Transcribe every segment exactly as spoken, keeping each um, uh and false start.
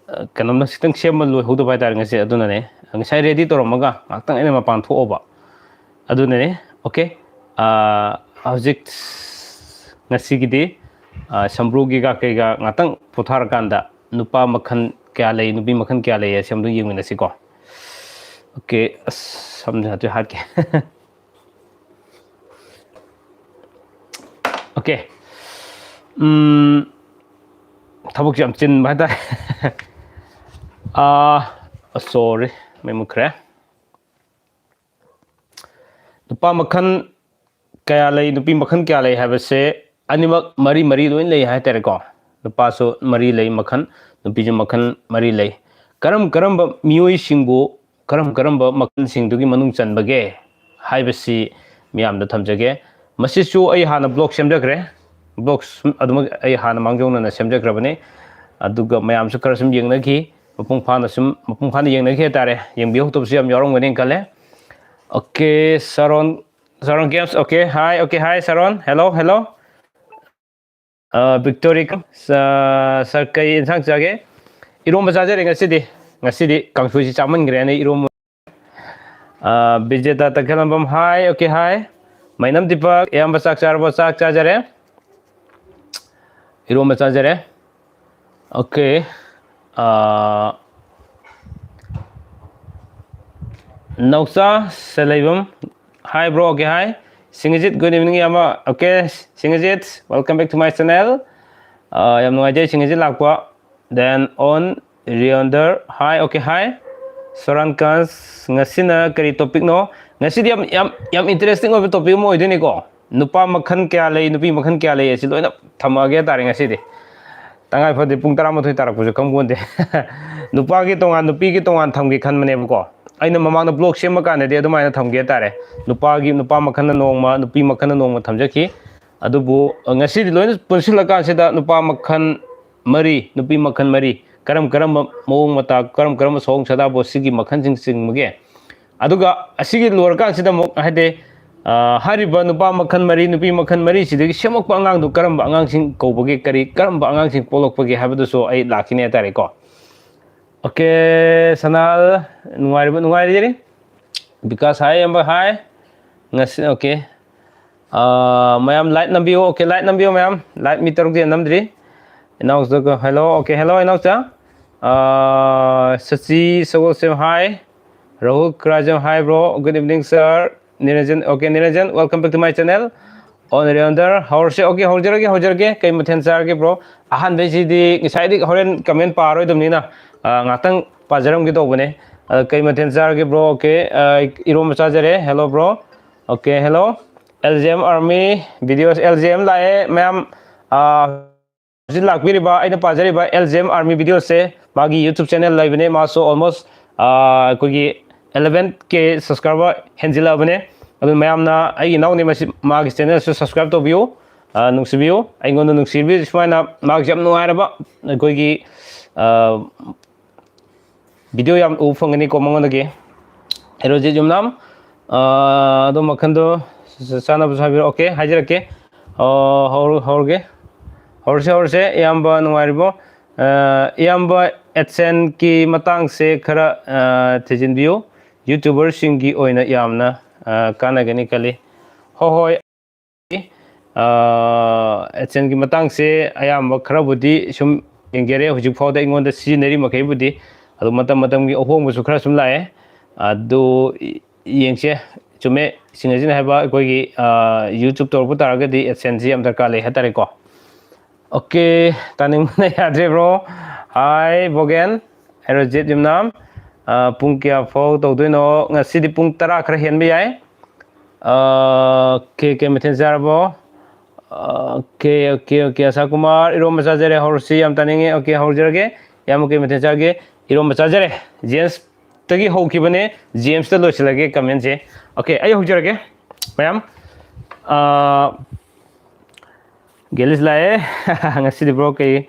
ꯀꯩꯅꯣꯝꯅ ꯈꯤꯇꯪ ꯁꯦꯝꯕ ꯂꯣꯏꯍꯧꯗꯕ ꯍꯥꯏꯇꯥꯔꯦ ꯉꯁꯤ꯫ ꯑꯗꯨꯅꯅꯦ ꯉꯁꯥꯏ ꯔꯦꯗꯤ ꯇꯧꯔꯝꯃꯒ ꯉꯥꯛꯇꯪ ꯑꯩꯅ ꯃꯄꯥꯟ ꯊꯣꯛꯑꯕ꯫ ꯑꯗꯨꯅꯅꯦ꯫ ꯑꯣꯀꯦ꯫ ꯍꯧꯖꯤꯛ ꯉꯁꯤꯒꯤꯗꯤ ꯁꯝꯕ꯭ꯔꯨꯒꯤꯒ ꯀꯩꯒ ꯉꯥꯛꯇꯪ ꯄꯣꯊꯥꯔꯀꯥꯟꯗ ꯅꯨꯄꯥ ꯃꯈꯜ ꯀꯌꯥ ꯂꯩ, ꯅꯨꯄꯤ ꯃꯈꯜ ꯀꯌꯥ ꯂꯩ ꯍꯥꯏꯁꯦ ꯑꯝꯇ ꯌꯦꯡꯃꯤꯟꯅꯁꯤꯀꯣ꯫ ꯑꯣꯀꯦ꯫ ꯑꯁ, ꯁꯝꯁꯦ ꯍꯥꯠꯀꯦ꯫ ꯑꯣꯀꯦ꯫ ꯎꯝ, ꯊꯕꯛꯁꯨ ꯌꯥꯝ ꯆꯤꯟꯕ ꯍꯥꯏꯇꯥꯔꯦ꯫ ꯑꯥ, ꯁꯣꯔꯤ, ꯃꯩ ꯃꯨꯠꯈ꯭ꯔꯦ꯫ ꯅꯨꯄꯥ ꯃꯈꯜ ꯀꯌꯥ ꯂꯩ, ꯅꯨꯄꯤ ꯃꯈꯜ ꯀꯌꯥ ꯂꯩ ꯍꯥꯏꯕꯁꯦ ꯑꯅꯤꯃꯛ ꯃꯔꯤ ꯃꯔꯤ ꯂꯣꯏ ꯂꯩ ꯍꯥꯏꯇꯥꯔꯦꯀꯣ꯫ ꯅꯨꯄꯥꯁꯨ ꯃꯔꯤ ꯂꯩ ꯃꯈꯜ, ꯅꯨꯄꯤꯁꯨ ꯃꯈꯜ ꯃꯔꯤ ꯂꯩ꯫ ꯀꯔꯝ ꯀꯔꯝꯕ ꯃꯤꯑꯣꯏꯁꯤꯡꯕꯨ ꯀꯔꯝ ꯀꯔꯝꯕ ꯃꯈꯜꯁꯤꯡꯗꯨꯒꯤ ꯃꯅꯨꯡ ꯆꯟꯕꯒꯦ ꯍꯥꯏꯕꯁꯤ ꯃꯤꯌꯥꯝꯗ ꯊꯝꯖꯒꯦ꯫ ꯃꯁꯤꯁꯨ ꯑꯩ ꯍꯥꯟꯅ ꯕ꯭ꯂꯣꯛ ꯁꯦꯝꯖꯈ꯭ꯔꯦ꯫ ꯕ꯭ꯂꯣꯛ ꯑꯗꯨꯃꯛ ꯑꯩ ꯍꯥꯟꯅ ꯃꯥꯡꯖꯧꯅꯅ ꯁꯦꯝꯖꯈ꯭ꯔꯕꯅꯤ꯫ ꯑꯗꯨꯒ ꯃꯌꯥꯝꯁꯨ ꯈꯔ ꯁꯨꯝ ꯌꯦꯡꯅꯈꯤ꯫ ꯃꯄꯨꯡ ꯐꯥꯅ ꯁꯨꯝ, ꯃꯄꯨꯡ ꯐꯥꯅ ꯌꯦꯡꯅꯈꯤ ꯍꯥꯏꯇꯥꯔꯦ꯫ ꯌꯦꯡꯕꯤꯍꯧꯗꯕꯁꯨ ꯌꯥꯝ ꯌꯥꯎꯔꯝꯒꯅꯤ ꯈꯜꯂꯦ꯫ Okay, Sharon, Sharon games. Okay, hi. Okay, hi, Sharon. Hello, hello. Uh, victory, uh, sir, ꯀꯩ ꯏꯟꯁꯥꯡ ꯆꯥꯒꯦ? ꯏꯔꯣꯝꯕ ꯆꯥꯖꯔꯦ ꯉꯁꯤꯗꯤ꯫ ꯉꯁꯤꯗꯤ ꯀꯥꯡꯁꯣꯏꯁꯤ ꯆꯥꯃꯟꯈ꯭ꯔꯦꯅ ꯏꯔꯣꯝꯕ꯫ ꯑ, ꯕꯤꯖꯦꯇꯥ ꯇꯈꯦꯂꯝꯕꯝ, ꯍꯥꯏ꯫ ꯑꯣꯀꯦ, ꯍꯥꯏ꯫ ꯃꯩꯅꯝ ꯗꯤꯄꯛ, ꯏꯌꯥꯝꯕ ꯆꯥꯛ ꯆꯥꯔꯕꯣ? ꯆꯥꯛ ꯆꯥꯖꯔꯦ꯫ ꯏꯔꯣꯝꯕ ꯆꯥꯖꯔꯦ꯫ Okay. Uh, Naocha Seleibam, hi bro. Okay, hi. Singhajit, good evening ꯏꯌꯥꯝꯕ꯫ Okay, Singhajit, welcome back to my channel꯫ ꯑ, ꯌꯥꯝ ꯅꯨꯡꯉꯥꯏꯖꯩ ꯁꯤꯡꯒꯖꯤꯠ ꯂꯥꯛꯄ꯫ Then on ꯔꯤꯌꯣꯟꯗꯔ, ꯍꯥꯏ꯫ Okay, hi. ꯁꯣꯔꯥꯟ ꯀꯥꯟꯁ, ꯉꯁꯤꯅ ꯀꯔꯤ ꯇꯣꯄꯤꯛꯅꯣ? ꯉꯁꯤꯗꯤ ꯌꯥꯝ, ꯌꯥꯝ, ꯌꯥꯝ ꯏꯟꯇꯔꯦꯁꯇꯤꯡ ꯑꯣꯏꯕ ꯇꯣꯄꯤꯛ ꯑꯃ ꯑꯣꯏꯗꯣꯏꯅꯤꯀꯣ꯫ ꯅꯨꯄꯥ ꯃꯈꯜ ꯀꯌꯥ ꯂꯩ, ꯅꯨꯄꯤ ꯃꯈꯜ ꯀꯌꯥ ꯂꯩ, ꯑꯁꯤ ꯂꯣꯏꯅ ꯊꯝꯃꯛꯑꯒꯦ ꯍꯥꯏꯇꯥꯔꯦ ꯉꯁꯤꯗꯤ꯫ ꯇꯉꯥꯏ ꯐꯗꯦ, ꯄꯨꯡ ꯇꯔꯥꯃꯥꯊꯣꯏ ꯇꯥꯔꯛꯄꯁꯨ ꯈꯪꯄꯣꯟꯇꯦ꯫ ꯅꯨꯄꯥꯒꯤ ꯇꯣꯉꯥꯟ, ꯅꯨꯄꯤꯒꯤ ꯇꯣꯉꯥꯟ ꯊꯝꯒꯦ ꯈꯟꯕꯅꯦꯕꯀꯣ꯫ ꯑꯩꯅ ꯃꯃꯥꯡꯗ ꯕ꯭ꯂꯣꯛ ꯁꯦꯝꯕ ꯀꯥꯟꯗꯗꯤ ꯑꯗꯨꯃꯥꯏꯅ ꯊꯝꯒꯦ ꯍꯥꯏꯇꯥꯔꯦ꯫ ꯅꯨꯄꯥꯒꯤ, ꯅꯨꯄꯥ ꯃꯈꯜꯅ ꯅꯣꯡꯃ, ꯅꯨꯄꯤ ꯃꯈꯜꯅ ꯅꯣꯡꯃ ꯊꯝꯖꯈꯤ꯫ ꯑꯗꯨꯕꯨ ꯉꯁꯤꯗꯤ ꯂꯣꯏꯅ ꯄꯨꯟꯁꯤꯜꯂꯀꯥꯟꯁꯤꯗ ꯅꯨꯄꯥ ꯃꯈꯜ ꯃꯔꯤ, ꯅꯨꯄꯤ ꯃꯈꯜ ꯃꯔꯤ, ꯀꯔꯝ ꯀꯔꯝꯕ ꯃꯑꯣꯡ ꯃꯇꯥ, ꯀꯔꯝ ꯀꯔꯝꯕ ꯁꯑꯣꯡ ꯁꯥꯗꯥꯕꯣ, ꯁꯤꯒꯤ ꯃꯈꯜꯁꯤꯡ ꯆꯤꯡꯕꯒꯦ꯫ ꯑꯗꯨꯒ ꯑꯁꯤꯒꯤ ꯂꯣꯏꯔꯀꯥꯟꯁꯤꯗ ꯑꯃꯨꯛ, ꯍꯥꯏꯗꯤ, ꯑ, ꯍꯥꯏꯔꯤꯕ ꯅꯨꯄꯥ ꯃꯈꯜ ꯃꯔꯤ, ꯅꯨꯄꯤ ꯃꯈꯜ ꯃꯔꯤꯁꯤꯗꯒꯤ ꯁꯦꯝꯃꯛꯄ ꯑꯉꯥꯡꯗꯨ ꯀꯔꯝꯕ ꯑꯉꯥꯡꯁꯤꯡ ꯀꯧꯕꯒꯦ, ꯀꯔꯤ, ꯀꯔꯝꯕ ꯑꯉꯥꯡꯁꯤꯡ ꯄꯣꯛꯂꯛꯄꯒꯦ ꯍꯥꯏꯕꯗꯨꯁꯨ ꯑꯩ ꯂꯥꯛꯈꯤꯅꯤ ꯍꯥꯏꯇꯥꯔꯦꯀꯣ꯫ ꯑꯣꯀꯦ, ꯁꯅꯥꯜ, ꯅꯨꯡꯉꯥꯏꯔꯤꯕ? ꯅꯨꯡꯉꯥꯏꯔꯤꯔꯤ? ꯕꯤꯀꯥꯁ, ꯍꯥꯏ, ꯑꯌꯥꯝꯕ, ꯍꯥꯏ꯫ ꯉꯁꯤ, ꯑꯣꯀꯦ꯫ ꯑꯥ, ꯃꯌꯥꯝ ꯂꯥꯏꯛ ꯅꯝꯕꯤꯌꯨ꯫ ꯑꯣꯀꯦ, ꯂꯥꯏꯛ ꯅꯝꯕꯤꯌꯨ, ꯃꯌꯥꯝ꯫ ꯂꯥꯏꯛ ꯃꯤ ꯇꯔꯨꯛꯇꯤ ꯅꯝꯗ꯭ꯔꯤ꯫ Inaocha, hello. Okay, hello, Inaocha. Ah, Sachi Sagolsem, hi. Rahul ꯀ꯭ꯔꯥꯖꯝ, hi, bro. Good evening, sir. Niranjan, okay, Niranjan, welcome back to my channel꯫ ꯑꯣ, ꯅꯤꯔꯟꯖꯟ, ꯍꯧꯔꯁꯦ꯫ ꯑꯣꯀꯦ, ꯍꯧꯖꯔꯒꯦ, ꯍꯧꯖꯔꯒꯦ꯫ ꯀꯩ ꯃꯊꯦꯜ ꯆꯥꯔꯒꯦ, ꯕ꯭ꯔꯣ? ꯑꯍꯥꯟꯕꯩꯁꯤꯗꯤ ꯉꯁꯥꯏꯗꯤ ꯍꯣꯔꯦꯟ ꯀꯃꯦꯟ ꯄꯥꯔꯣꯏꯗꯕꯅꯤꯅ, ꯑ, ꯉꯥꯛꯇꯪ ꯄꯥꯖꯔꯝꯒꯦ ꯇꯧꯕꯅꯦ꯫ ꯑ, ꯀꯩ ꯃꯊꯦꯜ ꯆꯥꯔꯒꯦ, ꯕ꯭ꯔꯣ? ꯑꯣꯀꯦ, ꯑ, ꯏꯔꯣꯝꯕ ꯆꯥꯖꯔꯦ꯫ Hello, bro. Okay, hello. L G M army videos, L G M ꯂꯥꯛꯑꯦ, ꯃꯌꯥꯝ꯫ ꯑ, ꯍꯧꯖꯤꯛ ꯂꯥꯛꯄꯤꯔꯤꯕ, ꯑꯩꯅ ꯄꯥꯖꯔꯤꯕ ꯑꯦꯜ ꯖꯤ ꯑꯦꯝ ꯑꯥꯔꯃꯤ ꯚꯤꯗꯤꯑꯣꯁꯦ, ꯃꯥꯒꯤ YouTube ꯆꯦꯅꯦꯜ ꯂꯩꯕꯅꯦ, ꯃꯥꯁꯨ almost, ꯑ, ꯑꯩꯈꯣꯏꯒꯤ eleven K subscriber ꯍꯦꯟꯖꯤꯜꯂꯛꯑꯕꯅꯦ꯫ ꯑꯗꯨ ꯃꯌꯥꯝꯅ, ꯑꯩꯒꯤ ꯏꯅꯥꯎꯅꯤ, ꯃꯁꯤ, ꯃꯥꯒꯤ ꯆꯦꯅꯦꯜꯁꯨ subscribe ꯇꯧꯕꯤꯌꯨ, ꯑ, ꯅꯨꯡꯁꯤꯕꯤꯌꯨ꯫ ꯑꯩꯉꯣꯟꯗ ꯅꯨꯡꯁꯤꯕꯤꯔꯤꯁꯦ ꯁꯨꯃꯥꯏꯅ ꯃꯥꯒꯤꯁꯨ ꯌꯥꯝ ꯅꯨꯡꯉꯥꯏꯔꯕ ꯑꯩꯈꯣꯏꯒꯤ, ꯑ, ꯚꯤꯗꯤꯑꯣ ꯌꯥꯝ ꯎꯕ ꯐꯪꯒꯅꯤꯀꯣ ꯃꯉꯣꯟꯗꯒꯤ꯫ ꯍꯦꯔꯣꯖꯤꯠ ꯌꯨꯝꯅꯥꯝ, ꯑ, ꯑꯗꯣ ꯃꯈꯟꯗꯣ ꯆꯥꯅꯕꯁꯨ ꯍꯥꯏꯕꯤꯔꯛꯑꯣ꯫ ꯑꯣꯀꯦ, ꯍꯥꯏꯖꯔꯛꯀꯦ꯫ ꯑ, ꯍꯧꯔ-, ꯍꯧꯔꯒꯦ꯫ ꯍꯧꯔꯁꯦ, ꯍꯧꯔꯁꯦ꯫ ꯏꯌꯥꯝꯕ ꯅꯨꯡꯉꯥꯏꯔꯤꯕꯣ? ꯑ, ꯏꯌꯥꯝꯕ, AdSenseꯀꯤ ꯃꯇꯥꯡꯁꯦ ꯈꯔ, ꯑ, ꯊꯤꯖꯤꯟꯕꯤꯌꯨ꯫ YouTuberꯁꯤꯡꯒꯤ ꯑꯣꯏꯅ ꯌꯥꯝꯅ, ꯑ, ꯀꯥꯟꯅꯒꯅꯤ ꯈꯜꯂꯤ꯫ ꯍꯣꯏ, ꯍꯣꯏ꯫ ꯑ, AdSenseꯀꯤ ꯃꯇꯥꯡꯁꯦ ꯑꯌꯥꯝꯕ ꯈꯔꯕꯨꯗꯤ ꯁꯨꯝ ꯌꯦꯡꯖꯔꯦ, ꯍꯧꯖꯤꯛ ꯐꯥꯎꯗ ꯑꯩꯉꯣꯟꯗ ꯁꯤꯖꯤꯟꯅꯔꯤ ꯃꯈꯩꯕꯨꯗꯤ꯫ ꯑꯗꯨ ꯃꯇꯝ ꯃꯇꯝꯒꯤ ꯑꯍꯣꯡꯕꯁꯨ ꯈꯔ ꯁꯨꯝ ꯂꯥꯛꯑꯦ꯫ ꯑꯗꯨ ꯌꯦꯡꯁꯦ꯫ ꯆꯨꯝꯃꯦ, ꯁꯤꯡ ꯑꯁꯤꯅ ꯍꯥꯏꯕ, ꯑꯩꯈꯣꯏꯒꯤ, ꯑ, YouTube ꯇꯧꯔꯛꯄ ꯇꯥꯔꯒꯗꯤ AdSenseꯁꯤ ꯌꯥꯝ ꯗꯔꯀꯥꯔ ꯂꯩ ꯍꯥꯏꯇꯥꯔꯦꯀꯣ꯫ ꯑꯣꯀꯦ, ꯇꯥꯅꯤꯡꯕꯅ ꯌꯥꯗ꯭ꯔꯦ, ꯕ꯭ꯔꯣ꯫ ꯍꯥꯏ, ꯕꯣꯒꯦꯟ, ꯍꯦꯔꯣꯖꯤꯠ ꯌꯨꯝꯅꯥꯝ꯫ ꯑ, ꯄꯨꯡ ꯀꯌꯥ ꯐꯥꯎ ꯇꯧꯗꯣꯏꯅꯣ? ꯉꯁꯤꯗꯤ ꯄꯨꯡ ꯇꯔꯥ ꯈꯔ ꯍꯦꯟꯕ ꯌꯥꯏ꯫ ꯑ, ꯀꯦ, ꯀꯦ ꯃꯊꯦꯜ ꯆꯥꯔꯕꯣ? Okay, okay, okay. ꯑꯁꯥ ꯀꯨꯃꯥꯔ, ꯏꯔꯣꯝꯕ ꯆꯥꯖꯔꯦ, ꯍꯧꯔꯁꯤ, ꯌꯥꯝ ꯇꯥꯅꯤꯡꯉꯦ꯫ ꯑꯣꯀꯦ, ꯍꯧꯖꯔꯒꯦ꯫ ꯏꯌꯥꯝꯕ, ꯀꯩ ꯃꯊꯦꯜ ꯆꯥꯒꯦ? ꯏꯔꯣꯝꯕ ꯆꯥꯖꯔꯦ꯫ ꯖꯦꯝꯁꯇꯒꯤ ꯍꯧꯈꯤꯕꯅꯦ, ꯖꯦꯝꯁꯇ ꯂꯣꯏꯁꯤꯜꯂꯒꯦ ꯀꯃꯦꯟꯁꯦ꯫ ꯑꯣꯀꯦ, ꯑꯩ ꯍꯧꯖꯔꯒꯦ, ꯃꯌꯥꯝ꯫ ꯑ, ꯒꯦꯂꯤꯁ ꯂꯥꯛꯑꯦ꯫ ꯉꯁꯤꯗꯤ ꯕ꯭ꯔꯣ ꯀꯩ,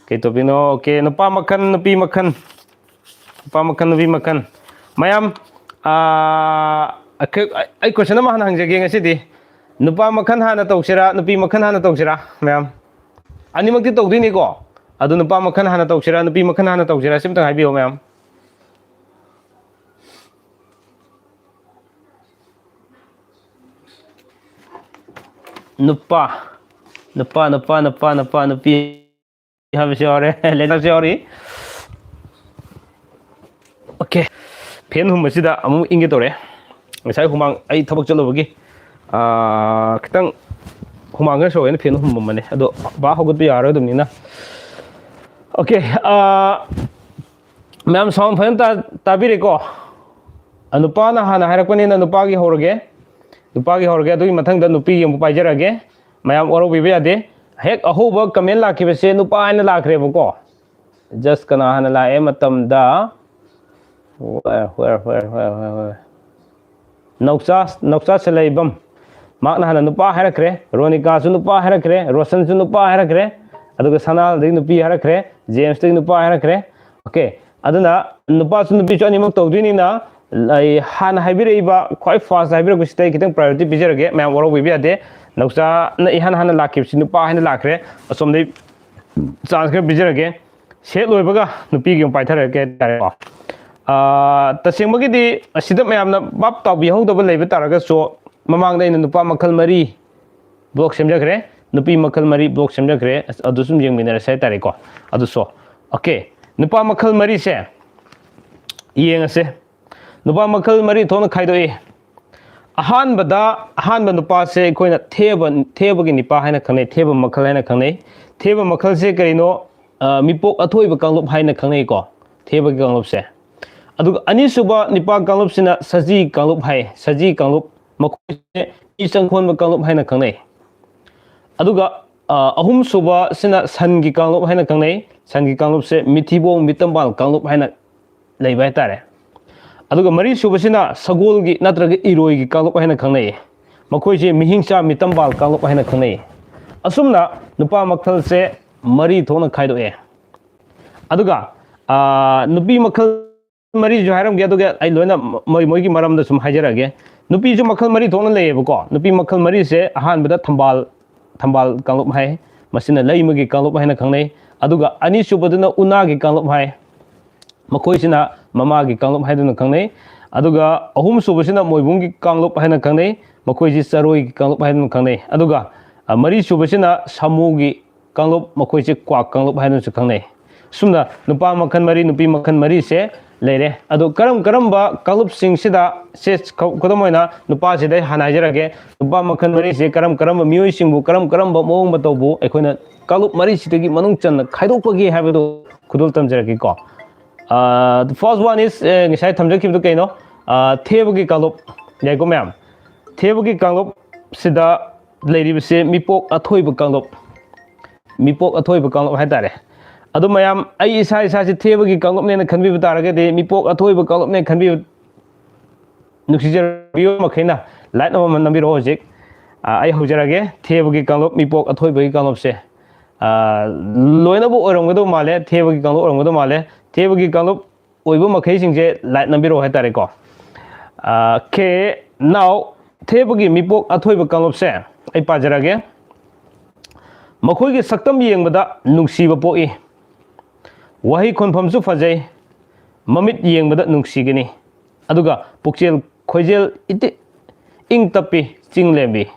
ꯀꯩ ꯇꯣꯄꯤꯛꯅꯣ? ꯑꯣꯀꯦ, ꯅꯨꯄꯥ ꯃꯈꯜ, ꯅꯨꯄꯤ ꯃꯈꯜ꯫ ꯅꯨꯄꯥ ꯃꯈꯜ, ꯅꯨꯄꯤ ꯃꯈꯜ꯫ ꯃꯌꯥꯝ, ꯑꯥ, ꯑꯩꯈꯣꯏ, ꯑꯩ ꯀꯣꯏꯁꯟ ꯑꯃ ꯍꯥꯟꯅ ꯍꯪꯖꯒꯦ ꯉꯁꯤꯗꯤ꯫ ꯅꯨꯄꯥ ꯃꯈꯜ ꯍꯥꯟꯅ ꯇꯧꯁꯤꯔꯥ, ꯅꯨꯄꯤ ꯃꯈꯜ ꯍꯥꯟꯅ ꯇꯧꯁꯤꯔꯥ, ꯃꯌꯥꯝ? ꯑꯅꯤꯃꯛꯇꯤ ꯇꯧꯗꯣꯏꯅꯤꯀꯣ? ꯑꯗꯨ ꯅꯨꯄꯥ ꯃꯈꯜ ꯍꯥꯟꯅ ꯇꯧꯁꯤꯔꯥ, ꯅꯨꯄꯤ ꯃꯈꯜ ꯍꯥꯟꯅ ꯇꯧꯁꯤꯔꯥ, ꯁꯤꯝꯇꯪ ꯍꯥꯏꯕꯤꯌꯣ, ꯃꯌꯥꯝ꯫ ꯅꯨꯄꯥ, ꯅꯨꯄꯥ, ꯅꯨꯄꯥ, ꯅꯨꯄꯥ, ꯅꯨꯄꯥ, ꯅꯨꯄꯤ ꯍꯥꯏꯕꯁꯨ ꯌꯥꯎꯔꯦ, ꯂꯦꯇꯔꯁꯨ ꯌꯥꯎꯔꯤ꯫ ꯑꯣꯀꯦ, ꯐꯦꯟ ꯍꯨꯝꯕꯁꯤꯗ ꯑꯃꯨꯛ ꯏꯪꯒꯦ ꯇꯧꯔꯦ꯫ ꯉꯁꯥꯏ ꯍꯨꯃꯥꯡ, ꯑꯩ ꯊꯕꯛ ꯆꯠꯂꯨꯕꯒꯤ, ꯑꯥ, ꯈꯤꯇꯪ ꯍꯨꯃꯥꯡ ꯈꯔ ꯁꯧꯋꯦꯅ ꯐꯦꯟ ꯍꯨꯝꯃꯝꯕꯅꯦ, ꯑꯗꯣ ꯕꯥ ꯍꯧꯒꯠꯄ ꯌꯥꯔꯔꯣꯏꯗꯕꯅꯤꯅ꯫ ꯑꯣꯀꯦ, ꯑꯥ, ꯃꯌꯥꯝ ꯁꯥꯎꯟ ꯐꯖꯅ ꯇꯥ-, ꯇꯥꯕꯤꯔꯦꯀꯣ? ꯑ, ꯅꯨꯄꯥꯅ ꯍꯥꯟꯅ ꯍꯥꯏꯔꯛꯄꯅꯤꯅ ꯅꯨꯄꯥꯒꯤ ꯍꯧꯔꯒꯦ꯫ ꯅꯨꯄꯥꯒꯤ ꯍꯧꯔꯒꯦ, ꯑꯗꯨꯒꯤ ꯃꯊꯪꯗ ꯅꯨꯄꯤꯒꯤ ꯑꯃꯨꯛ ꯄꯥꯏꯖꯔꯒꯦ꯫ ꯃꯌꯥꯝ ꯋꯥꯔꯧꯕꯤꯕ ꯌꯥꯗꯦ꯫ ꯍꯦꯛ ꯑꯍꯧꯕ ꯀꯃꯦꯟ ꯂꯥꯛꯈꯤꯕꯁꯦ ꯅꯨꯄꯥ ꯍꯥꯏꯅ ꯂꯥꯛꯈ꯭ꯔꯦꯕꯀꯣ꯫ ꯖꯁ ꯀꯅꯥ ꯍꯥꯟꯅ ꯂꯥꯛꯑꯦ ꯃꯇꯝꯗ, ꯍꯣꯏ, ꯍꯣꯏ, ꯍꯣꯏ꯫ ꯅꯧꯆꯥ, ꯅꯧꯆꯥ ꯁꯂꯩꯕꯝ, ꯃꯍꯥꯛꯅ ꯍꯥꯟꯅ ꯅꯨꯄꯥ ꯍꯥꯏꯔꯛꯈ꯭ꯔꯦ, ꯔꯣꯅꯤꯀꯥꯁꯨ ꯅꯨꯄꯥ ꯍꯥꯏꯔꯛꯈ꯭ꯔꯦ, ꯔꯣꯁꯟꯁꯨ ꯅꯨꯄꯥ ꯍꯥꯏꯔꯛꯈ꯭ꯔꯦ, ꯑꯗꯨꯒ ꯁꯅꯥꯗꯒꯤ ꯅꯨꯄꯤ ꯍꯥꯏꯔꯛꯈ꯭ꯔꯦ, ꯖꯦꯝꯁꯇꯒꯤ ꯅꯨꯄꯥ ꯍꯥꯏꯔꯛꯈ꯭ꯔꯦ꯫ ꯑꯣꯀꯦ, ꯑꯗꯨꯅ ꯅꯨꯄꯥꯁꯨ ꯅꯨꯄꯤꯁꯨ ꯑꯅꯤꯃꯛ ꯇꯧꯗꯣꯏꯅꯤꯅ, ꯑꯩ ꯍꯥꯟꯅ ꯍꯥꯏꯕꯤꯔꯛꯏꯕ, ꯈ꯭ꯋꯥꯏ ꯐꯥꯔꯁ ꯍꯥꯏꯕꯤꯔꯛꯄꯁꯤꯗ ꯑꯩ ꯈꯤꯇꯪ ꯄ꯭ꯔꯥꯏꯌꯣꯔꯤꯇꯤ ꯄꯤꯖꯔꯒꯦ, ꯃꯌꯥꯝ ꯋꯥꯔꯧꯕꯤꯕ ꯌꯥꯗꯦ꯫ ꯅꯧꯆꯥꯅ ꯏꯍꯥꯟ ꯍꯥꯟꯅ ꯂꯥꯛꯈꯤꯕꯁꯤ ꯅꯨꯄꯥ ꯍꯥꯏꯅ ꯂꯥꯛꯈ꯭ꯔꯦ꯫ ꯑꯁꯣꯝꯗꯩ ꯆꯥꯟꯁ ꯈꯔ ꯄꯤꯖꯔꯒꯦ꯫ ꯁꯦꯠ ꯂꯣꯏꯕꯒ ꯅꯨꯄꯤꯒꯤ ꯑꯃꯨꯛ ꯄꯥꯏꯊꯔꯛꯀꯦ ꯍꯥꯏꯇꯥꯔꯦꯀꯣ꯫ ꯑꯥ, ꯇꯁꯦꯡꯕꯒꯤꯗꯤ ꯑꯁꯤꯗ ꯃꯌꯥꯝꯅ ꯚꯥꯞ ꯇꯥꯕꯤꯍꯧꯗꯕ ꯂꯩꯕ ꯇꯥꯔꯒꯁꯨ, ꯃꯃꯥꯡꯗ ꯑꯩꯅ ꯅꯨꯄꯥ ꯃꯈꯜ ꯃꯔꯤ ꯕ꯭ꯂꯣꯛ ꯁꯦꯝꯖꯈ꯭ꯔꯦ, ꯅꯨꯄꯤ ꯃꯈꯜ ꯃꯔꯤ ꯕ꯭ꯂꯣꯛ ꯁꯦꯝꯖꯈ꯭ꯔꯦ꯫ ꯑꯁ, ꯑꯗꯨ ꯁꯨꯝ ꯌꯦꯡꯃꯤꯟꯅꯔꯁꯦ ꯍꯥꯏꯇꯥꯔꯦꯀꯣ꯫ ꯑꯗꯨꯁꯨ, ꯑꯣꯀꯦ, ꯅꯨꯄꯥ ꯃꯈꯜ ꯃꯔꯤꯁꯦ ꯌꯦꯡꯉꯁꯦ꯫ ꯅꯨꯄꯥ ꯃꯈꯜ ꯃꯔꯤ ꯊꯣꯛꯅ ꯈꯥꯏꯗꯣꯛꯏ꯫ ꯑꯍꯥꯟꯕꯗ, ꯑꯍꯥꯟꯕ ꯅꯨꯄꯥꯁꯦ ꯑꯩꯈꯣꯏꯅ ꯊꯦꯕ, ꯊꯦꯕꯒꯤ ꯅꯨꯄꯥ ꯍꯥꯏꯅ ꯈꯪꯅꯩ, ꯊꯦꯕ ꯃꯈꯜ ꯍꯥꯏꯅ ꯈꯪꯅꯩ꯫ ꯊꯦꯕ ꯃꯈꯜꯁꯦ ꯀꯔꯤꯅꯣ? ꯑ, ꯃꯤꯄꯣꯛ ꯑꯊꯣꯏꯕ ꯀꯥꯡꯂꯨꯞ ꯍꯥꯏꯅ ꯈꯪꯅꯩꯀꯣ, ꯊꯦꯕꯒꯤ ꯀꯥꯡꯂꯨꯞꯁꯦ꯫ ꯑꯗꯨꯒ ꯑꯅꯤꯁꯨꯕ ꯅꯨꯄꯥ ꯀꯥꯡꯂꯨꯞꯁꯤꯅ ꯁꯖꯤ ꯀꯥꯡꯂꯨꯞ ꯍꯥꯏ, ꯁꯖꯤ ꯀꯥꯡꯂꯨꯞ, ꯃꯈꯣꯏꯁꯦ ꯏ ꯆꯪꯈꯣꯟꯕ ꯀꯥꯡꯂꯨꯞ ꯍꯥꯏꯅ ꯈꯪꯅꯩ꯫ ꯑꯗꯨꯒ, ꯑ, ꯑꯍꯨꯝꯁꯨꯕꯁꯤꯅ ꯁꯟꯒꯤ ꯀꯥꯡꯂꯨꯞ ꯍꯥꯏꯅ ꯈꯪꯅꯩ, ꯁꯟꯒꯤ ꯀꯥꯡꯂꯨꯞꯁꯦ ꯃꯤꯊꯤꯕꯣꯡ ꯃꯤꯇꯝꯕꯥꯜ ꯀꯥꯡꯂꯨꯞ ꯍꯥꯏꯅ ꯂꯩꯕ ꯍꯥꯏꯇꯥꯔꯦ꯫ ꯑꯗꯨꯒ ꯃꯔꯤꯁꯨꯕꯁꯤꯅ ꯁꯒꯣꯜꯒꯤ ꯅꯠꯇ꯭ꯔꯒ ꯏꯔꯣꯏꯒꯤ ꯀꯥꯡꯂꯨꯞ ꯍꯥꯏꯅ ꯈꯪꯅꯩ꯫ ꯃꯈꯣꯏꯁꯦ ꯃꯤꯍꯤꯡꯆꯥ ꯃꯤꯇꯝꯕꯥꯜ ꯀꯥꯡꯂꯨꯞ ꯍꯥꯏꯅ ꯈꯪꯅꯩ꯫ ꯑꯁꯨꯝꯅ ꯅꯨꯄꯥ ꯃꯈꯜꯁꯦ ꯃꯔꯤ ꯊꯣꯛꯅ ꯈꯥꯏꯗꯣꯛꯑꯦ꯫ ꯑꯗꯨꯒ, ꯑꯥ, ꯅꯨꯄꯤ ꯃꯈꯜ ꯃꯔꯤꯁꯨ ꯍꯥꯏꯔꯝꯒꯦ, ꯑꯗꯨꯒ ꯑꯩ ꯂꯣꯏꯅ ꯃꯣꯏ, ꯃꯣꯏꯒꯤ ꯃꯔꯝꯗ ꯁꯨꯝ ꯍꯥꯏꯖꯔꯛꯑꯒꯦ꯫ ꯅꯨꯄꯤꯁꯨ ꯃꯈꯜ ꯃꯔꯤ ꯊꯣꯛꯅ ꯂꯩꯌꯦꯕꯀꯣ꯫ ꯅꯨꯄꯤ ꯃꯈꯜ ꯃꯔꯤꯁꯦ ꯑꯍꯥꯟꯕꯗ ꯊꯝꯕꯥꯜ, ꯊꯝꯕꯥꯜ ꯀꯥꯡꯂꯨꯞ ꯍꯥꯏ, ꯃꯁꯤꯅ ꯂꯩꯃꯒꯤ ꯀꯥꯡꯂꯨꯞ ꯍꯥꯏꯅ ꯈꯪꯅꯩ꯫ ꯑꯗꯨꯒ ꯑꯅꯤꯁꯨꯕꯗꯨꯅ ꯎꯅꯥꯒꯤ ꯀꯥꯡꯂꯨꯞ ꯍꯥꯏ, ꯃꯈꯣꯏꯁꯤꯅ ꯃꯃꯥꯒꯤ ꯀꯥꯡꯂꯨꯞ ꯍꯥꯏꯗꯨꯅ ꯈꯪꯅꯩ꯫ ꯑꯗꯨꯒ ꯑꯍꯨꯝꯁꯨꯕꯁꯤꯅ ꯃꯣꯏꯕꯨꯡꯒꯤ ꯀꯥꯡꯂꯨꯞ ꯍꯥꯏꯅ ꯈꯪꯅꯩ, ꯃꯈꯣꯏꯁꯤ ꯆꯔꯣꯏꯒꯤ ꯀꯥꯡꯂꯨꯞ ꯍꯥꯏꯗꯨꯅ ꯈꯪꯅꯩ꯫ ꯑꯗꯨꯒ ꯑ, ꯃꯔꯤꯁꯨꯕꯁꯤꯅ ꯁꯥꯃꯨꯒꯤ ꯀꯥꯡꯂꯨꯞ, ꯃꯈꯣꯏꯁꯦ ꯀ꯭ꯋꯥꯛ ꯀꯥꯡꯂꯨꯞ ꯍꯥꯏꯅꯁꯨ ꯈꯪꯅꯩ꯫ ꯁꯨꯝꯅ ꯅꯨꯄꯥ ꯃꯈꯜ ꯃꯔꯤ, ꯅꯨꯄꯤ ꯃꯈꯜ ꯃꯔꯤꯁꯦ ꯂꯩꯔꯦ꯫ ꯑꯗꯣ ꯀꯔꯝ ꯀꯔꯝꯕ ꯀꯥꯡꯂꯨꯞꯁꯤꯡꯁꯤꯗ, ꯁꯦ, ꯈꯨ-, ꯈꯨꯗꯝ ꯑꯣꯏꯅ ꯅꯨꯄꯥꯁꯤꯗ ꯑꯩ ꯍꯥꯟꯅ ꯍꯥꯏꯖꯔꯒꯦ, ꯅꯨꯄꯥ ꯃꯈꯜ ꯃꯔꯤꯁꯦ ꯀꯔꯝ ꯀꯔꯝꯕ ꯃꯤꯑꯣꯏꯁꯤꯡꯕꯨ, ꯀꯔꯝ ꯀꯔꯝꯕ ꯃꯑꯣꯡ ꯃꯇꯧꯕꯨ ꯑꯩꯈꯣꯏꯅ ꯀꯥꯡꯂꯨꯞ ꯃꯔꯤꯁꯤꯗꯒꯤ ꯃꯅꯨꯡ ꯆꯟꯅ ꯈꯥꯏꯗꯣꯛꯄꯒꯦ ꯍꯥꯏꯕꯗꯨ ꯈꯨꯗꯣꯜ ꯇꯝꯖꯔꯛꯀꯦꯀꯣ꯫ ꯑ, the first one is, ꯑꯦ, ꯉꯁꯥꯏ ꯊꯝꯖꯈꯤꯕꯗꯨ ꯀꯩꯅꯣ? ꯑ, ꯊꯦꯕꯒꯤ ꯀꯥꯡꯂꯨꯞ, ꯌꯥꯏꯀꯣ ꯃꯌꯥꯝ? ꯊꯦꯕꯒꯤ ꯀꯥꯡꯂꯨꯞꯁꯤꯗ ꯂꯩꯔꯤꯕꯁꯦ ꯃꯤꯄꯣꯛ ꯑꯊꯣꯏꯕ ꯀꯥꯡꯂꯨꯞ, ꯃꯤꯄꯣꯛ ꯑꯊꯣꯏꯕ ꯀꯥꯡꯂꯨꯞ ꯍꯥꯏꯇꯥꯔꯦ꯫ ꯑꯗꯣ ꯃꯌꯥꯝ, ꯑꯩ ꯏꯁꯥ ꯏꯁꯥꯁꯤ ꯊꯦꯕꯒꯤ ꯀꯥꯡꯂꯨꯞꯅꯦꯅ ꯈꯟꯕꯤꯕ ꯇꯥꯔꯒꯗꯤ, ꯃꯤꯄꯣꯛ ꯑꯊꯣꯏꯕ ꯀꯥꯡꯂꯨꯞꯅꯦ ꯈꯟꯕꯤꯕ, ꯅꯨꯡꯁꯤꯖꯔꯕ ꯃꯈꯩꯅ like ꯑꯃꯃꯝ ꯅꯝꯕꯤꯔꯛꯑꯣ ꯍꯧꯖꯤꯛ꯫ ꯑ, ꯑꯩ ꯍꯧꯖꯔꯒꯦ꯫ ꯊꯦꯕꯒꯤ ꯀꯥꯡꯂꯨꯞ, ꯃꯤꯄꯣꯛ ꯑꯊꯣꯏꯕꯒꯤ ꯀꯥꯡꯂꯨꯞꯁꯦ, ꯑ, ꯂꯣꯏꯅꯕꯨ ꯑꯣꯏꯔꯝꯒꯗꯧ ꯃꯥꯜꯂꯦ, ꯊꯦꯕꯒꯤ ꯀꯥꯡꯂꯨꯞ ꯑꯣꯏꯔꯝꯒꯗꯧ ꯃꯥꯜꯂꯦ꯫ ꯊꯦꯕꯒꯤ ꯀꯥꯡꯂꯨꯞ ꯑꯣꯏꯕ ꯃꯈꯩꯁꯤꯡꯁꯦ like ꯅꯝꯕꯤꯔꯛꯑꯣ ꯍꯥꯏꯇꯥꯔꯦꯀꯣ꯫ ꯑ, okay, now, ꯊꯦꯕꯒꯤ ꯃꯤꯄꯣꯛ ꯑꯊꯣꯏꯕ ꯀꯥꯡꯂꯨꯞꯁꯦ ꯑꯩ ꯄꯥꯖꯔꯒꯦ꯫ ꯃꯈꯣꯏꯒꯤ ꯁꯛꯇꯝ ꯌꯦꯡꯕꯗ ꯅꯨꯡꯁꯤꯕ ꯄꯣꯛꯏ, ꯋꯥꯍꯩ ꯈꯣꯟꯐꯝꯁꯨ ꯐꯖꯩ, ꯃꯃꯤꯠ ꯌꯦꯡꯕꯗ ꯅꯨꯡꯁꯤꯒꯅꯤ, ꯑꯗꯨꯒ ꯄꯨꯛꯆꯦꯜ ꯈꯣꯏꯖꯦꯜ ꯏꯇꯤ-, ꯏꯪ ꯇꯞꯄꯤ, ꯆꯤꯡ ꯂꯦꯝꯕꯤ꯫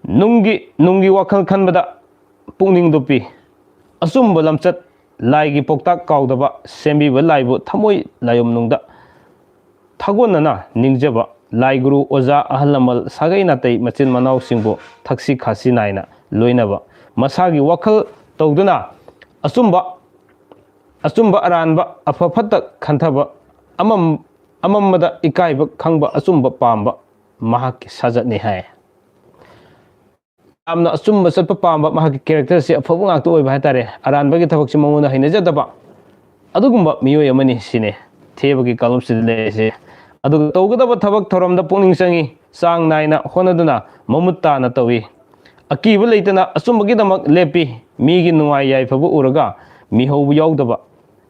ꯅꯨꯡꯒꯤ, ꯅꯨꯡꯒꯤ ꯋꯥꯈꯜ ꯈꯟꯕꯗ ꯄꯨꯛꯅꯤꯡ ꯂꯨꯞꯄꯤ꯫ ꯑꯆꯨꯝꯕ ꯂꯝꯆꯠ, ꯂꯥꯏꯒꯤ ꯄꯥꯎꯇꯥꯛ ꯀꯥꯎꯗꯕ, ꯁꯦꯝꯕꯤꯕ ꯂꯥꯏꯕꯨ ꯊꯃꯣꯏ ꯂꯥꯏꯌꯣꯝꯅꯨꯡꯗ ꯊꯥꯒꯣꯟꯅꯅ ꯅꯤꯡꯖꯕ, ꯂꯥꯏ ꯒꯨꯔꯨ, ꯑꯣꯖꯥ, ꯑꯍꯜ ꯂꯃꯟ, ꯁꯥꯒꯩ ꯅꯥꯇꯩ, ꯃꯆꯤꯟ ꯃꯅꯥꯎꯁꯤꯡꯕꯨ ꯊꯛꯁꯤ ꯈꯥꯁꯤ ꯅꯥꯏꯅ ꯂꯣꯏꯅꯕ, ꯃꯁꯥꯒꯤ ꯋꯥꯈꯜ ꯇꯧꯗꯨꯅ ꯑꯆꯨꯝꯕ, ꯑꯆꯨꯝꯕ ꯑꯔꯥꯟꯕ, ꯑꯐ ꯐꯠꯇ ꯈꯟꯊꯕ, ꯑꯃꯝ-, ꯑꯃꯝꯕꯗ ꯏꯀꯥꯏꯕ ꯈꯪꯕ, ꯑꯆꯨꯝꯕ ꯄꯥꯝꯕ ꯃꯍꯥꯛꯀꯤ ꯁꯥꯖꯠꯅꯤ ꯍꯥꯏ꯫ ꯌꯥꯝꯅ ꯑꯆꯨꯝꯕ ꯆꯠꯄ ꯄꯥꯝꯕ, ꯃꯍꯥꯛꯀꯤ characterꯁꯦ ꯑꯐꯕ ꯉꯥꯛꯇ ꯑꯣꯏꯕ ꯍꯥꯏꯇꯥꯔꯦ꯫ ꯑꯔꯥꯟꯕꯒꯤ ꯊꯕꯛꯁꯦ ꯃꯉꯣꯟꯗ ꯍꯩꯅꯖꯗꯕ ꯑꯗꯨꯒꯨꯝꯕ ꯃꯤꯑꯣꯏ ꯑꯃꯅꯤ ꯁꯤꯅꯤ ꯊꯦꯕꯒꯤ ꯀꯥꯡꯂꯨꯞꯁꯤꯗ ꯂꯩꯔꯤꯁꯦ꯫ ꯑꯗꯨꯒ ꯇꯧꯒꯗꯕ ꯊꯕꯛ ꯊꯧꯔꯝꯗ ꯄꯨꯛꯅꯤꯡ ꯆꯪꯉꯤ, ꯆꯥꯡ ꯅꯥꯏꯅ ꯍꯣꯠꯅꯗꯨꯅ ꯃꯃꯨꯠ ꯇꯥꯅ ꯇꯧꯏ꯫ ꯑꯀꯤꯕ ꯂꯩꯇꯅ ꯑꯆꯨꯝꯕꯒꯤꯗꯃꯛ ꯂꯦꯞꯄꯤ꯫ ꯃꯤꯒꯤ ꯅꯨꯡꯉꯥꯏ ꯌꯥꯏꯐꯕ ꯎꯔꯒ ꯃꯤꯍꯧꯕ ꯌꯥꯎꯗꯕ,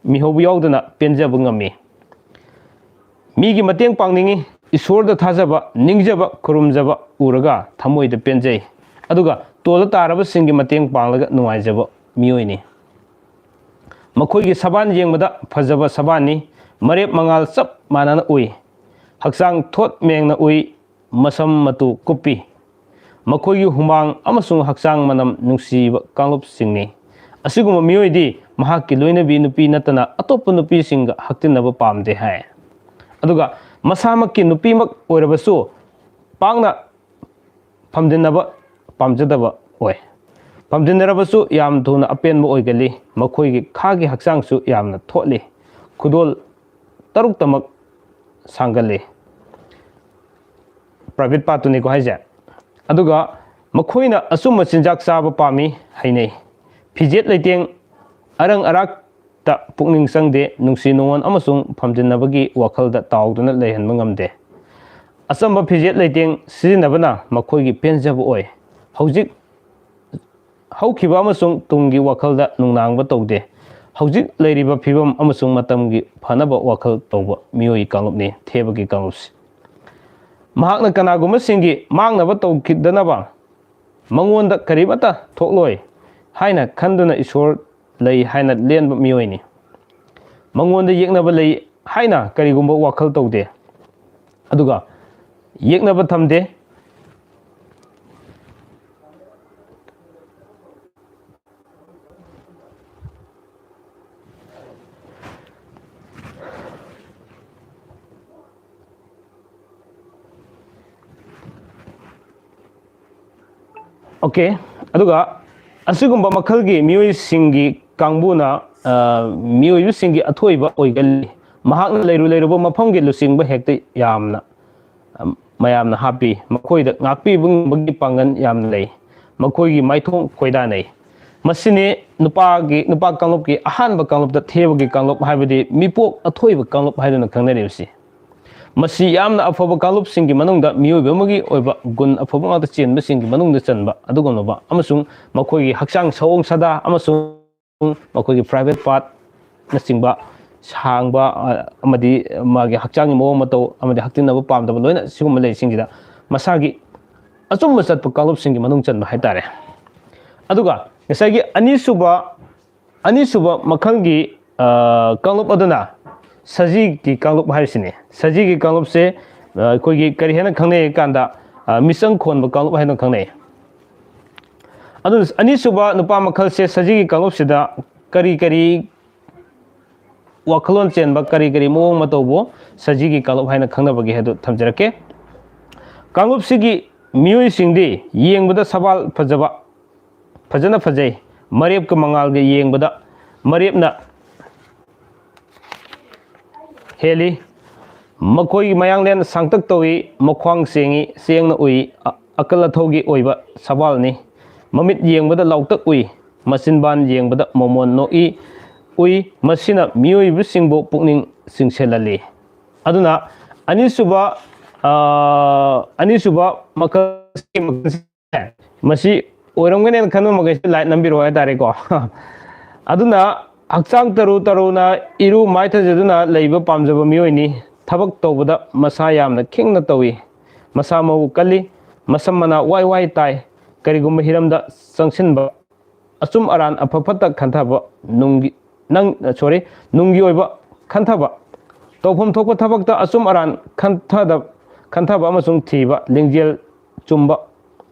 ꯃꯤꯍꯧꯕ ꯌꯥꯎꯗꯅ ꯄꯦꯟꯖꯕ ꯉꯝꯃꯤ꯫ ꯃꯤꯒꯤ ꯃꯇꯦꯡ ꯄꯥꯡꯅꯤꯡꯏ꯫ ꯏꯁꯣꯔꯗ ꯊꯥꯖꯕ, ꯅꯤꯡꯖꯕ, ꯈꯨꯔꯨꯝꯖꯕ ꯎꯔꯒ ꯊꯃꯣꯏꯗ ꯄꯦꯟꯖꯩ꯫ ꯑꯗꯨꯒ ꯇꯣꯜꯂ ꯇꯥꯔꯕꯁꯤꯡꯒꯤ ꯃꯇꯦꯡ ꯄꯥꯡꯂꯒ ꯅꯨꯡꯉꯥꯏꯖꯕ ꯃꯤꯑꯣꯏꯅꯤ꯫ ꯃꯈꯣꯏꯒꯤ ꯁꯕꯥꯟ ꯌꯦꯡꯕꯗ ꯐꯖꯕ ꯁꯕꯥꯟꯅꯤ꯫ ꯃꯔꯦꯞ ꯃꯉꯥꯜ ꯆꯞ ꯃꯥꯟꯅꯅ ꯎꯏ꯫ ꯍꯛꯆꯥꯡ ꯊꯣꯠ ꯃꯦꯡꯅ ꯎꯏ꯫ ꯃꯁꯝ ꯃꯇꯨ ꯀꯨꯞꯄꯤ꯫ ꯃꯈꯣꯏꯒꯤ ꯍꯨꯃꯥꯡ ꯑꯃꯁꯨꯡ ꯍꯛꯆꯥꯡ ꯃꯅꯝ ꯅꯨꯡꯁꯤꯕ ꯀꯥꯡꯂꯨꯞꯁꯤꯡꯅꯤ꯫ ꯑꯁꯤꯒꯨꯝꯕ ꯃꯤꯑꯣꯏꯗꯤ ꯃꯍꯥꯛꯀꯤ ꯂꯣꯏꯅꯕꯤ ꯅꯨꯄꯤ ꯅꯠꯇꯅ ꯑꯇꯣꯞꯄ ꯅꯨꯄꯤꯁꯤꯡꯒ ꯍꯛꯇꯤꯟꯅꯕ ꯄꯥꯝꯗꯦ ꯍꯥꯏ꯫ ꯑꯗꯨꯒ ꯃꯁꯥꯃꯛꯀꯤ ꯅꯨꯄꯤꯃꯛ ꯑꯣꯏꯔꯕꯁꯨ ꯄꯥꯛꯅ ꯐꯝꯖꯤꯟꯅꯕ ꯄꯥꯝꯖꯗꯕ ꯑꯣꯏ꯫ ꯐꯝꯖꯤꯟꯅꯔꯕꯁꯨ ꯌꯥꯝ ꯊꯨꯅ ꯑꯄꯦꯟꯕ ꯑꯣꯏꯒꯜꯂꯤ꯫ ꯃꯈꯣꯏꯒꯤ ꯈꯥꯒꯤ ꯍꯛꯆꯥꯡꯁꯨ ꯌꯥꯝꯅ ꯊꯣꯠꯂꯤ꯫ ꯈꯨꯗꯣꯜ ꯇꯔꯨꯛꯇꯃꯛ ꯁꯥꯡꯒꯜꯂꯤ꯫ Private partꯇꯨꯅꯤꯀꯣ ꯍꯥꯏꯁꯦ꯫ ꯑꯗꯨꯒ ꯃꯈꯣꯏꯅ ꯑꯆꯨꯝꯕ ꯆꯤꯟꯖꯥꯛ ꯆꯥꯕ ꯄꯥꯝꯃꯤ, ꯍꯩꯅꯩ꯫ ꯐꯤꯖꯦꯠ ꯂꯩꯇꯦꯡ, ꯑꯔꯪ ꯑꯔꯥꯛꯇ ꯄꯨꯛꯅꯤꯡ ꯆꯪꯗꯦ꯫ ꯅꯨꯡꯁꯤ ꯅꯨꯡꯉꯣꯟ ꯑꯃꯁꯨꯡ ꯐꯝꯖꯤꯟꯅꯕꯒꯤ ꯋꯥꯈꯜꯗ ꯇꯥꯎꯗꯨꯅ ꯂꯩꯍꯟꯕ ꯉꯝꯗꯦ꯫ ꯑꯆꯝꯕ ꯐꯤꯖꯦꯠ ꯂꯩꯇꯦꯡ ꯁꯤꯖꯤꯟꯅꯕꯅ ꯃꯈꯣꯏꯒꯤ ꯄꯦꯟꯖꯕ ꯑꯣꯏ꯫ ꯍꯧꯖꯤꯛ ꯍꯧꯈꯤꯕ ꯑꯃꯁꯨꯡ ꯇꯨꯡꯒꯤ ꯋꯥꯈꯜꯗ ꯅꯨꯡꯅꯥꯡꯕ ꯇꯧꯗꯦ꯫ ꯍꯧꯖꯤꯛ ꯂꯩꯔꯤꯕ ꯐꯤꯕꯝ ꯑꯃꯁꯨꯡ ꯃꯇꯝꯒꯤ ꯐꯅꯕ ꯋꯥꯈꯜ ꯇꯧꯕ ꯃꯤꯑꯣꯏ ꯀꯥꯡꯂꯨꯞꯅꯤ ꯊꯦꯕꯒꯤ ꯀꯥꯡꯂꯨꯞꯁꯤ꯫ ꯃꯍꯥꯛꯅ ꯀꯅꯥꯒꯨꯝꯕꯁꯤꯡꯒꯤ ꯃꯥꯡꯅꯕ ꯇꯧꯈꯤꯗꯅꯕ, ꯃꯉꯣꯟꯗ ꯀꯔꯤꯃꯠꯇ ꯊꯣꯛꯂꯣꯏ ꯍꯥꯏꯅ ꯈꯟꯗꯨꯅ ꯏꯁꯣꯔ ꯂꯩ ꯍꯥꯏꯅ ꯂꯦꯟꯕ ꯃꯤꯑꯣꯏꯅꯤ꯫ ꯃꯉꯣꯟꯗ ꯌꯦꯛꯅꯕ ꯂꯩ ꯍꯥꯏꯅ ꯀꯔꯤꯒꯨꯝꯕ ꯋꯥꯈꯜ ꯇꯧꯗꯦ꯫ ꯑꯗꯨꯒ ꯌꯦꯛꯅꯕ ꯊꯝꯗꯦ꯫ OK, ꯑꯗꯨꯒ ꯑꯁꯤꯒꯨꯝꯕ ꯃꯈꯜꯒꯤ ꯃꯤꯑꯣꯏꯁꯤꯡꯒꯤ ꯀꯥꯡꯕꯨꯅ, ꯑ, ꯃꯤꯑꯣꯏꯕꯁꯤꯡꯒꯤ ꯑꯊꯣꯏꯕ ꯑꯣꯏꯒꯜꯂꯤ꯫ ꯃꯍꯥꯛꯅ ꯂꯩꯔꯨ ꯂꯩꯔꯨꯕ ꯃꯐꯝꯒꯤ ꯂꯨꯆꯤꯡꯕ ꯍꯦꯛꯇ ꯌꯥꯝꯅ, ꯑ, ꯃꯌꯥꯝꯅ ꯍꯥꯞꯄꯤ꯫ ꯃꯈꯣꯏꯗ ꯉꯥꯛꯄꯤꯕ ꯉꯝꯕꯒꯤ ꯄꯥꯡꯒꯜ ꯌꯥꯝꯅ ꯂꯩ꯫ ꯃꯈꯣꯏꯒꯤ ꯃꯥꯏꯊꯣꯡ ꯈꯣꯏꯗꯥꯅꯩ꯫ ꯃꯁꯤꯅꯤ ꯅꯨꯄꯥꯒꯤ, ꯅꯨꯄꯥ ꯀꯥꯡꯂꯨꯞꯀꯤ ꯑꯍꯥꯟꯕ ꯀꯥꯡꯂꯨꯞꯇ ꯊꯦꯕꯒꯤ ꯀꯥꯡꯂꯨꯞ ꯍꯥꯏꯕꯗꯤ ꯃꯤꯄꯣꯛ ꯑꯊꯣꯏꯕ ꯀꯥꯡꯂꯨꯞ ꯍꯥꯏꯗꯨꯅ ꯈꯪꯅꯔꯤꯕꯁꯤ꯫ ꯃꯁꯤ ꯌꯥꯝꯅ ꯑꯐꯕ ꯀꯥꯡꯂꯨꯞꯁꯤꯡꯒꯤ ꯃꯅꯨꯡꯗ ꯃꯤꯑꯣꯏꯕ ꯑꯃꯒꯤ ꯑꯣꯏꯕ ꯒꯨꯟ ꯑꯐꯕ ꯉꯥꯛꯇ ꯆꯦꯟꯕꯁꯤꯡꯒꯤ ꯃꯅꯨꯡꯗ ꯆꯟꯕ ꯑꯗꯨꯒꯨꯝꯂꯕ ꯑꯃꯁꯨꯡ ꯃꯈꯣꯏꯒꯤ ꯍꯛꯆꯥꯡ ꯁꯑꯣꯡ ꯁꯥꯗꯥ ꯑꯃꯁꯨꯡ ꯃꯈꯣꯏꯒꯤ private partꯅꯆꯤꯡꯕ ꯁꯥꯡꯕ, ꯑ, ꯑꯃꯗꯤ ꯃꯥꯒꯤ ꯍꯛꯆꯥꯡꯒꯤ ꯃꯑꯣꯡ ꯃꯇꯧ ꯑꯃꯗꯤ ꯍꯛꯇꯤꯟꯅꯕ ꯄꯥꯝꯗꯕ ꯂꯣꯏꯅ ꯁꯤꯒꯨꯝꯕ ꯂꯩꯁꯤꯡꯁꯤꯗ ꯃꯁꯥꯒꯤ ꯑꯆꯨꯝꯕ ꯆꯠꯄ ꯀꯥꯡꯂꯨꯞꯁꯤꯡꯒꯤ ꯃꯅꯨꯡ ꯆꯟꯕ ꯍꯥꯏꯇꯥꯔꯦ꯫ ꯑꯗꯨꯒ ꯉꯁꯥꯏꯒꯤ ꯑꯅꯤꯁꯨꯕ ꯑꯅꯤꯁꯨꯕ ꯃꯈꯜꯒꯤ ꯀꯥꯡꯂꯨꯞ ꯑꯗꯨꯅ ꯁꯖꯤꯒꯤ ꯀꯥꯡꯂꯨꯞ ꯍꯥꯏꯔꯤꯁꯤꯅꯤ꯫ ꯁꯖꯤꯒꯤ ꯀꯥꯡꯂꯨꯞꯁꯦ ꯑꯩꯈꯣꯏꯒꯤ ꯀꯔꯤ ꯍꯥꯏꯅ ꯈꯪꯅꯩ ꯀꯥꯟꯗ, ꯃꯤꯆꯪ ꯈꯣꯟꯕ ꯀꯥꯡꯂꯨꯞ ꯍꯥꯏꯅ ꯈꯪꯅꯩ꯫ ꯑꯗꯨꯅ ꯑꯅꯤꯁꯨꯕ ꯅꯨꯄꯥ ꯃꯈꯜꯁꯦ ꯁꯖꯤꯒꯤ ꯀꯥꯡꯂꯨꯞꯁꯤꯗ ꯀꯔꯤ ꯀꯔꯤ ꯋꯥꯈꯜꯂꯣꯟ ꯆꯦꯟꯕ, ꯀꯔꯤ ꯀꯔꯤ ꯃꯑꯣꯡ ꯃꯇꯧꯕꯨ ꯁꯖꯤꯒꯤ ꯀꯥꯡꯂꯨꯞ ꯍꯥꯏꯅ ꯈꯪꯅꯕꯒꯦ ꯍꯥꯏꯗꯨ ꯊꯝꯖꯔꯛꯀꯦ꯫ ꯀꯥꯡꯂꯨꯞꯁꯤꯒꯤ ꯃꯤꯑꯣꯏꯁꯤꯡꯗꯤ ꯌꯦꯡꯕꯗ ꯁꯕꯥꯜ ꯐꯖꯕ, ꯐꯖꯅ ꯐꯖꯩ꯫ ꯃꯔꯦꯞꯀ ꯃꯉꯥꯜꯒ ꯌꯦꯡꯕꯗ ꯃꯔꯦꯞꯅ ꯍꯦꯜꯂꯤ꯫ ꯃꯈꯣꯏꯒꯤ ꯃꯌꯥꯡꯂꯦꯟ ꯁꯥꯡꯇꯛ ꯇꯧꯏ, ꯃꯈ꯭ꯋꯥꯡ ꯁꯦꯡꯏ, ꯆꯦꯡꯅ ꯎꯏ, ꯑꯀꯜ ꯑꯊꯧꯒꯤ ꯑꯣꯏꯕ ꯁꯕꯥꯜꯅꯤ꯫ ꯃꯃꯤꯠ ꯌꯦꯡꯕꯗ ꯂꯥꯎꯇꯛ ꯎꯏ, ꯃꯆꯤꯟꯕꯥꯟ ꯌꯦꯡꯕꯗ ꯃꯣꯃꯣꯟ ꯅꯣꯛꯏ ꯎꯏ꯫ ꯃꯁꯤꯅ ꯃꯤꯑꯣꯏꯕꯁꯤꯡꯕꯨ ꯄꯨꯛꯅꯤꯡ ꯆꯤꯡꯁꯤꯜꯍꯜꯂꯤ꯫ ꯑꯗꯨꯅ ꯑꯅꯤꯁꯨꯕ ꯑꯅꯤꯁꯨꯕ ꯃꯈꯜ ꯃꯁꯤ ꯑꯣꯏꯔꯝꯒꯅꯦꯅ ꯈꯟꯕ ꯃꯈꯩꯁꯤ ꯂꯥꯏꯠ ꯅꯝꯕꯤꯔꯛꯑꯣ ꯍꯥꯏꯇꯥꯔꯦꯀꯣ꯫ ꯑꯗꯨꯅ ꯍꯛꯆꯥꯡ ꯇꯔꯨ ꯇꯔꯨꯅ ꯏꯔꯨ ꯃꯥꯏꯊꯖꯗꯨꯅ ꯂꯩꯕ ꯄꯥꯝꯖꯕ ꯃꯤꯑꯣꯏꯅꯤ꯫ ꯊꯕꯛ ꯇꯧꯕꯗ ꯃꯁꯥ ꯌꯥꯝꯅ ꯈꯤꯡꯅ ꯇꯧꯏ꯫ ꯃꯁꯥ ꯃꯎ ꯀꯜꯂꯤ꯫ ꯃꯁꯝ ꯃꯅꯥ ꯋꯥꯏ ꯋꯥꯏ ꯇꯥꯏ꯫ ꯀꯔꯤꯒꯨꯝꯕ ꯍꯤꯔꯝꯗ ꯆꯪꯁꯤꯟꯕ, ꯑꯆꯨꯝ ꯑꯔꯥꯟ ꯑꯐ ꯐꯠꯇ ꯈꯟꯊꯕ, ꯅꯨꯡꯒꯤ ꯅꯪ ꯁꯣꯔꯤ ꯅꯨꯡꯒꯤ ꯑꯣꯏꯕ ꯈꯟꯊꯕ, ꯇꯧꯐꯝ ꯊꯣꯛꯄ ꯊꯕꯛꯇ ꯑꯆꯨꯝ ꯑꯔꯥꯟ ꯈꯟꯊꯗ ꯈꯟꯊꯕ ꯑꯃꯁꯨꯡ ꯊꯤꯕ, ꯂꯤꯡꯖꯦꯜ ꯆꯨꯝꯕ,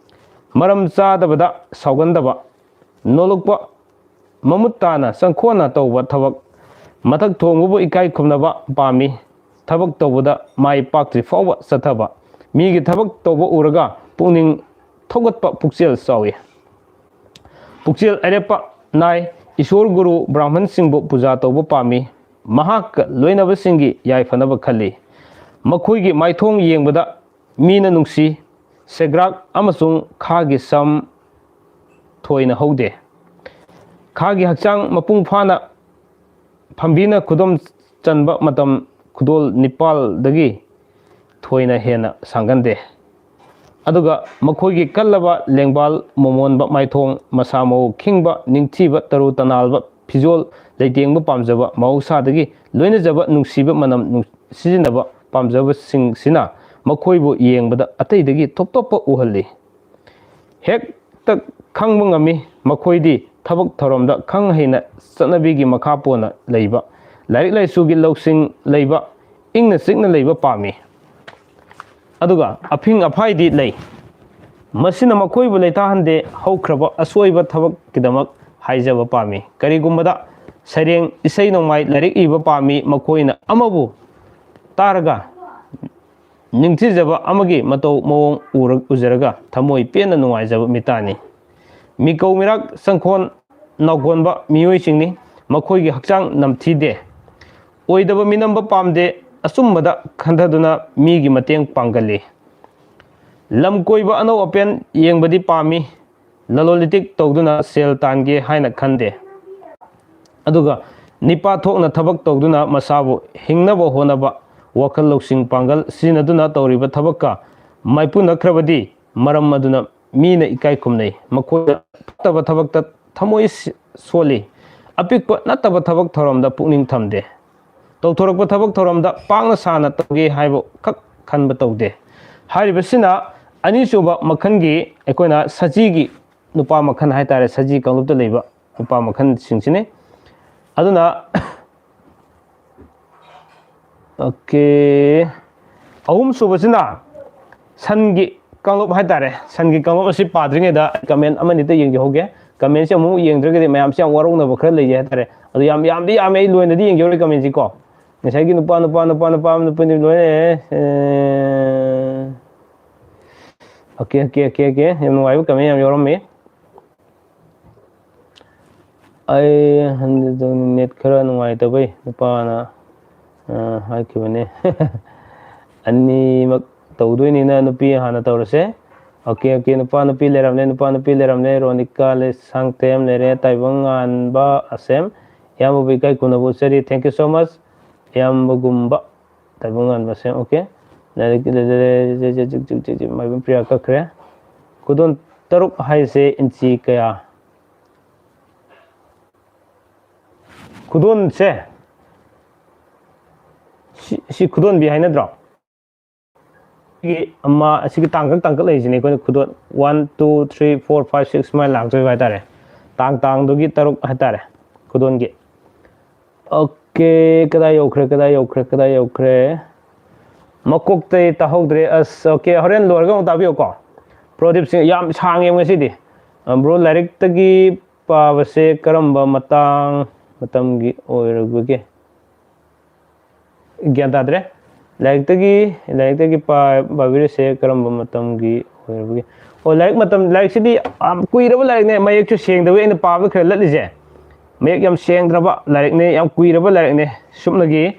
ꯃꯔꯝ ꯆꯥꯗꯕꯗ ꯁꯥꯎꯒꯟꯗꯕ, ꯅꯣꯂꯨꯛꯄ, ꯃꯃꯨꯠ ꯇꯥꯅ ꯆꯪꯈꯣꯟꯅ ꯇꯧꯕ ꯊꯕꯛ, ꯃꯊꯛ ꯊꯣꯡꯕꯕꯨ ꯏꯀꯥꯏ ꯈꯨꯝꯅꯕ ꯄꯥꯝꯃꯤ꯫ ꯊꯕꯛ ꯇꯧꯕꯗ ꯃꯥꯏ ꯄꯥꯛꯇ꯭ꯔꯤ ꯐꯥꯎꯕ ꯆꯠꯊꯕ, ꯃꯤꯒꯤ ꯊꯕꯛ ꯇꯧꯕ ꯎꯔꯒ ꯄꯨꯛꯅꯤꯡ ꯊꯧꯒꯠꯄ ꯄꯨꯛꯆꯦꯜ ꯆꯥꯎꯏ꯫ ꯄꯨꯛꯆꯦꯜ ꯑꯔꯦꯞꯄ ꯅꯥꯏ꯫ ꯏꯁꯣꯔ ꯒꯨꯔꯨ ꯕ꯭ꯔꯥꯍꯃꯟꯁꯤꯡꯕꯨ ꯄꯨꯖꯥ ꯇꯧꯕ ꯄꯥꯝꯃꯤ꯫ ꯃꯍꯥꯛꯀ ꯂꯣꯏꯅꯕꯁꯤꯡꯒꯤ ꯌꯥꯏꯐꯅꯕ ꯈꯜꯂꯤ꯫ ꯃꯈꯣꯏꯒꯤ ꯃꯥꯏꯊꯣꯡ ꯌꯦꯡꯕꯗ ꯃꯤꯅ ꯅꯨꯡꯁꯤ꯫ ꯁꯦꯒ꯭ꯔꯥꯛ ꯑꯃꯁꯨꯡ ꯈꯥꯒꯤ ꯁꯝ ꯊꯣꯏꯅ ꯍꯧꯗꯦ꯫ ꯈꯥꯒꯤ ꯍꯛꯆꯥꯡ ꯃꯄꯨꯡ ꯐꯥꯅ ꯐꯝꯕꯤꯅ ꯈꯨꯗꯣꯝ ꯆꯟꯕ ꯃꯇꯝ ꯈꯨꯗꯣꯜ ꯅꯤꯄꯥꯜꯗꯒꯤ ꯊꯣꯏꯅ ꯍꯦꯟꯅ ꯁꯥꯡꯒꯟꯗꯦ꯫ ꯑꯗꯨꯒ ꯃꯈꯣꯏꯒꯤ ꯀꯜꯂꯕ ꯂꯦꯡꯕꯥꯜ, ꯃꯣꯃꯣꯟꯕ ꯃꯥꯏꯊꯣꯡ, ꯃꯁꯥ ꯃꯎ ꯈꯤꯡꯕ, ꯅꯤꯡꯊꯤꯕ, ꯇꯔꯨ ꯇꯅꯥꯜꯕ ꯐꯤꯖꯣꯜ, ꯂꯩꯇꯦꯡꯕ ꯄꯥꯝꯖꯕ, ꯃꯍꯧꯁꯥꯗꯒꯤ ꯂꯣꯏꯅꯖꯕ, ꯅꯨꯡꯁꯤꯕ ꯃꯅꯝ ꯅꯨꯡ-, ꯁꯤꯖꯤꯟꯅꯕ ꯄꯥꯝꯖꯕꯁꯤꯡꯁꯤꯅ ꯃꯈꯣꯏꯕꯨ ꯌꯦꯡꯕꯗ ꯑꯇꯩꯗꯒꯤ ꯇꯣꯞ ꯇꯣꯞꯄ ꯎꯍꯜꯂꯤ꯫ ꯍꯦꯛꯇ ꯈꯪꯕ ꯉꯝꯃꯤ꯫ ꯃꯈꯣꯏꯗꯤ ꯊꯕꯛ ꯊꯧꯔꯝꯗ ꯈꯪ ꯍꯩꯅ, ꯆꯠꯅꯕꯤꯒꯤ ꯃꯈꯥ ꯄꯣꯟꯅ ꯂꯩꯕ, ꯂꯥꯏꯔꯤꯛ ꯂꯥꯏꯁꯨꯒꯤ ꯂꯧꯁꯤꯡ ꯂꯩꯕ, ꯏꯪꯅ ꯆꯤꯛꯅ ꯂꯩꯕ ꯄꯥꯝꯃꯤ꯫ ꯑꯗꯨꯒ ꯑꯐꯤꯡ ꯑꯐꯥꯏꯗꯤ ꯂꯩ꯫ ꯃꯁꯤꯅ ꯃꯈꯣꯏꯕꯨ ꯂꯩꯇꯥꯍꯟꯗꯦ꯫ ꯍꯧꯈ꯭ꯔꯕ ꯑꯁꯣꯏꯕ ꯊꯕꯛꯀꯤꯗꯃꯛ ꯍꯥꯏꯖꯕ ꯄꯥꯝꯃꯤ꯫ ꯀꯔꯤꯒꯨꯝꯕꯗ ꯁꯩꯔꯦꯡ, ꯏꯁꯩ ꯅꯣꯡꯃꯥꯏ, ꯂꯥꯏꯔꯤꯛ ꯏꯕ ꯄꯥꯝꯃꯤ꯫ ꯃꯈꯣꯏꯅ ꯑꯃꯕꯨ ꯇꯥꯔꯒ ꯅꯤꯡꯊꯤꯖꯕ ꯑꯃꯒꯤ ꯃꯇꯧ ꯃꯑꯣꯡ ꯎꯔ-, ꯎꯖꯔꯒ ꯊꯃꯣꯏ ꯄꯦꯟꯅ ꯅꯨꯡꯉꯥꯏꯖꯕ ꯃꯤꯇꯥꯅꯤ꯫ ꯃꯤꯀꯧ ꯃꯤꯔꯥꯛ ꯆꯪꯈꯣꯟ ꯅꯥꯎꯒꯣꯟꯕ ꯃꯤꯑꯣꯏꯁꯤꯡꯅꯤ꯫ ꯃꯈꯣꯏꯒꯤ ꯍꯛꯆꯥꯡ ꯅꯝꯊꯤꯗꯦ꯫ ꯑꯣꯏꯗꯕ ꯃꯤꯅꯝꯕ ꯄꯥꯝꯗꯦ꯫ ꯑꯆꯨꯝꯕꯗ ꯈꯟꯊꯗꯨꯅ ꯃꯤꯒꯤ ꯃꯇꯦꯡ ꯄꯥꯡꯒꯜꯂꯤ꯫ ꯂꯝ ꯀꯣꯏꯕ ꯑꯅꯧ ꯑꯄꯦꯟ ꯌꯦꯡꯕꯗꯤ ꯄꯥꯝꯃꯤ꯫ ꯂꯂꯣꯟ ꯏꯇꯤꯛ ꯇꯧꯗꯨꯅ ꯁꯦꯜ ꯇꯥꯟꯒꯦ ꯍꯥꯏꯅ ꯈꯟꯗꯦ꯫ ꯑꯗꯨꯒ ꯅꯤꯄꯥ ꯊꯣꯛꯅ ꯊꯕꯛ ꯇꯧꯗꯨꯅ ꯃꯁꯥꯕꯨ ꯍꯤꯡꯅꯕ ꯍꯣꯠꯅꯕ, ꯋꯥꯈꯜ ꯂꯧꯁꯤꯡ ꯄꯥꯡꯒꯜ ꯁꯤꯖꯤꯟꯅꯗꯨꯅ ꯇꯧꯔꯤꯕ ꯊꯕꯛꯀ ꯃꯥꯏꯄꯨꯅꯈ꯭ꯔꯕꯗꯤ ꯃꯔꯝ ꯑꯗꯨꯅ ꯃꯤꯅ ꯏꯀꯥꯏ ꯈꯨꯝꯅꯩ꯫ ꯃꯈꯣꯏꯅ ꯐꯠꯇꯕ ꯊꯕꯛꯇ ꯊꯃꯣꯏ ꯁꯤ-, ꯁꯣꯜꯂꯤ꯫ ꯑꯄꯤꯛꯄ ꯅꯠꯇꯕ ꯊꯕꯛ ꯊꯧꯔꯝꯗ ꯄꯨꯛꯅꯤꯡ ꯊꯝꯗꯦ꯫ ꯇꯧꯊꯣꯔꯛꯄ ꯊꯕꯛ ꯊꯧꯔꯝꯗ ꯄꯥꯛꯅ ꯁꯥꯅ ꯇꯧꯒꯦ ꯍꯥꯏꯕ ꯈꯛ ꯈꯟꯕ ꯇꯧꯗꯦ꯫ ꯍꯥꯏꯔꯤꯕꯁꯤꯅ ꯑꯅꯤꯁꯨꯕ ꯃꯈꯜꯒꯤ ꯑꯩꯈꯣꯏꯅ ꯁꯖꯤꯒꯤ ꯅꯨꯄꯥ ꯃꯈꯜ ꯍꯥꯏꯇꯥꯔꯦ, ꯁꯖꯤ ꯀꯥꯡꯂꯨꯞꯇ ꯂꯩꯕ ꯅꯨꯄꯥ ꯃꯈꯜꯁꯤꯡꯁꯤꯅꯤ꯫ ꯑꯗꯨꯅ ꯑꯣꯀꯦ, ꯑꯍꯨꯝ ꯁꯨꯕꯁꯤꯅ ꯁꯟꯒꯤ ꯀꯥꯡꯂꯨꯞ ꯍꯥꯏꯇꯥꯔꯦ꯫ ꯁꯟꯒꯤ ꯀꯥꯡꯂꯨꯞ ꯑꯁꯤ ꯄꯥꯗ꯭ꯔꯤꯉꯩꯗ ꯀꯃꯦꯟ ꯑꯃꯅꯤꯇ ꯌꯦꯡꯖꯍꯧꯒꯦ꯫ ꯀꯃꯦꯟꯁꯦ ꯑꯃꯨꯛ ꯌꯦꯡꯗ꯭ꯔꯒꯗꯤ ꯃꯌꯥꯝꯁꯦ ꯌꯥꯝ ꯋꯥꯔꯧꯅꯕ ꯈꯔ ꯂꯩꯖꯩ ꯍꯥꯏꯇꯥꯔꯦ꯫ ꯑꯗꯨ ꯌꯥꯝ ꯌꯥꯝꯗꯤ ꯌꯥꯝꯃꯦ, ꯑꯩ ꯂꯣꯏꯅꯗꯤ ꯌꯦꯡꯖꯍꯧꯔꯣꯏ ꯀꯃꯦꯟꯁꯤ ꯀꯣ꯫ ꯉꯁꯥꯏꯒꯤ ꯅꯨꯄꯥ, ꯅꯨꯄꯥ, ꯅꯨꯄꯥ, ꯅꯨꯄꯥ, ꯅꯨꯄꯤ ꯂꯣꯏꯅ, ꯑꯦ, ꯑꯣꯀꯦ, ꯑꯣꯀꯦ, ꯑꯣꯀꯦ, ꯑꯣꯀꯦ꯫ ꯌꯥꯝ ꯅꯨꯡꯉꯥꯏꯕ ꯀꯃꯦꯟ ꯌꯥꯝ ꯌꯥꯎꯔꯝꯃꯤ꯫ ꯑꯩ ꯍꯟꯗꯛ ꯅꯦꯠ ꯈꯔ ꯅꯨꯡꯉꯥꯏꯇꯕꯩ ꯅꯨꯄꯥꯅ, ꯑ, ꯍꯥꯏꯈꯤꯕꯅꯦ꯫ ꯑꯅꯤꯃꯛ ꯇꯧꯗꯣꯏꯅꯤꯅ ꯅꯨꯄꯤ ꯍꯥꯟꯅ ꯇꯧꯔꯁꯦ꯫ ꯑꯣꯀꯦ, ꯑꯣꯀꯦ, ꯅꯨꯄꯥ ꯅꯨꯄꯤ ꯂꯩꯔꯝꯂꯦ, ꯅꯨꯄꯥ ꯅꯨꯄꯤ ꯂꯩꯔꯝꯂꯦ, ꯔꯣꯅꯤꯀꯥ ꯂꯩꯁꯥꯡꯊꯦꯝ ꯂꯩꯔꯦ, ꯇꯥꯏꯕꯪ ꯉꯥꯟꯕ ꯑꯁꯦꯝ, ꯏꯌꯥꯝꯕꯕꯨ ꯏꯀꯥꯏ ꯈꯨꯝꯅꯕ ꯎꯠꯆꯔꯤ, thank you so much, ꯏꯌꯥꯝꯕꯒꯨꯝꯕ꯫ ꯇꯥꯏꯕꯪ ꯉꯥꯟꯕꯁꯦ, ꯑꯣꯀꯦ꯫ ꯂꯥꯏꯔꯤꯛ, ꯃꯥꯏꯕꯝ ꯄ꯭ꯔꯤꯌꯥ ꯀꯛꯈ꯭ꯔꯦ꯫ ꯈꯨꯗꯣꯟ ꯇꯔꯨꯛ ꯍꯥꯏꯁꯦ ꯏꯟꯆꯤ ꯀꯌꯥ? ꯈꯨꯗꯣꯟꯁꯦ, ꯁꯤ, ꯁꯤ ꯈꯨꯗꯣꯟꯕꯤ ꯍꯥꯏꯅꯗ꯭ꯔꯣ? ꯑꯃ, ꯑꯁꯤꯒꯤ ꯇꯥꯡꯀꯛ ꯇꯥꯡꯀꯛ ꯂꯩꯔꯤꯁꯤꯅꯦ ꯑꯩꯈꯣꯏꯅ ꯈꯨꯗꯣꯟ one, two, three, four, five, six ꯁꯨꯃꯥꯏꯅ ꯂꯥꯛꯇꯣꯏꯕ ꯍꯥꯏꯇꯥꯔꯦ꯫ ꯇꯥꯡ ꯇꯥꯡꯗꯨꯒꯤ ꯇꯔꯨꯛ ꯍꯥꯏꯇꯥꯔꯦ ꯈꯨꯗꯣꯟꯒꯤ꯫ ꯑꯣꯀꯦ, ꯀꯗꯥꯏ ꯌꯧꯈ꯭ꯔꯦ, ꯀꯗꯥꯏ ꯌꯧꯈ꯭ꯔꯦ, ꯀꯗꯥꯏ ꯌꯧꯈ꯭ꯔꯦ? ꯃꯀꯣꯛꯇꯩ ꯇꯥꯍꯧꯗ꯭ꯔꯦ꯫ ꯑꯁ, ꯑꯣꯀꯦ, ꯍꯣꯔꯦꯟ ꯂꯣꯏꯔꯒ ꯑꯃꯨꯛ ꯇꯥꯕꯤꯌꯨꯀꯣ꯫ ꯄ꯭ꯔꯣꯗꯤꯞꯁꯤꯡ ꯌꯥꯝ ꯁꯥꯡꯉꯦ ꯉꯁꯤꯗꯤ꯫ ꯑ, ꯕ꯭ꯔꯣ, ꯂꯥꯏꯔꯤꯛꯇꯒꯤ ꯄꯥꯕꯁꯦ ꯀꯔꯝꯕ ꯃꯇꯥꯡ ꯃꯇꯝꯒꯤ ꯑꯣꯏꯔꯕꯒꯦ? ꯒ꯭ꯌꯥꯟ ꯇꯥꯗ꯭ꯔꯦ꯫ ꯂꯥꯏꯔꯤꯛꯇꯒꯤ, ꯂꯥꯏꯔꯤꯛꯇꯒꯤ ꯄꯥ-, ꯄꯥꯕꯤꯔꯤꯁꯦ ꯀꯔꯝꯕ ꯃꯇꯝꯒꯤ ꯑꯣꯏꯔꯕꯒꯦ? ꯑꯣ, ꯂꯥꯏꯔꯤꯛ ꯃꯇꯝ, ꯂꯥꯏꯔꯤꯛꯁꯤꯗꯤ ꯌꯥꯝ ꯀꯨꯏꯔꯕ ꯂꯥꯏꯔꯤꯛꯅꯦ, ꯃꯌꯦꯛꯁꯨ ꯁꯦꯡꯗꯕꯒꯤ ꯑꯩꯅ ꯄꯥꯕ ꯈꯔ ꯂꯠꯂꯤꯁꯦ꯫ ꯃꯌꯦꯛ ꯌꯥꯝ ꯁꯦꯡꯗ꯭ꯔꯕ ꯂꯥꯏꯔꯤꯛꯅꯦ, ꯌꯥꯝ ꯀꯨꯏꯔꯕ ꯂꯥꯏꯔꯤꯛꯅꯦ꯫ ꯁꯨꯞꯅꯒꯤ,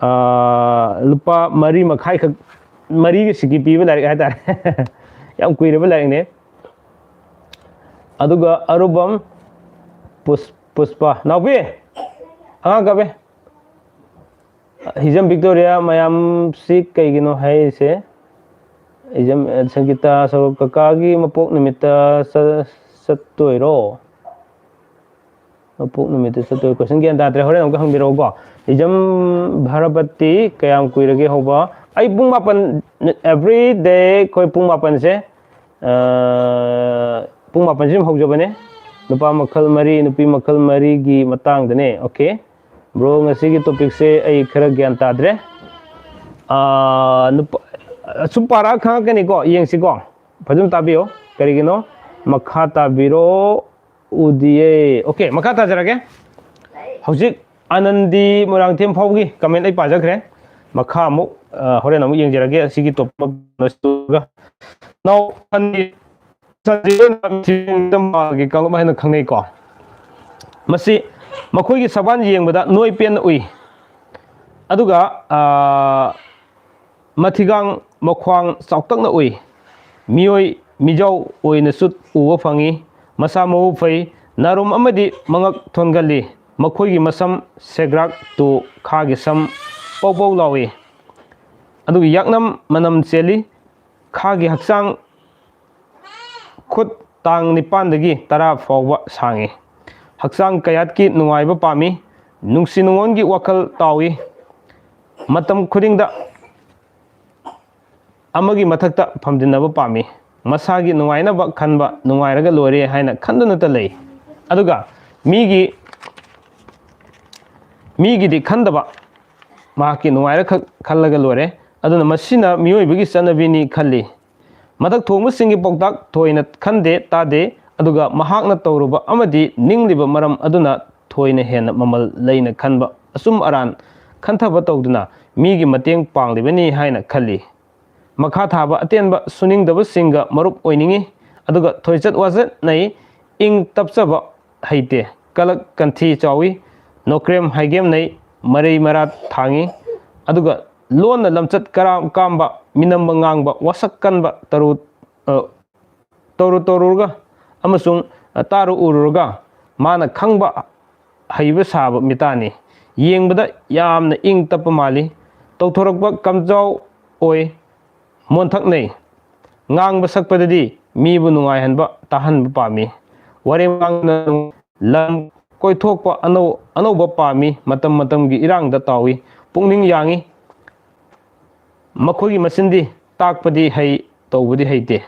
ꯑꯥ, ꯂꯨꯄꯥ ꯃꯔꯤ ꯃꯈꯥꯏꯈꯛ, ꯃꯔꯤꯒ ꯁꯤꯀꯤ ꯄꯤꯕ ꯂꯥꯏꯔꯤꯛ ꯍꯥꯏꯇꯥꯔꯦ꯫ ꯌꯥꯝ ꯀꯨꯏꯔꯕ ꯂꯥꯏꯔꯤꯛꯅꯦ꯫ ꯑꯗꯨꯒ ꯑꯔꯨꯕꯝ ꯄꯨꯁ-, ꯄꯨꯁꯄꯥ꯫ ꯅꯥꯎꯕꯤ! ꯑꯉꯥꯡ ꯀꯥꯞꯄꯦ꯫ ꯍꯤꯖꯝ ꯚꯤꯛꯇꯣꯔꯤꯌꯥ ꯃꯌꯥꯝꯁꯤ ꯀꯩꯒꯤꯅꯣ ꯍꯥꯏꯔꯤꯁꯦ? ꯍꯤꯖꯝ, ꯑ, ꯁꯪꯒꯤꯇꯥ ꯁꯣꯔꯣꯛ ꯀꯀꯥꯒꯤ ꯃꯄꯣꯛ ꯅꯨꯃꯤꯠꯇ ꯆ-, ꯆꯠꯇꯣꯏꯔꯣ? ꯃꯄꯣꯛ ꯅꯨꯃꯤꯠꯇ ꯆꯠꯇꯣꯏꯔꯣ? ꯀꯣꯏꯁꯟ ꯒ꯭ꯌꯥꯟ ꯇꯥꯗ꯭ꯔꯦ, ꯍꯣꯔꯦꯟ ꯑꯃꯨꯛꯀ ꯍꯪꯕꯤꯔꯛꯎꯀꯣ꯫ ꯍꯤꯖꯝ ꯚꯥꯔꯕꯇꯤ ꯀꯌꯥꯝ ꯀꯨꯏꯔꯒꯦ ꯍꯧꯕ? ꯑꯩ ꯄꯨꯡ ꯃꯥꯄꯟ, every day ꯑꯩꯈꯣꯏ ꯄꯨꯡ ꯃꯥꯄꯟꯁꯦ, ꯑ, ꯄꯨꯡ ꯃꯥꯄꯟꯁꯦ ꯑꯗꯨꯝ ꯍꯧꯖꯕꯅꯦ꯫ ꯅꯨꯄꯥ ꯃꯈꯜ ꯃꯔꯤ, ꯅꯨꯄꯤ ꯃꯈꯜ ꯃꯔꯤꯒꯤ ꯃꯇꯥꯡꯗꯅꯦ꯫ ꯑꯣꯀꯦ꯫ ꯕ꯭ꯔꯣ, ꯉꯁꯤꯒꯤ ꯇꯣꯄꯤꯛꯁꯦ ꯑꯩ ꯈꯔ ꯒ꯭ꯌꯥꯟ ꯇꯥꯗ꯭ꯔꯦ꯫ ꯑꯥ, ꯅꯨꯄꯥ, ꯁꯨꯝ ꯄꯥꯔꯛꯑ ꯈꯪꯉꯛꯀꯅꯤꯀꯣ, ꯌꯦꯡꯁꯤꯀꯣ꯫ ꯐꯖꯅ ꯇꯥꯕꯤꯌꯣ꯫ ꯀꯔꯤꯒꯤꯅꯣ? ꯃꯈꯥ ꯇꯥꯕꯤꯔꯣ꯫ ꯎꯗꯤꯌꯦ꯫ ꯑꯣꯀꯦ, ꯃꯈꯥ ꯇꯥꯖꯔꯒꯦ꯫ ꯍꯧꯖꯤꯛ ꯑꯅꯟꯗꯤ ꯃꯣꯏꯔꯥꯡꯊꯦꯝ ꯐꯥꯎꯒꯤ ꯀꯃꯦꯟ ꯑꯩ ꯄꯥꯖꯈ꯭ꯔꯦ꯫ ꯃꯈꯥ ꯑꯃꯨꯛ, ꯑ, ꯍꯣꯔꯦꯟ ꯑꯃꯨꯛ ꯌꯦꯡꯖꯔꯒꯦ ꯑꯁꯤꯒꯤ ꯇꯣꯄꯤꯛ ꯅꯥꯎ ꯑꯅꯤ ꯁꯟꯖꯤꯕ ꯃꯥꯒꯤ ꯀꯥꯡꯂꯨꯞ ꯍꯥꯏꯅ ꯈꯪꯅꯩꯀꯣ꯫ ꯃꯁꯤ ꯃꯈꯣꯏꯒꯤ ꯁꯕꯥꯟ ꯌꯦꯡꯕꯗ ꯅꯣꯏ ꯄꯦꯟꯅ ꯎꯏ꯫ ꯑꯗꯨꯒ, ꯑꯥ, ꯃꯊꯤꯒꯥꯡ ꯃꯈ꯭ꯋꯥꯡ ꯆꯥꯎꯇꯛꯅ ꯎꯏ꯫ ꯃꯤꯑꯣꯏ ꯃꯤꯖꯥꯎ ꯑꯣꯏꯅꯁꯨ ꯎꯕ ꯐꯪꯏ꯫ ꯃꯁꯥ ꯃꯎ ꯐꯩ꯫ ꯅꯥꯔꯨꯝ ꯑꯃꯗꯤ ꯃꯉꯛ ꯊꯣꯟꯒꯜꯂꯤ꯫ ꯃꯈꯣꯏꯒꯤ ꯃꯁꯝ ꯁꯦꯒ꯭ꯔꯥꯛ ꯇꯨ ꯈꯥꯒꯤ ꯁꯝ ꯄꯧ ꯄꯧ ꯂꯥꯎꯏ꯫ ꯑꯗꯨꯒ ꯌꯥꯛꯅꯝ ꯃꯅꯝ ꯆꯦꯜꯂꯤ꯫ ꯈꯥꯒꯤ ꯍꯛꯆꯥꯡ ꯈꯨꯠ ꯇꯥꯡ ꯅꯤꯄꯥꯟꯗꯒꯤ ꯇꯔꯥ ꯐꯥꯎꯕ ꯁꯥꯡꯏ꯫ ꯍꯛꯆꯥꯡ ꯀꯌꯥꯠꯀꯤ ꯅꯨꯡꯉꯥꯏꯕ ꯄꯥꯝꯃꯤ꯫ ꯅꯨꯡꯁꯤ ꯅꯨꯡꯉꯣꯟꯒꯤ ꯋꯥꯈꯜ ꯇꯥꯎꯏ꯫ ꯃꯇꯝ ꯈꯨꯗꯤꯡꯗ ꯑꯃꯒꯤ ꯃꯊꯛꯇ ꯐꯝꯖꯤꯟꯅꯕ ꯄꯥꯝꯃꯤ꯫ ꯃꯁꯥꯒꯤ ꯅꯨꯡꯉꯥꯏꯅꯕ ꯈꯟꯕ, ꯅꯨꯡꯉꯥꯏꯔꯒ ꯂꯣꯏꯔꯦ ꯍꯥꯏꯅ ꯈꯟꯗꯨꯅꯇ ꯂꯩ꯫ ꯑꯗꯨꯒ ꯃꯤꯒꯤ ꯃꯤꯒꯤꯗꯤ ꯈꯟꯗꯕ, ꯃꯍꯥꯛꯀꯤ ꯅꯨꯡꯉꯥꯏꯔꯈꯛ ꯈꯜꯂꯒ ꯂꯣꯏꯔꯦ꯫ ꯑꯗꯨꯅ ꯃꯁꯤꯅ ꯃꯤꯑꯣꯏꯕꯒꯤ ꯆꯠꯅꯕꯤꯅꯤ ꯈꯜꯂꯤ꯫ ꯃꯊꯛ ꯊꯣꯡꯕꯁꯤꯡꯒꯤ ꯄꯥꯎꯇꯥꯛ ꯊꯣꯏꯅ ꯈꯟꯗꯦ, ꯇꯥꯗꯦ, ꯑꯗꯨꯒ ꯃꯍꯥꯛꯅ ꯇꯧꯔꯨꯕ ꯑꯃꯗꯤ ꯅꯤꯡꯂꯤꯕ ꯃꯔꯝ ꯑꯗꯨꯅ ꯊꯣꯏꯅ ꯍꯦꯟꯅ ꯃꯃꯜ ꯂꯩꯅ ꯈꯟꯕ, ꯑꯆꯨꯝ ꯑꯔꯥꯟ ꯈꯟꯊꯕ ꯇꯧꯗꯨꯅ ꯃꯤꯒꯤ ꯃꯇꯦꯡ ꯄꯥꯡꯂꯤꯕꯅꯤ ꯍꯥꯏꯅ ꯈꯜꯂꯤ꯫ ꯃꯈꯥ ꯊꯥꯕ ꯑꯇꯦꯟꯕ ꯁꯨꯅꯤꯡꯗꯕꯁꯤꯡꯒ ꯃꯔꯨꯞ ꯑꯣꯏꯅꯤꯡꯏ, ꯑꯗꯨꯒ ꯊꯣꯏꯆꯠ ꯋꯥꯆꯠꯅꯩ, ꯏꯪ ꯇꯞꯆꯕ ꯍꯩꯇꯦ, ꯀꯂꯛ ꯀꯟꯊꯤ ꯆꯥꯎꯏ, ꯅꯣꯀ꯭ꯔꯦꯝ ꯍꯥꯏꯒꯦꯝꯅꯩ, ꯃꯔꯩ ꯃꯔꯥ ꯊꯥꯡꯏ, ꯑꯗꯨꯒ ꯂꯣꯟꯅ ꯂꯝꯆꯠ ꯀꯔꯥꯝ ꯀꯥꯝꯕ, ꯃꯤꯅꯝꯕ ꯉꯥꯡꯕ, ꯋꯥꯁꯛ ꯀꯟꯕ, ꯇꯔꯨ ꯑ, ꯇꯧꯔꯨ ꯇꯧꯔꯨꯔꯒ ꯑꯃꯁꯨꯡ ꯇꯥꯔꯨ ꯎꯔꯨꯔꯒ ꯃꯥꯅ ꯈꯪꯕ ꯍꯩꯕ ꯁꯥꯕ ꯃꯤꯇꯥꯅꯤ꯫ ꯌꯦꯡꯕꯗ ꯌꯥꯝꯅ ꯏꯪ ꯇꯞꯄ ꯃꯥꯜꯂꯤ꯫ ꯇꯧꯊꯣꯔꯛꯄ ꯀꯝꯖꯥꯎ ꯑꯣꯏ꯫ ꯃꯣꯟꯊꯛꯅꯩ꯫ ꯉꯥꯡꯕ ꯁꯛꯄꯗꯗꯤ ꯃꯤꯕꯨ ꯅꯨꯡꯉꯥꯏꯍꯟꯕ, ꯇꯥꯍꯟꯕ ꯄꯥꯝꯃꯤ꯫ ꯋꯥꯔꯦꯡ ꯉꯥꯡꯗꯨꯅ ꯂꯝ ꯀꯣꯏꯊꯣꯛꯄ ꯑꯅꯧ ꯑꯅꯧꯕ ꯄꯥꯝꯃꯤ꯫ ꯃꯇꯝ ꯃꯇꯝꯒꯤ ꯏꯔꯥꯡꯗ ꯇꯥꯎꯏ꯫ ꯄꯨꯛꯅꯤꯡ ꯌꯥꯡꯏ꯫ ꯃꯈꯣꯏꯒꯤ ꯃꯆꯤꯟꯗꯤ ꯇꯥꯛꯄꯗꯤ ꯍꯩ, ꯇꯧꯕꯗꯤ ꯍꯩꯇꯦ꯫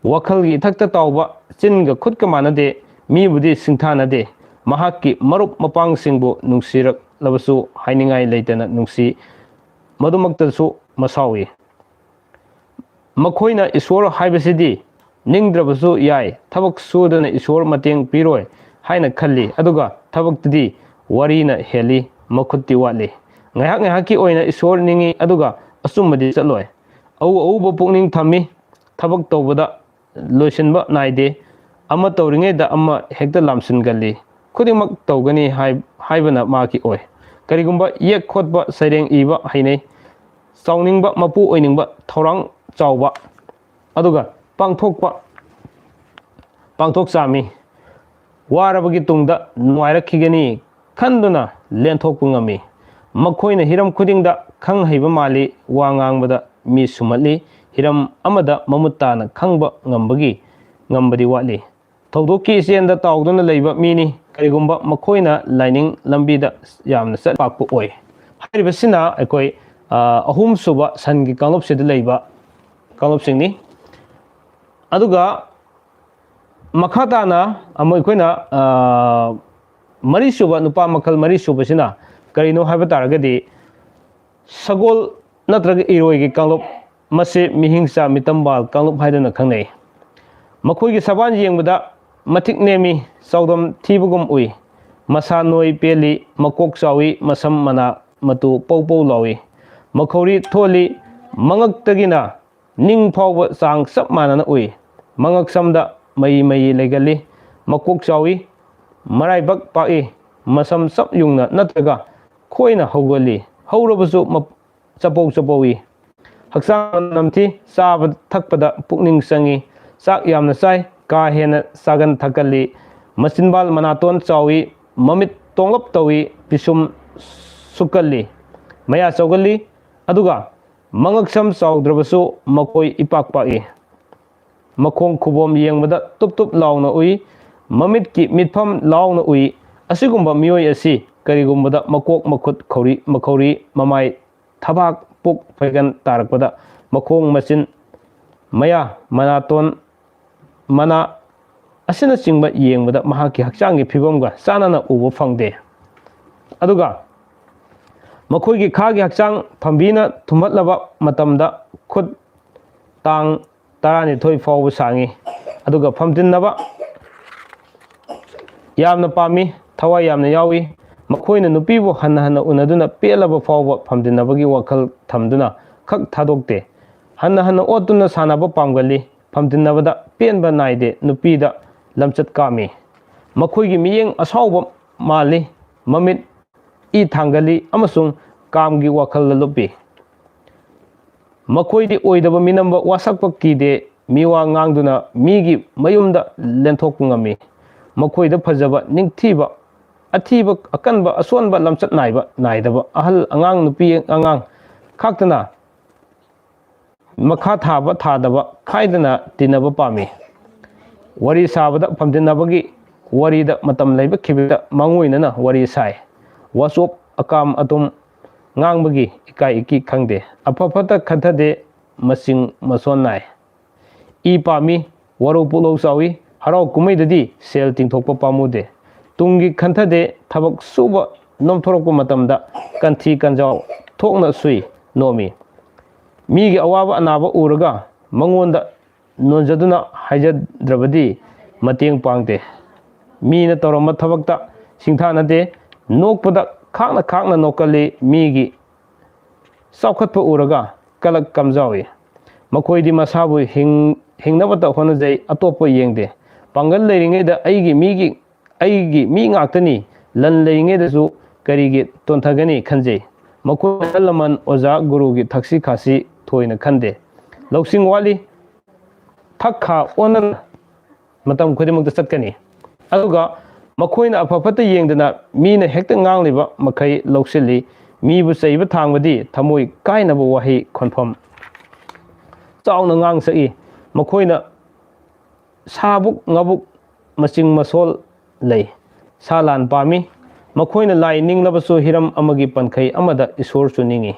ꯋꯥꯈꯜꯒꯤ ꯏꯊꯛꯇ ꯇꯥꯎꯕ, ꯆꯤꯟꯒ ꯈꯨꯠꯀ ꯃꯥꯟꯅꯗꯦ꯫ ꯃꯤꯕꯨꯗꯤ ꯁꯤꯡꯊꯥꯅꯗꯦ꯫ ꯃꯍꯥꯛꯀꯤ ꯃꯔꯨꯞ ꯃꯄꯥꯡꯁꯤꯡꯕꯨ ꯅꯨꯡꯁꯤꯔꯛꯂꯕꯁꯨ ꯍꯥꯏꯅꯤꯡꯉꯥꯏ ꯂꯩꯇꯅ ꯅꯨꯡꯁꯤ꯫ ꯃꯗꯨꯃꯛꯇꯁꯨ ꯃꯁꯥꯎꯏ꯫ ꯃꯈꯣꯏꯅ ꯏꯁꯣꯔ ꯍꯥꯏꯕꯁꯤꯗꯤ ꯅꯤꯡꯗ꯭ꯔꯕꯁꯨ ꯌꯥꯏ, ꯊꯕꯛ ꯁꯨꯗꯅ ꯏꯁꯣꯔ ꯃꯇꯦꯡ ꯄꯤꯔꯣꯏ ꯍꯥꯏꯅ ꯈꯜꯂꯤ꯫ ꯑꯗꯨꯒ ꯊꯕꯛꯇꯗꯤ ꯋꯥꯔꯤꯅ ꯍꯦꯜꯂꯤ, ꯃꯈꯨꯠꯇꯤ ꯋꯥꯠꯂꯤ꯫ ꯉꯥꯏꯍꯥꯛ ꯉꯥꯏꯍꯥꯛꯀꯤ ꯑꯣꯏꯅ ꯏꯁꯣꯔ ꯅꯤꯡꯏ, ꯑꯗꯨꯒ ꯑꯆꯨꯝꯕꯗꯤ ꯆꯠꯂꯣꯏ꯫ ꯑꯎ ꯑꯎꯕ ꯄꯨꯛꯅꯤꯡ ꯊꯝꯃꯤ, ꯊꯕꯛ ꯇꯧꯕꯗ ꯂꯣꯏꯁꯤꯟꯕ ꯅꯥꯏꯗꯦ꯫ ꯑꯃ ꯇꯧꯔꯤꯉꯩꯗ ꯑꯃ ꯍꯦꯛꯇ ꯂꯥꯝꯁꯤꯟꯒꯜꯂꯤ꯫ ꯈꯨꯗꯤꯡꯃꯛ ꯇꯧꯒꯅꯤ ꯍꯥꯏ-, ꯍꯥꯏꯕꯅ ꯃꯥꯒꯤ ꯑꯣꯏ꯫ ꯀꯔꯤꯒꯨꯝꯕ ꯌꯦꯛ ꯈꯣꯠꯄ, ꯁꯩꯔꯦꯡ ꯏꯕ ꯍꯩꯅꯩ꯫ ꯆꯥꯎꯅꯤꯡꯕ, ꯃꯄꯨ ꯑꯣꯏꯅꯤꯡꯕ, ꯊꯧꯔꯥꯡ ꯆꯥꯎꯕ, ꯑꯗꯨꯒ ꯄꯥꯡꯊꯣꯛꯄ, ꯄꯥꯡꯊꯣꯛ ꯆꯥꯝꯃꯤ꯫ ꯋꯥꯔꯕꯒꯤ ꯇꯨꯡꯗ ꯅꯨꯡꯉꯥꯏꯔꯛꯈꯤꯒꯅꯤ ꯈꯟꯗꯨꯅ ꯂꯦꯟꯊꯣꯛꯄ ꯉꯝꯃꯤ꯫ ꯃꯈꯣꯏꯅ ꯍꯤꯔꯝ ꯈꯨꯗꯤꯡꯗ ꯈꯪ ꯍꯩꯕ ꯃꯥꯜꯂꯤ, ꯋꯥ ꯉꯥꯡꯕꯗ ꯃꯤ ꯁꯨꯝꯍꯠꯂꯤ, ꯍꯤꯔꯝ ꯑꯃꯗ ꯃꯃꯨꯠ ꯇꯥꯅ ꯈꯪꯕ ꯉꯝꯕꯒꯤ, ꯉꯝꯕꯗꯤ ꯋꯥꯠꯂꯤ꯫ ꯊꯧꯗꯣꯛꯀꯤ ꯏꯆꯦꯜꯗ ꯇꯥꯎꯗꯨꯅ ꯂꯩꯕ ꯃꯤꯅꯤ꯫ ꯀꯔꯤꯒꯨꯝꯕ ꯃꯈꯣꯏꯅ ꯂꯥꯏꯅꯤꯡ ꯂꯝꯕꯤꯗ ꯌꯥꯝꯅ ꯆꯠ ꯄꯥꯛꯄ ꯑꯣꯏ꯫ ꯍꯥꯏꯔꯤꯕꯁꯤꯅ ꯑꯩꯈꯣꯏ, ꯑ, ꯑꯍꯨꯝꯁꯨꯕ ꯁꯟꯒꯤ ꯀꯥꯡꯂꯨꯞꯁꯤꯗ ꯂꯩꯕ ꯀꯥꯡꯂꯨꯞꯁꯤꯡꯅꯤ꯫ ꯑꯗꯨꯒ ꯃꯈꯥ ꯇꯥꯅ ꯑꯃꯨꯛ ꯑꯩꯈꯣꯏꯅ, ꯑ, ꯃꯔꯤꯁꯨꯕ, ꯅꯨꯄꯥ ꯃꯈꯜ ꯃꯔꯤꯁꯨꯕꯁꯤꯅ ꯀꯔꯤꯅꯣ ꯍꯥꯏꯕ ꯇꯥꯔꯒꯗꯤ, ꯁꯒꯣꯜ ꯅꯠꯇ꯭ꯔꯒ ꯏꯔꯣꯏꯒꯤ ꯀꯥꯡꯂꯨꯞ, ꯃꯁꯤ ꯃꯤꯍꯤꯡꯆꯥ ꯃꯤꯇꯝꯕꯥꯜ ꯀꯥꯡꯂꯨꯞ ꯍꯥꯏꯗꯨꯅ ꯈꯪꯅꯩ꯫ ꯃꯈꯣꯏꯒꯤ ꯁꯕꯥꯟ ꯌꯦꯡꯕꯗ ꯃꯊꯤꯛ ꯅꯦꯝꯃꯤ, ꯆꯥꯎꯗꯝ ꯊꯤꯕꯒꯨꯝ ꯎꯏ꯫ ꯃꯁꯥ ꯅꯣꯏ ꯄꯦꯜꯂꯤ, ꯃꯀꯣꯛ ꯆꯥꯎꯏ, ꯃꯁꯝ ꯃꯅꯥ ꯃꯇꯨ ꯄꯧ ꯄꯧ ꯂꯥꯎꯏ꯫ ꯃꯈꯧꯔꯤ ꯊꯣꯜꯂꯤ, ꯃꯉꯛꯇꯒꯤꯅ ꯅꯤꯡ ꯐꯥꯎꯕ ꯆꯥꯡ ꯆꯞ ꯃꯥꯟꯅꯅ ꯎꯏ꯫ ꯃꯉꯛ ꯁꯝꯗ ꯃꯌꯤ ꯃꯌꯤ ꯂꯩꯒꯜꯂꯤ꯫ ꯃꯀꯣꯛ ꯆꯥꯎꯏ, ꯃꯔꯥꯏꯕꯛ ꯄꯥꯛꯏ, ꯃꯁꯝ ꯆꯞ ꯌꯨꯡꯅ ꯅꯠꯇ꯭ꯔꯒ ꯈꯣꯏꯅ ꯍꯧꯒꯜꯂꯤ꯫ ꯍꯧꯔꯕꯁꯨ ꯃꯞ-, ꯆꯄꯧ ꯆꯄꯧꯏ꯫ ꯍꯛꯆꯥꯡ ꯅꯝꯊꯤ, ꯆꯥꯕ ꯊꯛꯄꯗ ꯄꯨꯛꯅꯤꯡ ꯆꯪꯏ꯫ ꯆꯥꯛ ꯌꯥꯝꯅ ꯆꯥꯏ, ꯀꯥ ꯍꯦꯟꯅ ꯆꯥꯒꯟ ꯊꯛꯀꯜꯂꯤ꯫ ꯃꯆꯤꯟꯕꯥꯜ ꯃꯅꯥꯇꯣꯟ ꯆꯥꯎꯏ, ꯃꯃꯤꯠ ꯇꯣꯡꯂꯞ ꯇꯧꯏ, ꯄꯤꯁꯨꯝ ꯁꯨꯛꯀꯜꯂꯤ꯫ ꯃꯌꯥ ꯆꯧꯒꯜꯂꯤ, ꯑꯗꯨꯒ ꯃꯉꯛꯁꯝ ꯆꯥꯎꯗ꯭ꯔꯕꯁꯨ ꯃꯈꯣꯏ ꯏꯄꯥꯛ ꯄꯥꯛꯏ꯫ ꯃꯈꯣꯡ ꯈꯨꯕꯣꯝ ꯌꯦꯡꯕꯗ ꯇꯨꯞ ꯇꯨꯞ ꯂꯥꯎꯅ ꯎꯏ꯫ ꯃꯃꯤꯠꯀꯤ ꯃꯤꯠꯐꯝ ꯂꯥꯎꯅ ꯎꯏ꯫ ꯑꯁꯤꯒꯨꯝꯕ ꯃꯤꯑꯣꯏ ꯑꯁꯤ ꯀꯔꯤꯒꯨꯝꯕꯗ ꯃꯀꯣꯛ, ꯃꯈꯨꯠ, ꯈꯧꯔꯤ, ꯃꯈꯧꯔꯤ, ꯃꯃꯥꯏ, ꯊꯕꯥꯛ, ꯄꯨꯛ, ꯐꯩꯒꯟ ꯇꯥꯔꯛꯄꯗ ꯃꯈꯣꯡ, ꯃꯆꯤꯟ, ꯃꯌꯥ, ꯃꯅꯥꯇꯣꯟ, ꯃꯅꯥ ꯑꯁꯤꯅꯆꯤꯡꯕ ꯌꯦꯡꯕꯗ ꯃꯍꯥꯛꯀꯤ ꯍꯛꯆꯥꯡꯒꯤ ꯐꯤꯕꯝꯒ ꯆꯥꯟꯅꯅ ꯎꯕ ꯐꯪꯗꯦ꯫ ꯑꯗꯨꯒ ꯃꯈꯣꯏꯒꯤ ꯈꯥꯒꯤ ꯍꯛꯆꯥꯡ ꯐꯝꯕꯤꯅ ꯊꯨꯝꯍꯠꯂꯕ ꯃꯇꯝꯗ ꯈꯨꯠ ꯇꯥꯡ ꯇꯔꯥꯅꯤꯊꯣꯏ ꯐꯥꯎꯕ ꯁꯥꯡꯏ꯫ ꯑꯗꯨꯒ ꯐꯝꯖꯤꯟꯅꯕ ꯌꯥꯝꯅ ꯄꯥꯝꯃꯤ, ꯊꯋꯥꯏ ꯌꯥꯝꯅ ꯌꯥꯎꯏ꯫ ꯃꯈꯣꯏꯅ ꯅꯨꯄꯤꯕꯨ ꯍꯟꯅ ꯍꯟꯅ ꯎꯅꯗꯨꯅ ꯄꯦꯜꯂꯕ ꯐꯥꯎꯕ ꯐꯝꯖꯤꯟꯅꯕꯒꯤ ꯋꯥꯈꯜ ꯊꯝꯗꯨꯅ ꯈꯛ ꯊꯥꯗꯣꯛꯇꯦ꯫ ꯍꯟꯅ ꯍꯟꯅ ꯑꯣꯠꯇꯨꯅ ꯁꯥꯟꯅꯕ ꯄꯥꯝꯒꯜꯂꯤ꯫ ꯐꯝꯖꯤꯟꯅꯕꯗ ꯄꯦꯟꯕ ꯅꯥꯏꯗꯦ꯫ ꯅꯨꯄꯤꯗ ꯂꯝꯆꯠ ꯀꯥꯝꯃꯤ꯫ ꯃꯈꯣꯏꯒꯤ ꯃꯤꯠꯌꯦꯡ ꯑꯁꯥꯎꯕ ꯃꯥꯜꯂꯤ꯫ ꯃꯃꯤꯠ ꯏ ꯊꯥꯡꯒꯜꯂꯤ ꯑꯃꯁꯨꯡ ꯀꯥꯝꯒꯤ ꯋꯥꯈꯜꯗ ꯂꯨꯞꯄꯤ꯫ ꯃꯈꯣꯏꯗꯤ ꯑꯣꯏꯗꯕ ꯃꯤꯅꯝꯕ ꯋꯥꯁꯛꯄ ꯀꯤꯗꯦ꯫ ꯃꯤꯋꯥ ꯉꯥꯡꯗꯨꯅ ꯃꯤꯒꯤ ꯃꯌꯨꯝꯗ ꯂꯦꯟꯊꯣꯛꯄ ꯉꯝꯃꯤ꯫ ꯃꯈꯣꯏꯗ ꯐꯖꯕ, ꯅꯤꯡꯊꯤꯕ, ꯑꯊꯤꯕ, ꯑꯀꯟꯕ, ꯑꯁꯣꯟꯕ, ꯂꯝꯆꯠ ꯅꯥꯏꯕ, ꯅꯥꯏꯗꯕ, ꯑꯍꯜ, ꯑꯉꯥꯡ, ꯅꯨꯄꯤ, ꯑꯉꯥꯡ ꯈꯥꯛꯇꯅ ꯃꯈꯥ ꯊꯥꯕ, ꯊꯥꯗꯕ ꯈꯥꯏꯗꯅ ꯇꯤꯟꯅꯕ ꯄꯥꯝꯃꯤ꯫ ꯋꯥꯔꯤ ꯁꯥꯕꯗ ꯐꯝꯖꯤꯟꯅꯕꯒꯤ ꯋꯥꯔꯤꯗ ꯃꯇꯝ ꯂꯩꯕ ꯈꯤꯕꯤꯗ ꯃꯥꯡꯑꯣꯏꯅꯅ ꯋꯥꯔꯤ ꯁꯥꯏ꯫ ꯋꯥꯆꯣꯞ ꯑꯀꯥꯝ ꯑꯇꯨꯝ ꯉꯥꯡꯕꯒꯤ ꯏꯀꯥꯏ ꯏꯀꯤ ꯈꯪꯗꯦ꯫ ꯑꯐ ꯐꯠꯇ ꯈꯟꯊꯗꯦ꯫ ꯃꯆꯤꯡ ꯃꯁꯣꯟ ꯅꯥꯏ꯫ ꯏ ꯄꯥꯝꯃꯤ, ꯋꯥꯔꯧ ꯄꯨꯛꯂꯧ ꯆꯥꯎꯏ, ꯍꯔꯥꯎ ꯀꯨꯝꯍꯩꯗꯗꯤ ꯁꯦꯜ ꯇꯤꯡꯊꯣꯛꯄ ꯄꯥꯝꯃꯨꯗꯦ꯫ ꯇꯨꯡꯒꯤ ꯈꯟꯊꯗꯦ, ꯊꯕꯛ ꯁꯨꯕ ꯅꯣꯝꯊꯣꯔꯛꯄ ꯃꯇꯝꯗ ꯀꯟꯊꯤ ꯀꯟꯖꯥꯎ ꯊꯣꯛꯅ ꯁꯨꯏ, ꯅꯣꯝꯃꯤ꯫ ꯃꯤꯒꯤ ꯑꯋꯥꯕ ꯑꯅꯥꯕ ꯎꯔꯒ ꯃꯉꯣꯟꯗ ꯅꯣꯟꯖꯗꯨꯅ ꯍꯥꯏꯖꯗ꯭ꯔꯕꯗꯤ ꯃꯇꯦꯡ ꯄꯥꯡꯗꯦ꯫ ꯃꯤꯅ ꯇꯧꯔꯝꯕ ꯊꯕꯛꯇ ꯁꯤꯡꯊꯥꯅꯗꯦ꯫ ꯅꯣꯛꯄꯗ ꯈꯥꯛꯅ ꯈꯥꯛꯅ ꯅꯣꯛꯀꯜꯂꯤ꯫ ꯃꯤꯒꯤ ꯆꯥꯎꯈꯠꯄ ꯎꯔꯒ ꯀꯂꯛ ꯀꯝꯖꯥꯎꯏ꯫ ꯃꯈꯣꯏꯗꯤ ꯃꯁꯥꯕꯨ ꯍꯤꯡ-, ꯍꯤꯡꯅꯕꯇ ꯍꯣꯠꯅꯖꯩ, ꯑꯇꯣꯞꯄ ꯌꯦꯡꯗꯦ꯫ ꯄꯥꯡꯒꯜ ꯂꯩꯔꯤꯉꯩꯗ ꯑꯩꯒꯤ ꯃꯤꯒꯤ, ꯑꯩꯒꯤ ꯃꯤ ꯉꯥꯛꯇꯅꯤ, ꯂꯟ ꯂꯩꯔꯤꯉꯩꯗꯁꯨ ꯀꯔꯤꯒꯤ ꯇꯣꯟꯊꯒꯅꯤ ꯈꯟꯖꯩ꯫ ꯃꯈꯣꯏ ꯑꯍꯜ ꯂꯃꯟ, ꯑꯣꯖꯥ, ꯒꯨꯔꯨꯒꯤ ꯊꯛꯁꯤ ꯈꯥꯁꯤ ꯊꯣꯏꯅ ꯈꯟꯗꯦ꯫ ꯂꯧꯁꯤꯡ ꯋꯥꯠꯂꯤ, ꯊꯛ ꯈꯥ ꯑꯣꯟꯅꯅ ꯃꯇꯝ ꯈꯨꯗꯤꯡꯃꯛꯇ ꯆꯠꯀꯅꯤ꯫ ꯑꯗꯨꯒ ꯃꯈꯣꯏꯅ ꯑꯐ ꯐꯠꯇ ꯌꯦꯡꯗꯅ ꯃꯤꯅ ꯍꯦꯛꯇ ꯉꯥꯡꯂꯤꯕ ꯃꯈꯩ ꯂꯧꯁꯤꯜꯂꯤ꯫ ꯃꯤꯕꯨ ꯆꯩꯕ ꯊꯥꯡꯕꯗꯤ ꯊꯃꯣꯏ ꯀꯥꯏꯅꯕ ꯋꯥꯍꯩ ꯈꯣꯟꯐꯝ ꯆꯥꯎꯅ ꯉꯥꯡ ꯁꯛꯏ꯫ ꯃꯈꯣꯏꯅ ꯁꯥꯕꯨꯛ ꯉꯥꯕꯨꯛ ꯃꯆꯤꯡ ꯃꯁꯣꯜ ꯂꯩ꯫ ꯁꯥ ꯂꯥꯟ ꯄꯥꯝꯃꯤ꯫ ꯃꯈꯣꯏꯅ ꯂꯥꯏ ꯅꯤꯡꯂꯕꯁꯨ ꯍꯤꯔꯝ ꯑꯃꯒꯤ ꯄꯟꯈꯩ ꯑꯃꯗ ꯏꯁꯣꯔꯁꯨ ꯅꯤꯡꯏ꯫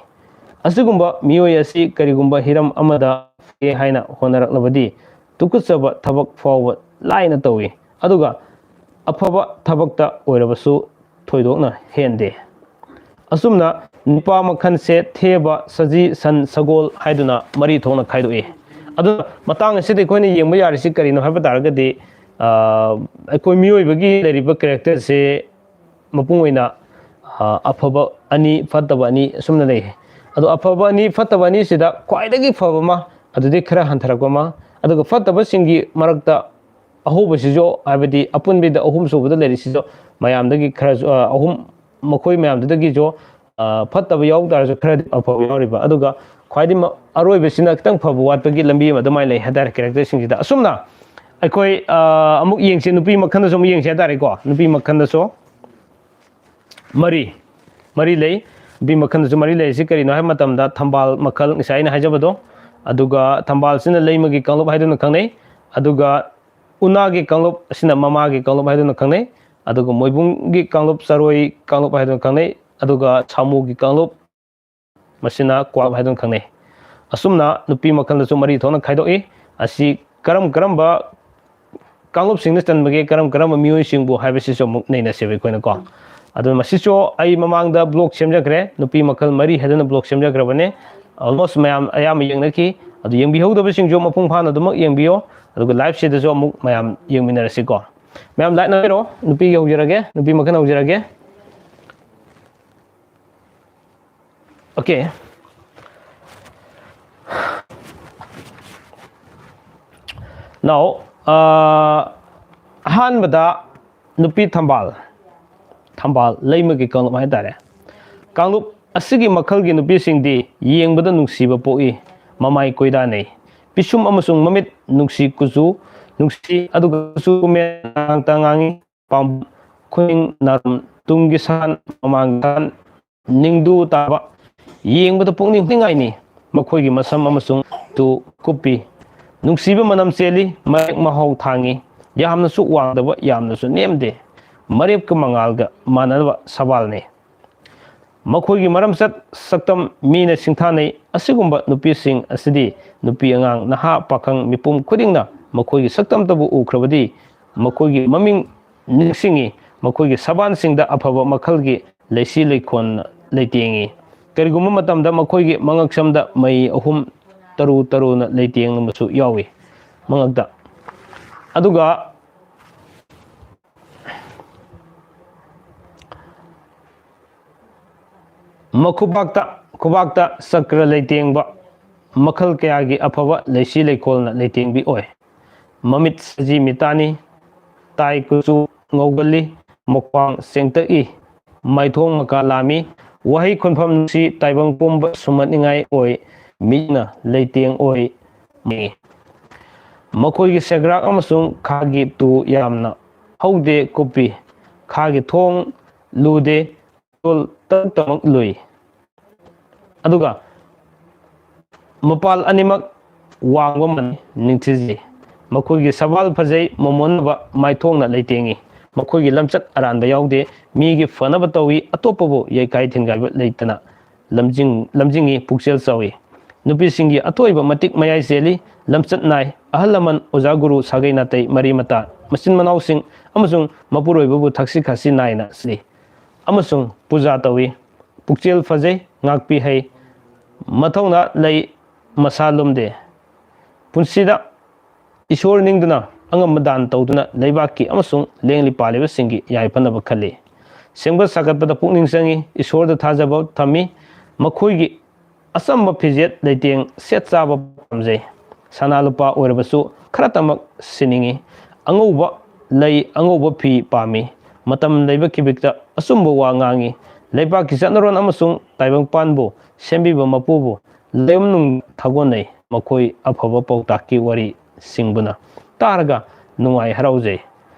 ꯑꯁꯤꯒꯨꯝꯕ ꯃꯤꯑꯣꯏ ꯑꯁꯤ ꯀꯔꯤꯒꯨꯝꯕ ꯍꯤꯔꯝ ꯑꯃꯗ ꯐꯒꯦ ꯍꯥꯏꯅ ꯍꯣꯠꯅꯔꯛꯂꯕꯗꯤ ꯇꯨꯀꯠꯆꯕ ꯊꯕꯛ ꯐꯥꯎꯕ ꯂꯥꯏꯅ ꯇꯧꯏ꯫ ꯑꯗꯨꯒ ꯑꯐꯕ ꯊꯕꯛꯇ ꯑꯣꯏꯔꯕꯁꯨ ꯊꯣꯏꯗꯣꯛꯅ ꯍꯦꯟꯗꯦ꯫ ꯑꯁꯨꯝꯅ ꯅꯨꯄꯥ ꯃꯈꯜꯁꯦ ꯊꯦꯕ, ꯁꯖꯤ, ꯁꯟ, ꯁꯒꯣꯜ ꯍꯥꯏꯗꯨꯅ ꯃꯔꯤ ꯊꯣꯛꯅ ꯈꯥꯏꯗꯣꯛꯏ꯫ ꯑꯗꯨꯅ ꯃꯇꯥꯡ ꯑꯁꯤꯗ ꯑꯩꯈꯣꯏꯅ ꯌꯦꯡꯕ ꯌꯥꯔꯤꯁꯤ ꯀꯔꯤꯅꯣ ꯍꯥꯏꯕ ꯇꯥꯔꯒꯗꯤ, ꯑ, ꯑꯩꯈꯣꯏ ꯃꯤꯑꯣꯏꯕꯒꯤ ꯂꯩꯔꯤꯕ ꯀꯦꯔꯦꯛꯇꯔꯁꯦ ꯃꯄꯨꯡ ꯑꯣꯏꯅ, ꯑ, ꯑꯐꯕ ꯑꯅꯤ, ꯐꯠꯇꯕ ꯑꯅꯤ ꯑꯁꯨꯝꯅ ꯂꯩ꯫ ꯑꯗꯣ ꯑꯐꯕ ꯑꯅꯤ, ꯐꯠꯇꯕ ꯑꯅꯤꯁꯤꯗ ꯈ꯭ꯋꯥꯏꯗꯒꯤ ꯐꯕ ꯑꯃ, ꯑꯗꯨꯗꯤ ꯈꯔ ꯍꯟꯊꯔꯛꯄ ꯑꯃ, ꯑꯗꯨꯒ ꯐꯠꯇꯕꯁꯤꯡꯒꯤ ꯃꯔꯛꯇ ꯑꯍꯧꯕꯁꯤꯁꯨ, ꯍꯥꯏꯕꯗꯤ ꯑꯄꯨꯟꯕꯤꯗ ꯑꯍꯨꯝ ꯁꯨꯕꯗ ꯂꯩꯔꯤꯁꯤꯁꯨ ꯃꯌꯥꯝꯗꯒꯤ ꯈꯔꯁꯨ, ꯑ, ꯑꯍꯨꯝ, ꯃꯈꯣꯏ ꯃꯌꯥꯝꯗꯨꯗꯒꯤꯁꯨ, ꯑ, ꯐꯠꯇꯕ ꯌꯥꯎ ꯇꯥꯔꯁꯨ ꯈꯔꯗꯤ ꯑꯐꯕ ꯌꯥꯎꯔꯤꯕ꯫ ꯑꯗꯨꯒ ꯈ꯭ꯋꯥꯏꯗꯒꯤ ꯃ-, ꯑꯔꯣꯏꯕꯁꯤꯅ ꯈꯤꯇꯪ ꯐꯕ ꯋꯥꯠꯄꯒꯤ ꯂꯝꯕꯤ ꯑꯃ ꯑꯗꯨꯃꯥꯏꯅ ꯂꯩ ꯍꯥꯏꯇꯥꯔꯦ, ꯀꯦꯔꯦꯛꯇꯔꯁꯤꯡꯁꯤꯗ꯫ ꯑꯁꯨꯝꯅ ꯑꯩꯈꯣꯏ, ꯑ, ꯑꯃꯨꯛ ꯌꯦꯡꯁꯤ, ꯅꯨꯄꯤ ꯃꯈꯜꯗꯁꯨ ꯑꯃꯨꯛ ꯌꯦꯡꯁꯤ ꯍꯥꯏꯇꯥꯔꯦꯀꯣ꯫ ꯅꯨꯄꯤ ꯃꯈꯜꯗꯁꯨ ꯃꯔꯤ, ꯃꯔꯤ ꯂꯩ꯫ ꯅꯨꯄꯤ ꯃꯈꯜꯗꯁꯨ ꯃꯔꯤ ꯂꯩꯔꯤꯁꯤ ꯀꯔꯤꯅꯣ ꯍꯥꯏꯕ ꯃꯇꯝꯗ ꯊꯝꯕꯥꯜ ꯃꯈꯜ, ꯉꯁꯥꯏ ꯑꯩꯅ ꯍꯥꯏꯖꯕꯗꯣ, ꯑꯗꯨꯒ ꯊꯝꯕꯥꯜꯁꯤꯅ ꯂꯩꯃꯒꯤ ꯀꯥꯡꯂꯨꯞ ꯍꯥꯏꯗꯨꯅ ꯈꯪꯅꯩ, ꯑꯗꯨꯒ ꯎꯅꯥꯒꯤ ꯀꯥꯡꯂꯨꯞ ꯑꯁꯤꯅ ꯃꯃꯥꯒꯤ ꯀꯥꯡꯂꯨꯞ ꯍꯥꯏꯗꯨꯅ ꯈꯪꯅꯩ, ꯑꯗꯨꯒ ꯃꯣꯏꯕꯨꯡꯒꯤ ꯀꯥꯡꯂꯨꯞ ꯆꯔꯣꯏ ꯀꯥꯡꯂꯨꯞ ꯍꯥꯏꯗꯨꯅ ꯈꯪꯅꯩ, ꯑꯗꯨꯒ ꯁꯥꯃꯨꯒꯤ ꯀꯥꯡꯂꯨꯞ ꯃꯁꯤꯅ ꯀ꯭ꯋꯥꯛ ꯍꯥꯏꯗꯨꯅ ꯈꯪꯅꯩ꯫ ꯑꯁꯨꯝꯅ ꯅꯨꯄꯤ ꯃꯈꯜꯗꯁꯨ ꯃꯔꯤ ꯊꯣꯛꯅ ꯈꯥꯏꯗꯣꯛꯏ꯫ ꯑꯁꯤ ꯀꯔꯝ ꯀꯔꯝꯕ ꯀꯥꯡꯂꯨꯞꯁꯤꯡꯗ ꯆꯟꯕꯒꯦ, ꯀꯔꯝ ꯀꯔꯝꯕ ꯃꯤꯑꯣꯏꯁꯤꯡꯕꯨ ꯍꯥꯏꯕꯁꯤꯁꯨ ꯑꯃꯨꯛ ꯅꯩꯅꯁꯦꯕ ꯑꯩꯈꯣꯏꯅꯀꯣ꯫ ꯑꯗꯨꯅ ꯃꯁꯤꯁꯨ ꯑꯩ ꯃꯃꯥꯡꯗ ꯕ꯭ꯂꯣꯛ ꯁꯦꯝꯖꯈ꯭ꯔꯦ, ꯅꯨꯄꯤ ꯃꯈꯜ ꯃꯔꯤ ꯍꯥꯏꯗꯨꯅ ꯕ꯭ꯂꯣꯛ ꯁꯦꯝꯖꯈ꯭ꯔꯕꯅꯦ꯫ ꯑꯣꯜꯃꯣꯁ ꯃꯌꯥꯝ ꯑꯌꯥꯝꯕ ꯌꯦꯡꯅꯈꯤ꯫ ꯑꯗꯨ ꯌꯦꯡꯕꯤꯍꯧꯗꯕꯁꯤꯡꯁꯨ ꯃꯄꯨꯡ ꯐꯥꯅ ꯑꯗꯨꯃꯛ ꯌꯦꯡꯕꯤꯌꯣ꯫ ꯑꯗꯨꯒ ꯂꯥꯏꯐꯁꯤꯗꯁꯨ ꯑꯃꯨꯛ ꯃꯌꯥꯝ ꯌꯦꯡꯃꯤꯟꯅꯔꯁꯤꯀꯣ꯫ ꯃꯌꯥꯝ ꯂꯥꯏꯠ ꯅꯝꯕꯤꯔꯣ꯫ ꯅꯨꯄꯤꯒꯤ ꯍꯧꯖꯔꯒꯦ, ꯅꯨꯄꯤ ꯃꯈꯜ ꯍꯧꯖꯔꯒꯦ꯫ ꯑꯣꯀꯦ꯫ Now, ꯑꯍꯥꯟꯕꯗ ꯅꯨꯄꯤ ꯊꯝꯕꯥꯜ, ꯊꯝꯕꯥꯜ ꯂꯩꯃꯒꯤ ꯀꯥꯡꯂꯨꯞ ꯍꯥꯏꯇꯥꯔꯦ꯫ ꯀꯥꯡꯂꯨꯞ ꯑꯁꯤꯒꯤ ꯃꯈꯜꯒꯤ ꯅꯨꯄꯤꯁꯤꯡꯗꯤ ꯌꯦꯡꯕꯗ ꯅꯨꯡꯁꯤꯕ ꯄꯣꯛꯏ, ꯃꯃꯥꯏ ꯀꯣꯏꯗꯥꯅꯩ, ꯄꯤꯁꯨꯝ ꯑꯃꯁꯨꯡ ꯃꯃꯤꯠ ꯅꯨꯡꯁꯤ, ꯀꯨꯆꯨ ꯅꯨꯡꯁꯤ, ꯑꯗꯨꯒ ꯀꯨꯆꯨ ꯀꯨꯃꯦꯟ ꯉꯥꯡꯇ ꯉꯥꯡꯉꯤ, ꯄꯥꯝꯕꯣꯝ, ꯈꯨꯅꯤꯡ ꯅꯥꯔꯝ, ꯇꯨꯡꯒꯤ ꯁꯥꯟ, ꯃꯃꯥꯡꯒꯤ ꯁꯥꯟ, ꯅꯤꯡꯗꯨ ꯇꯥꯕ, ꯌꯦꯡꯕꯗ ꯄꯨꯛꯅꯤꯡ ꯍꯨꯅꯤꯡꯉꯥꯏꯅꯤ꯫ ꯃꯈꯣꯏꯒꯤ ꯃꯁꯝ ꯑꯃꯁꯨꯡ ꯇꯨ ꯀꯨꯞꯄꯤ꯫ ꯅꯨꯡꯁꯤꯕ ꯃꯅꯝ ꯆꯦꯜꯂꯤ, ꯃꯔꯦꯛ ꯃꯍꯥꯎ ꯊꯥꯡꯉꯤ, ꯌꯥꯝꯅꯁꯨ ꯋꯥꯡꯗꯕ, ꯌꯥꯝꯅꯁꯨ ꯅꯦꯝꯗꯦ, ꯃꯔꯦꯞꯀ ꯃꯉꯥꯜꯒ ꯃꯥꯟꯅꯗꯕ ꯁꯕꯥꯜꯅꯤ꯫ ꯃꯈꯣꯏꯒꯤ ꯃꯔꯝꯆꯠ ꯁꯛꯇꯝ ꯃꯤꯅ ꯁꯤꯡꯊꯥꯅꯩ꯫ ꯑꯁꯤꯒꯨꯝꯕ ꯅꯨꯄꯤꯁꯤꯡ ꯑꯁꯤꯗꯤ ꯅꯨꯄꯤ ꯑꯉꯥꯡ, ꯅꯍꯥ ꯄꯥꯈꯪ ꯃꯤꯄꯨꯝ ꯈꯨꯗꯤꯡꯅ ꯃꯈꯣꯏꯒꯤ ꯁꯛꯇꯝꯇꯕꯨ ꯎꯈ꯭ꯔꯕꯗꯤ ꯃꯈꯣꯏꯒꯤ ꯃꯃꯤꯡ ꯅꯤꯡꯁꯤꯡꯉꯤ꯫ ꯃꯈꯣꯏꯒꯤ ꯁꯕꯥꯟꯁꯤꯡꯗ ꯑꯐꯕ ꯃꯈꯜꯒꯤ ꯂꯩꯁꯤ ꯂꯩꯈꯣꯟ ꯂꯩꯇꯦꯡꯉꯤ꯫ ꯀꯔꯤꯒꯨꯝꯕ ꯃꯇꯝꯗ ꯃꯈꯣꯏꯒꯤ ꯃꯉꯛꯁꯝꯗ ꯃꯩ ꯑꯍꯨꯝ ꯇꯔꯨ ꯇꯔꯨꯅ ꯂꯩꯇꯦꯡꯕꯁꯨ ꯌꯥꯎꯏ ꯃꯉꯛꯇ꯫ ꯑꯗꯨꯒ ꯃꯈꯨꯕꯥꯛꯇ, ꯈꯨꯕꯥꯛꯇ ꯆꯀ꯭ꯔ ꯂꯩꯇꯦꯡꯕ ꯃꯈꯜ ꯀꯌꯥꯒꯤ ꯑꯐꯕ ꯂꯩꯁꯤ ꯂꯩꯈꯣꯜꯅ ꯂꯩꯇꯦꯡꯕꯤ ꯑꯣꯏ꯫ ꯃꯃꯤꯠ ꯁꯖꯤ ꯃꯤꯇꯥꯅꯤ, ꯇꯥꯏ ꯀꯨꯆꯨ ꯉꯧꯒꯜꯂꯤ, ꯃꯈ꯭ꯋꯥꯡ ꯆꯦꯡꯇꯛꯏ, ꯃꯥꯏꯊꯣꯡ ꯃꯀꯥ ꯂꯥꯝꯃꯤ, ꯋꯥꯍꯩ ꯈꯨꯟꯐꯝ ꯅꯨꯡꯁꯤ, ꯇꯥꯏꯕꯪ ꯄꯨꯝꯕ ꯁꯨꯝꯍꯠꯅꯤꯡꯉꯥꯏ ꯑꯣꯏ, ꯃꯤꯠꯅ ꯂꯩꯇꯦꯡ ꯑꯣꯏ꯫ ꯃꯈꯣꯏꯒꯤ ꯁꯦꯒ꯭ꯔꯥꯛ ꯑꯃꯁꯨꯡ ꯈꯥꯒꯤ ꯇꯨ ꯌꯥꯝꯅ ꯍꯧꯗꯦ, ꯀꯨꯞꯄꯤ, ꯈꯥꯒꯤ ꯊꯣꯡ ꯂꯨꯗꯦ, ꯇꯣꯜ ꯇꯔꯨꯛꯇꯃꯛ ꯂꯨꯏ꯫ ꯑꯗꯨꯒ ꯃꯄꯥꯜ ꯑꯅꯤꯃꯛ ꯋꯥꯡꯕ ꯃꯥꯟꯅꯩ, ꯅꯤꯡꯊꯤꯖꯩ꯫ ꯃꯈꯣꯏꯒꯤ ꯁꯕꯥꯜ ꯐꯖꯩ, ꯃꯣꯃꯣꯟꯅꯕ ꯃꯥꯏꯊꯣꯡꯅ ꯂꯩꯇꯦꯡꯉꯤ꯫ ꯃꯈꯣꯏꯒꯤ ꯂꯝꯆꯠ ꯑꯔꯥꯟꯕ ꯌꯥꯎꯗꯦ, ꯃꯤꯒꯤ ꯐꯅꯕ ꯇꯧꯏ, ꯑꯇꯣꯞꯄꯕꯨ ꯌꯩꯀꯥꯏ ꯊꯤꯟꯒꯥꯏꯕ ꯂꯩꯇꯅ ꯂꯝꯖꯤꯡ-, ꯂꯝꯖꯤꯡꯉꯤ, ꯄꯨꯛꯆꯦꯜ ꯆꯥꯎꯏ꯫ ꯅꯨꯄꯤꯁꯤꯡꯒꯤ ꯑꯊꯣꯏꯕ ꯃꯇꯤꯛ ꯃꯌꯥꯏ ꯆꯦꯜꯂꯤ꯫ ꯂꯝꯆꯠ ꯅꯥꯏ꯫ ꯑꯍꯜ ꯂꯃꯟ, ꯑꯣꯖꯥ ꯒꯨꯔꯨ, ꯁꯥꯒꯩ ꯅꯥꯇꯩ, ꯃꯔꯤ ꯃꯇꯥ, ꯃꯆꯤꯟ ꯃꯅꯥꯎꯁꯤꯡ ꯑꯃꯁꯨꯡ ꯃꯄꯨꯔꯣꯏꯕꯕꯨ ꯊꯛꯁꯤ ꯈꯥꯁꯤ ꯅꯥꯏꯅ ꯁꯤ ꯑꯃꯁꯨꯡ ꯄꯨꯖꯥ ꯇꯧꯏ꯫ ꯄꯨꯛꯆꯦꯜ ꯐꯖꯩ, ꯉꯥꯛꯄꯤ ꯍꯩ, ꯃꯊꯧꯅꯥ ꯂꯩ, ꯃꯁꯥ ꯂꯨꯝꯗꯦ꯫ ꯄꯨꯟꯁꯤꯗ ꯏꯁꯣꯔ ꯅꯤꯡꯗꯨꯅ ꯑꯉꯝꯕ ꯗꯥꯟ ꯇꯧꯗꯨꯅ ꯂꯩꯕꯥꯛꯀꯤ ꯑꯃꯁꯨꯡ ꯂꯦꯡꯂꯤ ꯄꯥꯜꯂꯤꯕꯁꯤꯡꯒꯤ ꯌꯥꯏꯐꯅꯕ ꯈꯜꯂꯤ꯫ ꯁꯦꯝꯒꯠ ꯁꯥꯒꯠꯄꯗ ꯄꯨꯛꯅꯤꯡ ꯆꯪꯏ, ꯏꯁꯣꯔꯗ ꯊꯥꯖꯕ ꯊꯝꯃꯤ꯫ ꯃꯈꯣꯏꯒꯤ ꯑꯆꯝꯕ ꯐꯤꯖꯦꯠ ꯂꯩꯇꯦꯡ ꯁꯦꯠ ꯆꯥꯕ ꯄꯥꯝꯖꯩ꯫ ꯁꯅꯥ ꯂꯨꯄꯥ ꯑꯣꯏꯔꯕꯁꯨ ꯈꯔꯇꯃꯛ ꯁꯤꯅꯤꯡꯏ꯫ ꯑꯉꯧꯕ ꯂꯩ, ꯑꯉꯧꯕ ꯐꯤ ꯄꯥꯝꯃꯤ꯫ ꯃꯇꯝ ꯂꯩꯕ ꯈꯤꯕꯤꯛꯇ ꯑꯆꯨꯝꯕ ꯋꯥ ꯉꯥꯡꯏ꯫ ꯂꯩꯕꯥꯛꯀꯤ ꯆꯠꯅꯔꯣꯟ ꯑꯃꯁꯨꯡ ꯇꯥꯏꯕꯪꯄꯥꯟꯕꯨ ꯁꯦꯝꯕꯤꯕ ꯃꯄꯨꯕꯨ ꯂꯥꯏꯌꯣꯟꯅꯨꯡ ꯊꯥꯒꯣꯟꯅꯩ꯫ ꯃꯈꯣꯏ ꯑꯐꯕ ꯄꯥꯎꯇꯥꯛꯀꯤ ꯋꯥꯔꯤꯁꯤꯡꯕꯨꯅ ꯇꯥꯔꯒ ꯅꯨꯡꯉꯥꯏ ꯍꯔꯥꯎꯖꯩ꯫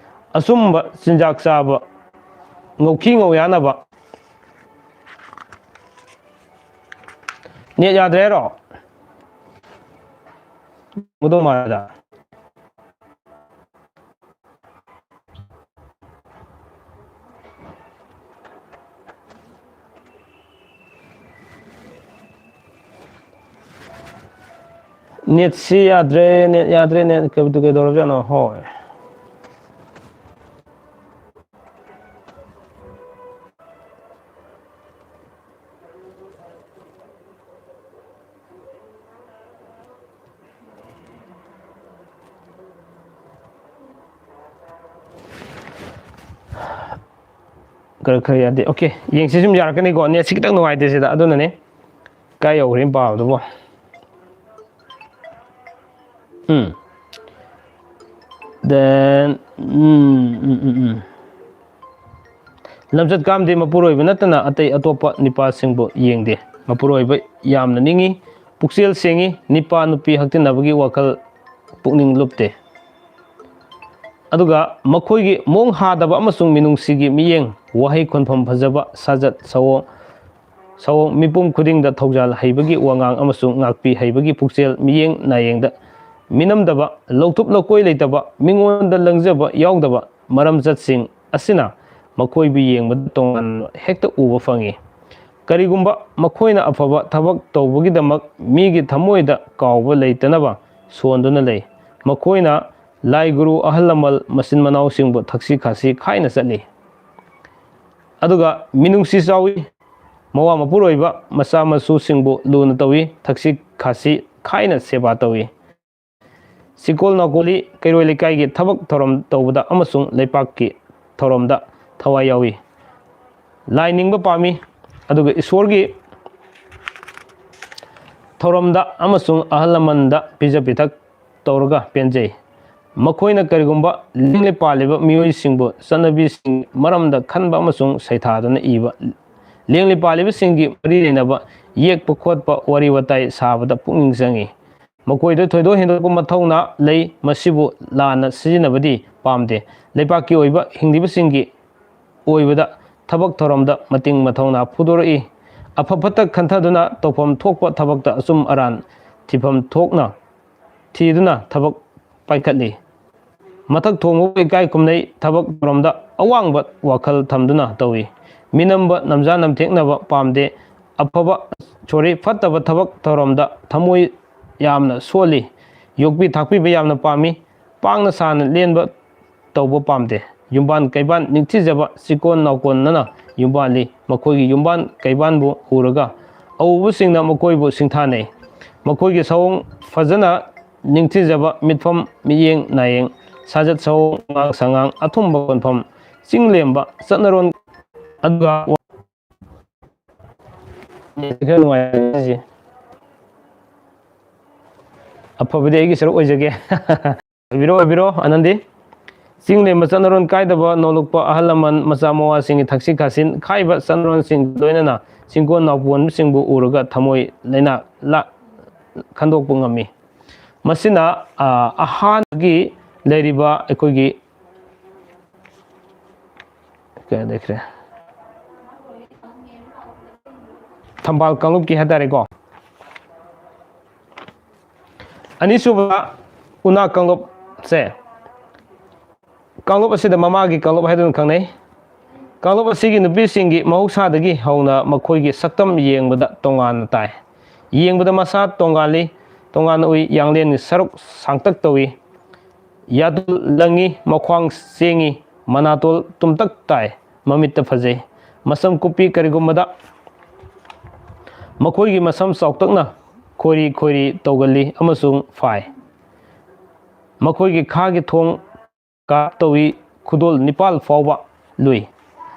ꯑꯆꯨꯝꯕ ꯆꯤꯟꯖꯥꯛ ꯆꯥꯕ, ꯉꯧꯈꯤ ꯉꯧꯌꯥꯅꯕ꯫ ꯅꯦꯠ ꯌꯥꯗ꯭ꯔꯦ ꯍꯥꯏꯔꯣ? ꯃꯨꯗꯧ ꯃꯥꯜꯂꯦꯗ꯫ ꯅꯦꯠꯁꯤ ꯌꯥꯗ꯭ꯔꯦ, ꯅꯦꯠ ꯌꯥꯗ꯭ꯔꯦ, ꯅꯦꯠ ꯀꯩꯗꯧ-, ꯀꯩꯗꯧꯔꯕꯖꯥꯠꯅꯣ? ꯍꯣꯏ꯫ ꯈꯔ, ꯈꯔ ꯌꯥꯗꯦ꯫ ꯑꯣꯀꯦ, ꯌꯦꯡꯁꯤ, ꯁꯨꯝ ꯌꯥꯔꯛꯀꯅꯤꯀꯣ꯫ ꯅꯦꯠꯁꯤ ꯈꯤꯇꯪ ꯅꯨꯡꯉꯥꯏꯇꯦ ꯁꯤꯗ꯫ ꯑꯗꯨꯅꯅꯦ꯫ ꯀꯥꯏ ꯌꯧꯈ꯭ꯔꯦ ꯄꯥꯕꯗꯨꯕꯣ? ꯎꯝ꯫ Then, ꯎꯝ, ꯎꯝ, ꯎꯝ, ꯎꯝ꯫ ꯂꯝꯆꯠ ꯀꯥꯝꯗꯦ, ꯃꯄꯨꯔꯣꯏꯕ ꯅꯠꯇꯅ ꯑꯇꯩ ꯑꯇꯣꯞꯄ ꯅꯤꯄꯥꯁꯤꯡꯕꯨ ꯌꯦꯡꯗꯦ꯫ ꯃꯄꯨꯔꯣꯏꯕ ꯌꯥꯝꯅ ꯅꯤꯡꯏ, ꯄꯨꯛꯆꯦꯜ ꯁꯦꯡꯏ, ꯅꯤꯄꯥ ꯅꯨꯄꯤ ꯍꯛꯇꯤꯟꯅꯕꯒꯤ ꯋꯥꯈꯜ ꯄꯨꯛꯅꯤꯡ ꯂꯨꯞꯇꯦ꯫ ꯑꯗꯨꯒ ꯃꯈꯣꯏꯒꯤ ꯃꯑꯣꯡ ꯍꯥꯗꯕ ꯑꯃꯁꯨꯡ ꯃꯤꯅꯨꯡꯁꯤꯒꯤ ꯃꯤꯠꯌꯦꯡ, ꯋꯥꯍꯩ ꯈꯣꯟꯐꯝ ꯐꯖꯕ, ꯁꯥꯖꯠ ꯁꯑꯣꯡ, ꯁꯑꯣꯡ ꯃꯤꯄꯨꯝ ꯈꯨꯗꯤꯡꯗ ꯊꯧꯖꯥꯜ ꯍꯩꯕꯒꯤ ꯋꯥꯉꯥꯡ ꯑꯃꯁꯨꯡ ꯉꯥꯛꯄꯤ ꯍꯩꯕꯒꯤ ꯄꯨꯛꯆꯦꯜ ꯃꯤꯠꯌꯦꯡ ꯅꯥꯌꯦꯡꯗ ꯃꯤꯅꯝꯗꯕ, ꯂꯧꯊꯨꯞ ꯂꯧꯀꯣꯏ ꯂꯩꯇꯕ, ꯃꯤꯉꯣꯟꯗ ꯂꯪꯖꯕ ꯌꯥꯎꯗꯕ ꯃꯔꯝꯆꯠꯁꯤꯡ ꯑꯁꯤꯅ ꯃꯈꯣꯏꯕꯨ ꯌꯦꯡꯕꯗ ꯇꯣꯉꯥꯟꯕ ꯍꯦꯛꯇ ꯎꯕ ꯐꯪꯏ꯫ ꯀꯔꯤꯒꯨꯝꯕ ꯃꯈꯣꯏꯅ ꯑꯐꯕ ꯊꯕꯛ ꯇꯧꯕꯒꯤꯗꯃꯛ ꯃꯤꯒꯤ ꯊꯃꯣꯏꯗ ꯀꯥꯎꯕ ꯂꯩꯇꯅꯕ ꯁꯣꯟꯗꯨꯅ ꯂꯩ꯫ ꯃꯈꯣꯏꯅ ꯂꯥꯏ ꯒꯨꯔꯨ ꯑꯍꯜ ꯂꯃꯟ ꯃꯆꯤꯟ ꯃꯅꯥꯎꯁꯤꯡꯕꯨ ꯊꯛꯁꯤ ꯈꯥꯁꯤ ꯈꯥꯏꯅ ꯆꯠꯂꯤ꯫ ꯑꯗꯨꯒ ꯃꯤꯅꯨꯡꯁꯤ ꯆꯥꯎꯏ꯫ ꯃꯋꯥ ꯃꯄꯨꯔꯣꯏꯕ ꯃꯆꯥ ꯃꯁꯨꯁꯤꯡꯕꯨ ꯂꯨꯅ ꯇꯧꯏ, ꯊꯛꯁꯤ ꯈꯥꯁꯤ ꯈꯥꯏꯅ ꯁꯦꯕꯥ ꯇꯧꯏ꯫ ꯁꯤꯀꯣꯜ ꯅꯥꯀꯣꯜꯂꯤ ꯀꯩꯔꯣꯏ ꯂꯩꯀꯥꯏꯒꯤ ꯊꯕꯛ ꯊꯧꯔꯝ ꯇꯧꯕꯗ ꯑꯃꯁꯨꯡ ꯂꯩꯄꯥꯛꯀꯤ ꯊꯧꯔꯝꯗ ꯊꯋꯥꯏ ꯌꯥꯎꯏ꯫ ꯂꯥꯏ ꯅꯤꯡꯕ ꯄꯥꯝꯃꯤ, ꯑꯗꯨꯒ ꯏꯁꯣꯔꯒꯤ ꯊꯧꯔꯝꯗ ꯑꯃꯁꯨꯡ ꯑꯍꯜ ꯂꯃꯟꯗ ꯄꯤꯖ ꯄꯤꯊꯛ ꯇꯧꯔꯒ ꯄꯦꯟꯖꯩ꯫ ꯃꯈꯣꯏꯅ ꯀꯔꯤꯒꯨꯝꯕ ꯂꯦꯡꯂꯦ ꯄꯥꯜꯂꯤꯕ ꯃꯤꯑꯣꯏꯁꯤꯡꯕꯨ ꯆꯠꯅꯕꯤꯁꯤꯡ ꯃꯔꯝꯗ ꯈꯟꯕ ꯑꯃꯁꯨꯡ ꯁꯩꯊꯥꯗꯨꯅ ꯏꯕ, ꯂꯦꯡꯂꯦ ꯄꯥꯜꯂꯤꯕꯁꯤꯡꯒꯤ ꯃꯔꯤ ꯂꯩꯅꯕ ꯌꯦꯛꯄ ꯈꯣꯠꯄ, ꯋꯥꯔꯤ ꯋꯥꯇꯥꯏ ꯁꯥꯕꯗ ꯄꯨꯛꯅꯤꯡ ꯆꯪꯏ꯫ ꯃꯈꯣꯏꯗ ꯊꯣꯏꯗꯣꯛ ꯍꯦꯟꯗꯣꯛꯄ ꯃꯊꯧꯅꯥ ꯂꯩ, ꯃꯁꯤꯕꯨ ꯂꯥꯟꯅ ꯁꯤꯖꯤꯟꯅꯕꯗꯤ ꯄꯥꯝꯗꯦ꯫ ꯂꯩꯄꯥꯛꯀꯤ ꯑꯣꯏꯕ ꯍꯤꯡꯂꯤꯕꯁꯤꯡꯒꯤ ꯑꯣꯏꯕꯗ ꯊꯕꯛ ꯊꯧꯔꯝꯗ ꯃꯇꯤꯡ ꯃꯊꯧꯅꯥ ꯐꯨꯗꯣꯔꯛꯏ꯫ ꯑꯐ ꯐꯠꯇ ꯈꯟꯊꯗꯨꯅ ꯇꯧꯐꯝ ꯊꯣꯛꯄ ꯊꯕꯛꯇ ꯑꯆꯨꯝ ꯑꯔꯥꯟ ꯊꯤꯐꯝ ꯊꯣꯛꯅ ꯊꯤꯗꯨꯅ ꯊꯕꯛ ꯄꯥꯏꯈꯠꯂꯤ꯫ ꯃꯊꯛ ꯊꯣꯡꯕꯕꯨ ꯏꯀꯥꯏ ꯈꯨꯝꯅꯩ, ꯊꯕꯛ ꯊꯧꯔꯝꯗ ꯑꯋꯥꯡꯕ ꯋꯥꯈꯜ ꯊꯝꯗꯨꯅ ꯇꯧꯏ꯫ ꯃꯤꯅꯝꯕ ꯅꯝꯖꯥ ꯅꯝꯊꯦꯛꯅꯕ ꯄꯥꯝꯗꯦ꯫ ꯑꯐꯕ, ꯁꯣꯔꯤ, ꯐꯠꯇꯕ ꯊꯕꯛ ꯊꯧꯔꯝꯗ ꯊꯃꯣꯏ ꯌꯥꯝꯅ ꯁꯣꯜꯂꯤ꯫ ꯌꯣꯛꯄꯤ ꯊꯥꯛꯄꯤꯕ ꯌꯥꯝꯅ ꯄꯥꯝꯃꯤ꯫ ꯄꯥꯡꯅ ꯁꯥꯅ ꯂꯦꯟꯕ ꯇꯧꯕ ꯄꯥꯝꯗꯦ꯫ ꯌꯨꯝꯕꯥꯟ ꯀꯩꯕꯥꯟ ꯅꯤꯡꯊꯤꯖꯕ ꯆꯤꯀꯣꯟ ꯅꯥꯎꯀꯣꯟꯅꯅ ꯌꯨꯝꯕꯥꯜꯂꯤ꯫ ꯃꯈꯣꯏꯒꯤ ꯌꯨꯝꯕꯥꯟ ꯀꯩꯕꯥꯟꯕꯨ ꯎꯔꯒ ꯑꯎꯕꯁꯤꯡꯅ ꯃꯈꯣꯏꯕꯨ ꯁꯤꯡꯊꯥꯅꯩ꯫ ꯃꯈꯣꯏꯒꯤ ꯁꯑꯣꯡ ꯐꯖꯅ ꯅꯤꯡꯊꯤꯖꯕ ꯃꯤꯠꯐꯝ, ꯃꯤꯠꯌꯦꯡ ꯅꯥꯌꯦꯡ, ꯁꯥꯖꯠ ꯁꯑꯣꯡ, ꯋꯥꯉꯥꯡ ꯁꯉꯥꯡ, ꯑꯊꯨꯝꯕ ꯀꯣꯟꯐꯝ, ꯆꯤꯡ ꯂꯦꯝꯕ ꯆꯠꯅꯔꯣꯟ, ꯑꯗꯨꯒ ꯈꯔ ꯅꯨꯡꯉꯥꯏꯔꯦ꯫ ꯑꯐꯕꯗꯤ ꯑꯩꯒꯤ ꯁꯔꯨꯛ ꯑꯣꯏꯖꯒꯦ꯫ ꯑꯣꯏꯕꯤꯔꯣ, ꯑꯣꯏꯕꯤꯔꯣ, ꯑꯅꯟꯗꯤ꯫ ꯆꯤꯡ ꯂꯦꯝꯕ ꯆꯠꯅꯔꯣꯟ ꯀꯥꯏꯗꯕ ꯅꯣꯂꯨꯛꯄ ꯑꯍꯜ ꯂꯃꯟ, ꯃꯆꯥ ꯃꯋꯥꯁꯤꯡꯒꯤ ꯊꯛꯁꯤ ꯈꯥꯁꯤ ꯈꯥꯏꯕ ꯆꯠꯅꯔꯣꯟꯁꯤꯡ ꯂꯣꯏꯅꯅ ꯆꯤꯡꯒꯣꯟ ꯅꯥꯎꯄꯣꯟꯕꯁꯤꯡꯕꯨ ꯎꯔꯒ ꯊꯃꯣꯏ ꯂꯩꯅꯥ ꯂꯥ-, ꯈꯟꯗꯣꯛꯄ ꯉꯝꯃꯤ꯫ ꯃꯁꯤꯅ, ꯑ, ꯑꯍꯥꯟꯕꯒꯤ ꯂꯩꯔꯤꯕ ꯑꯩꯈꯣꯏꯒꯤ ꯀꯩ ꯂꯩꯈ꯭ꯔꯦ? ꯊꯝꯕꯥꯜ ꯀꯥꯡꯂꯨꯞꯀꯤ ꯍꯥꯏꯇꯥꯔꯦꯀꯣ꯫ ꯑꯅꯤꯁꯨꯕ ꯎꯅꯥ ꯀꯥꯡꯂꯨꯞꯁꯦ, ꯀꯥꯡꯂꯨꯞ ꯑꯁꯤꯗ ꯃꯃꯥꯒꯤ ꯀꯥꯡꯂꯨꯞ ꯍꯥꯏꯗꯨꯅ ꯈꯪꯅꯩ꯫ ꯀꯥꯡꯂꯨꯞ ꯑꯁꯤꯒꯤ ꯅꯨꯄꯤꯁꯤꯡꯒꯤ ꯃꯍꯧꯁꯥꯗꯒꯤ ꯍꯧꯅ ꯃꯈꯣꯏꯒꯤ ꯁꯛꯇꯝ ꯌꯦꯡꯕꯗ ꯇꯣꯉꯥꯟꯅ ꯇꯥꯏ꯫ ꯌꯦꯡꯕꯗ ꯃꯁꯥ ꯇꯣꯉꯥꯜꯂꯤ, ꯇꯣꯉꯥꯟꯅ ꯎꯏ, ꯌꯥꯡꯂꯦꯟꯒꯤ ꯁꯔꯨꯛ ꯁꯥꯡꯇꯛ ꯇꯧꯏ, ꯌꯥꯗꯨꯜ ꯂꯪꯉꯤ, ꯃꯈ꯭ꯋꯥꯡ ꯆꯦꯡꯉꯤ, ꯃꯅꯥꯇꯣꯜ ꯇꯨꯝꯇꯛ ꯇꯥꯏ, ꯃꯃꯤꯠꯇ ꯐꯖꯩ꯫ ꯃꯁꯝ ꯀꯨꯞꯄꯤ꯫ ꯀꯔꯤꯒꯨꯝꯕꯗ ꯃꯈꯣꯏꯒꯤ ꯃꯁꯝ ꯆꯥꯎꯇꯛꯅ ꯈꯣꯏꯔꯤ ꯈꯣꯏꯔꯤ ꯇꯧꯒꯜꯂꯤ ꯑꯃꯁꯨꯡ ꯐꯥꯏ꯫ ꯃꯈꯣꯏꯒꯤ ꯈꯥꯒꯤ ꯊꯣꯡ ꯀꯥꯞ ꯇꯧꯏ, ꯈꯨꯗꯣꯜ ꯅꯤꯄꯥꯜ ꯐꯥꯎꯕ ꯂꯨꯏ꯫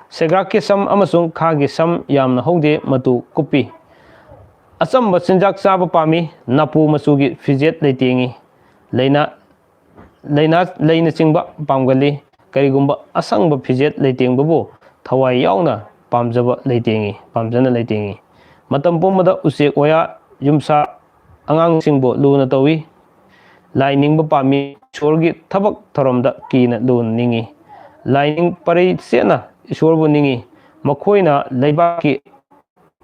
ꯁꯦꯒ꯭ꯔꯥꯛꯀꯤ ꯁꯝ ꯑꯃꯁꯨꯡ ꯈꯥꯒꯤ ꯁꯝ ꯌꯥꯝꯅ ꯍꯧꯗꯦ, ꯃꯇꯨ ꯀꯨꯞꯄꯤ꯫ ꯑꯆꯝꯕ ꯆꯤꯟꯖꯥꯛ ꯆꯥꯕ ꯄꯥꯝꯃꯤ, ꯅꯥꯄꯨ ꯃꯆꯨꯒꯤ ꯐꯤꯖꯦꯠ ꯂꯩꯇꯦꯡꯉꯤ꯫ ꯂꯩꯅꯥ ꯂꯩꯅꯥ ꯂꯩꯅꯆꯤꯡꯕ ꯄꯥꯝꯒꯜꯂꯤ꯫ ꯀꯔꯤꯒꯨꯝꯕ ꯑꯁꯪꯕ ꯐꯤꯖꯦꯠ ꯂꯩꯇꯦꯡꯕꯕꯨ ꯊꯋꯥꯏ ꯌꯥꯎꯅ ꯄꯥꯝꯖꯕ ꯂꯩꯇꯦꯡꯉꯤ, ꯄꯥꯝꯖꯅ ꯂꯩꯇꯦꯡꯉꯤ꯫ ꯃꯇꯝ ꯄꯨꯝꯕꯗ ꯎꯆꯦꯛ ꯋꯥꯌꯥ, ꯌꯨꯝꯁꯥ, ꯑꯉꯥꯡꯁꯤꯡꯕꯨ ꯂꯨꯅ ꯇꯧꯏ꯫ ꯂꯥꯏ ꯅꯤꯡꯕ ꯄꯥꯝꯃꯤ꯫ ꯏꯁꯣꯔꯒꯤ ꯊꯕꯛ ꯊꯧꯔꯝꯗ ꯀꯤꯅ ꯂꯨꯅ ꯅꯤꯡꯏ꯫ ꯂꯥꯏꯅꯤꯡ ꯄꯔꯩ ꯆꯦꯠꯅ ꯏꯁꯣꯔꯕꯨ ꯅꯤꯡꯏ꯫ ꯃꯈꯣꯏꯅ ꯂꯩꯕꯥꯛꯀꯤ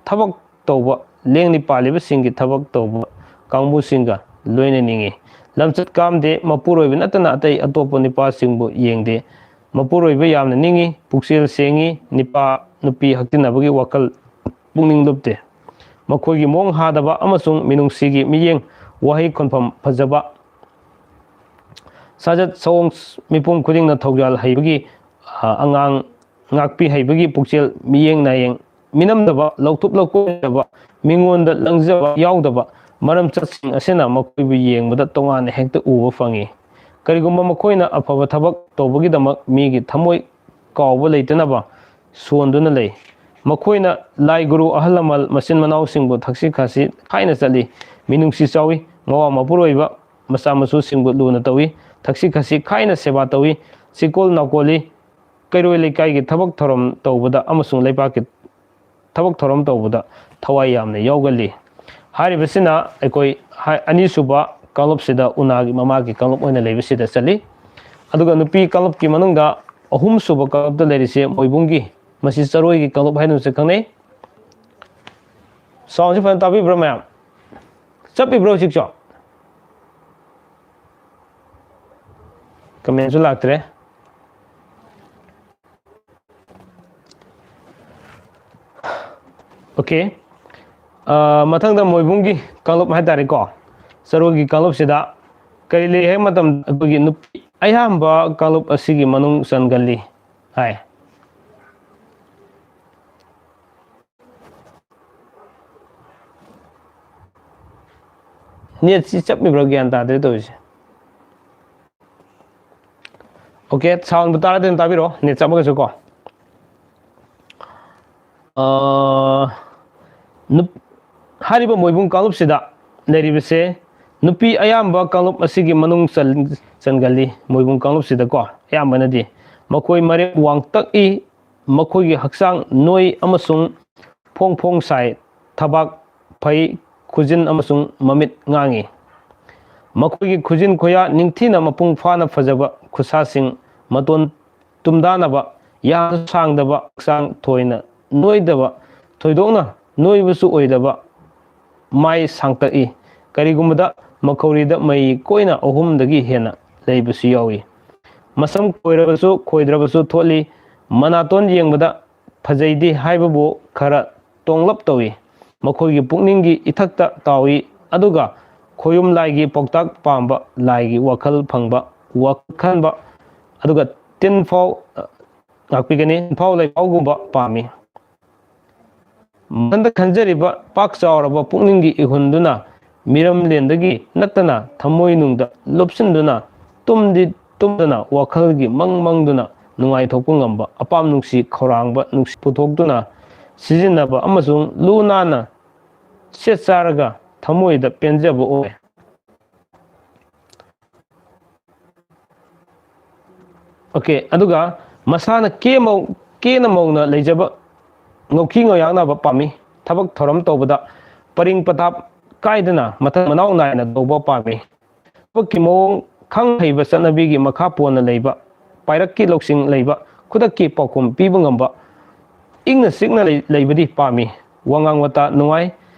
ꯊꯕꯛ ꯇꯧꯕ, ꯂꯦꯡꯂꯤ ꯄꯥꯜꯂꯤꯕꯁꯤꯡꯒꯤ ꯊꯕꯛ ꯇꯧꯕ ꯀꯥꯡꯕꯨꯁꯤꯡꯒ ꯂꯣꯏꯅꯅꯤꯡꯏ꯫ ꯂꯝꯆꯠ ꯀꯥꯝꯗꯦ꯫ ꯃꯄꯨꯔꯣꯏꯕ ꯅꯠꯇꯅ ꯑꯇꯩ ꯑꯇꯣꯞꯄ ꯅꯨꯄꯥꯁꯤꯡꯕꯨ ꯌꯦꯡꯗꯦ꯫ ꯃꯄꯨꯔꯣꯏꯕ ꯌꯥꯝꯅ ꯅꯤꯡꯏ, ꯄꯨꯛꯆꯦꯜ ꯁꯦꯡꯏ, ꯅꯨꯄꯥ ꯅꯨꯄꯤ ꯍꯛꯇꯤꯟꯅꯕꯒꯤ ꯋꯥꯈꯜ ꯄꯨꯛꯅꯤꯡ ꯂꯨꯞꯇꯦ꯫ ꯃꯈꯣꯏꯒꯤ ꯃꯑꯣꯡ ꯍꯥꯗꯕ ꯑꯃꯁꯨꯡ ꯃꯤꯅꯨꯡꯁꯤꯒꯤ ꯃꯤꯠꯌꯦꯡ, ꯋꯥꯍꯩ ꯈꯣꯟꯐꯝ ꯐꯖꯕ, ꯁꯥꯖꯠ ꯁꯑꯣꯡ ꯃꯤꯄꯨꯝ ꯈꯨꯗꯤꯡꯅ ꯊꯧꯖꯥꯜ ꯍꯩꯕꯒꯤ, ꯑ, ꯑꯉꯥꯡ ꯉꯥꯛꯄꯤ ꯍꯩꯕꯒꯤ ꯄꯨꯛꯆꯦꯜ, ꯃꯤꯌꯦꯡ ꯅꯥꯌꯦꯡ ꯃꯤꯅꯝꯗꯕ, ꯂꯧꯊꯣꯛ ꯂꯧꯊꯣꯛꯆꯕ, ꯃꯤꯉꯣꯟꯗ ꯂꯪꯖꯕ ꯌꯥꯎꯗꯕ ꯃꯔꯝꯆꯠꯁꯤꯡ ꯑꯁꯤꯅ ꯃꯈꯣꯏꯕꯨ ꯌꯦꯡꯕꯗ ꯇꯣꯉꯥꯟꯅ ꯍꯦꯛꯇ ꯎꯕ ꯐꯪꯏ꯫ ꯀꯔꯤꯒꯨꯝꯕ ꯃꯈꯣꯏꯅ ꯑꯐꯕ ꯊꯕꯛ ꯇꯧꯕꯒꯤꯗꯃꯛ ꯃꯤꯒꯤ ꯊꯃꯣꯏ ꯀꯥꯎꯕ ꯂꯩꯇꯅꯕ ꯁꯣꯟꯗꯨꯅ ꯂꯩ꯫ ꯃꯈꯣꯏꯅ ꯂꯥꯏ ꯒꯨꯔꯨ ꯑꯍꯜ ꯂꯃꯟ ꯃꯆꯤꯟ ꯃꯅꯥꯎꯁꯤꯡꯕꯨ ꯊꯛꯁꯤ ꯈꯥꯁꯤ ꯈꯥꯏꯅ ꯆꯠꯂꯤ꯫ ꯃꯤꯅꯨꯡꯁꯤ ꯆꯥꯎꯏ꯫ ꯃꯋꯥ ꯃꯄꯨꯔꯣꯏꯕ ꯃꯆꯥ ꯃꯁꯨꯁꯤꯡꯕꯨ ꯂꯨꯅ ꯇꯧꯏ꯫ ꯊꯛꯁꯤ ꯈꯥꯁꯤ ꯈꯥꯏꯅ ꯁꯦꯕꯥ ꯇꯧꯏ꯫ ꯆꯤꯀꯣꯜ ꯅꯥꯀꯣꯜꯂꯤ꯫ ꯀꯩꯔꯣꯏ ꯂꯩꯀꯥꯏꯒꯤ ꯊꯕꯛ ꯊꯧꯔꯝ ꯇꯧꯕꯗ ꯑꯃꯁꯨꯡ ꯂꯩꯕꯥꯛꯀꯤ ꯊꯕꯛ ꯊꯧꯔꯝ ꯇꯧꯕꯗ ꯊꯋꯥꯏ ꯌꯥꯝꯅ ꯌꯥꯎꯒꯜꯂꯤ꯫ ꯍꯥꯏꯔꯤꯕꯁꯤꯅ ꯑꯩꯈꯣꯏ ꯍꯥꯏ-, ꯑꯅꯤꯁꯨꯕ ꯀꯥꯡꯂꯨꯞꯁꯤꯗ, ꯎꯅꯥꯒꯤ ꯃꯃꯥꯒꯤ ꯀꯥꯡꯂꯨꯞ ꯑꯣꯏꯅ ꯂꯩꯕꯁꯤꯗ ꯆꯜꯂꯤ꯫ ꯑꯗꯨꯒ ꯅꯨꯄꯤ ꯀꯥꯡꯂꯨꯞꯀꯤ ꯃꯅꯨꯡꯗ ꯑꯍꯨꯝꯁꯨꯕ ꯀꯥꯡꯂꯨꯞꯇ ꯂꯩꯔꯤꯁꯦ ꯃꯣꯏꯕꯨꯡꯒꯤ, ꯃꯁꯤ ꯆꯔꯣꯏꯒꯤ ꯀꯥꯡꯂꯨꯞ ꯍꯥꯏꯅꯁꯨ ꯈꯪꯅꯩ꯫ ꯁꯥꯎꯟꯁꯤ ꯐꯖꯅ ꯇꯥꯕꯤꯕ꯭ꯔꯥ ꯃꯌꯥꯝ? ꯆꯞꯄꯤꯕ꯭ꯔꯣ ꯍꯧꯖꯤꯛꯁꯨ? ꯀꯃꯦꯟꯁꯨ ꯂꯥꯛꯇ꯭ꯔꯦ꯫ Okay. ꯑ, ꯃꯊꯪꯗ ꯃꯣꯏꯕꯨꯡꯒꯤ ꯀꯥꯡꯂꯨꯞ ꯍꯥꯏꯇꯥꯔꯦꯀꯣ, ꯆꯔꯣꯏꯒꯤ ꯀꯥꯡꯂꯨꯞꯁꯤꯗ ꯀꯔꯤ ꯂꯩ ꯍꯥꯏꯕ ꯃꯇꯝꯗ ꯑꯩꯈꯣꯏꯒꯤ ꯅꯨꯄꯤ ꯑꯌꯥꯝꯕ ꯀꯥꯡꯂꯨꯞ ꯑꯁꯤꯒꯤ ꯃꯅꯨꯡ ꯆꯟꯒꯜꯂꯤ ꯍꯥꯏ꯫ ꯅꯦꯠꯁꯤ ꯆꯞꯃꯤꯕ꯭ꯔꯥ ꯒ꯭ꯌꯥꯟ ꯇꯥꯗ꯭ꯔꯦ ꯇꯧꯔꯤꯁꯦ꯫ Okay, sound ꯇꯥꯔꯗꯤ ꯑꯗꯨꯝ ꯇꯥꯕꯤꯔꯛꯑꯣ, ꯅꯦꯠ ꯆꯞꯃꯒꯁꯨ ꯀꯣ꯫ ꯑ, ꯅꯨꯞ-, ꯍꯥꯏꯔꯤꯕ ꯃꯣꯏꯕꯨꯡ ꯀꯥꯡꯂꯨꯞꯁꯤꯗ ꯂꯩꯔꯤꯕꯁꯦ ꯅꯨꯄꯤ ꯑꯌꯥꯝꯕ ꯀꯥꯡꯂꯨꯞ ꯑꯁꯤꯒꯤ ꯃꯅꯨꯡ ꯆꯟ-, ꯆꯟꯒꯜꯂꯤ꯫ ꯃꯣꯏꯕꯨꯡ ꯀꯥꯡꯂꯨꯞꯁꯤꯗꯀꯣ ꯑꯌꯥꯝꯕꯅꯗꯤ ꯃꯈꯣꯏ ꯃꯔꯦꯛ ꯋꯥꯡꯇꯛꯏ, ꯃꯈꯣꯏꯒꯤ ꯍꯛꯆꯥꯡ ꯅꯣꯏ ꯑꯃꯁꯨꯡ ꯐꯣꯡ ꯐꯣꯡ ꯁꯥꯏ, ꯊꯕꯥꯛ ꯐꯩ, ꯈꯨꯖꯤꯟ ꯑꯃꯁꯨꯡ ꯃꯃꯤꯠ ꯉꯥꯡꯉꯤ꯫ ꯃꯈꯣꯏꯒꯤ ꯈꯨꯖꯤꯟ ꯈꯨꯌꯥ ꯅꯤꯡꯊꯤꯅ ꯃꯄꯨꯡ ꯐꯥꯅ ꯐꯖꯕ ꯈꯨꯠꯁꯥꯁꯤꯡ, ꯃꯇꯣꯟ ꯇꯨꯝꯗꯥꯅꯕ, ꯌꯥꯝꯅ ꯁꯥꯡꯗꯕ, ꯍꯛꯆꯥꯡ ꯊꯣꯏꯅ ꯅꯣꯏꯗꯕ, ꯊꯣꯏꯗꯣꯛꯅ ꯅꯣꯏꯕꯁꯨ ꯑꯣꯏꯗꯕ, ꯃꯥꯏ ꯁꯥꯡꯇꯛꯏ꯫ ꯀꯔꯤꯒꯨꯝꯕꯗ ꯃꯈꯧꯔꯤꯗ ꯃꯩ ꯀꯣꯏꯅ ꯑꯍꯨꯝꯗꯒꯤ ꯍꯦꯟꯅ ꯂꯩꯕꯁꯨ ꯌꯥꯎꯏ꯫ ꯃꯁꯝ ꯈꯣꯏꯔꯕꯁꯨ ꯈꯣꯏꯗ꯭ꯔꯕꯁꯨ ꯊꯣꯠꯂꯤ꯫ ꯃꯅꯥꯇꯣꯟ ꯌꯦꯡꯕꯗ ꯐꯖꯩꯗꯤ ꯍꯥꯏꯕꯕꯨ ꯈꯔ ꯇꯣꯡꯂꯞ ꯇꯧꯏ꯫ ꯃꯈꯣꯏꯒꯤ ꯄꯨꯛꯅꯤꯡꯒꯤ ꯏꯊꯛꯇ ꯇꯥꯎꯏ, ꯑꯗꯨꯒ ꯈꯣꯌꯨꯝ ꯂꯥꯏꯒꯤ ꯄꯥꯎꯇꯥꯛ ꯄꯥꯝꯕ, ꯂꯥꯏꯒꯤ ꯋꯥꯈꯜ ꯐꯪꯕ, ꯋꯥꯈꯜ ꯈꯟꯕ, ꯑꯗꯨꯒ ꯇꯤꯟꯐꯥꯎ, ꯑ, ꯉꯥꯛꯄꯤꯒꯅꯤ, ꯇꯤꯟꯐꯥꯎ ꯂꯩꯐꯥꯎꯒꯨꯝꯕ ꯄꯥꯝꯃꯤ꯫ ꯃꯊꯟꯇ ꯈꯟꯖꯔꯤꯕ ꯄꯥꯛ ꯆꯥꯎꯔꯕ ꯄꯨꯛꯅꯤꯡꯒꯤ ꯏꯍꯨꯟꯗꯨꯅ ꯃꯤꯔꯝꯂꯦꯟꯗꯒꯤ ꯅꯠꯇꯅ ꯊꯃꯣꯏꯅꯨꯡꯗ ꯂꯨꯞꯁꯤꯟꯗꯨꯅ ꯇꯨꯝꯗꯤ ꯇꯨꯝꯗꯅ ꯋꯥꯈꯜꯒꯤ ꯃꯪ ꯃꯪꯗꯨꯅ ꯅꯨꯡꯉꯥꯏꯊꯣꯛꯄ ꯉꯝꯕ ꯑꯄꯥꯝ ꯅꯨꯡꯁꯤ ꯈꯧꯔꯥꯡꯕ ꯅꯨꯡꯁꯤ ꯄꯨꯊꯣꯛꯇꯨꯅ ꯁꯤꯖꯤꯟꯅꯕ ꯑꯃꯁꯨꯡ ꯂꯨ ꯅꯥꯟꯅ ꯁꯦꯠ ꯆꯥꯔꯒ ꯊꯃꯣꯏꯗ ꯄꯦꯟꯖꯕ ꯑꯣꯏ꯫ Okay, ꯑꯗꯨꯒ ꯃꯁꯥꯅ ꯀꯦ ꯃꯧ-, ꯀꯦꯅ ꯃꯧꯅ ꯂꯩꯖꯕ, ꯉꯧꯈꯤ ꯉꯧꯌꯥꯛꯅꯕ ꯄꯥꯝꯃꯤ꯫ ꯊꯕꯛ ꯊꯧꯔꯝ ꯇꯧꯕꯗ ꯄꯔꯤꯡ ꯄꯊꯥꯞ ꯀꯥꯏꯗꯅ ꯃꯊꯪ ꯃꯅꯥꯎ ꯅꯥꯏꯅ ꯇꯧꯕ ꯄꯥꯝꯃꯤ꯫ ꯊꯕꯛꯀꯤ ꯃꯑꯣꯡ ꯈꯪ ꯍꯩꯕ ꯆꯠꯅꯕꯤꯒꯤ ꯃꯈꯥ ꯄꯣꯟꯅ ꯂꯩꯕ, ꯄꯥꯏꯔꯛꯀꯤ ꯂꯧꯁꯤꯡ ꯂꯩꯕ, ꯈꯨꯗꯛꯀꯤ ꯄꯥꯎꯈꯨꯝ ꯄꯤꯕ ꯉꯝꯕ, ꯏꯪꯅ ꯆꯤꯛꯅ ꯂꯩ-, ꯂꯩꯕꯗꯤ ꯄꯥꯝꯃꯤ꯫ ꯋꯥꯉꯥꯡ ꯋꯥꯇꯥ ꯅꯨꯡꯉꯥꯏ,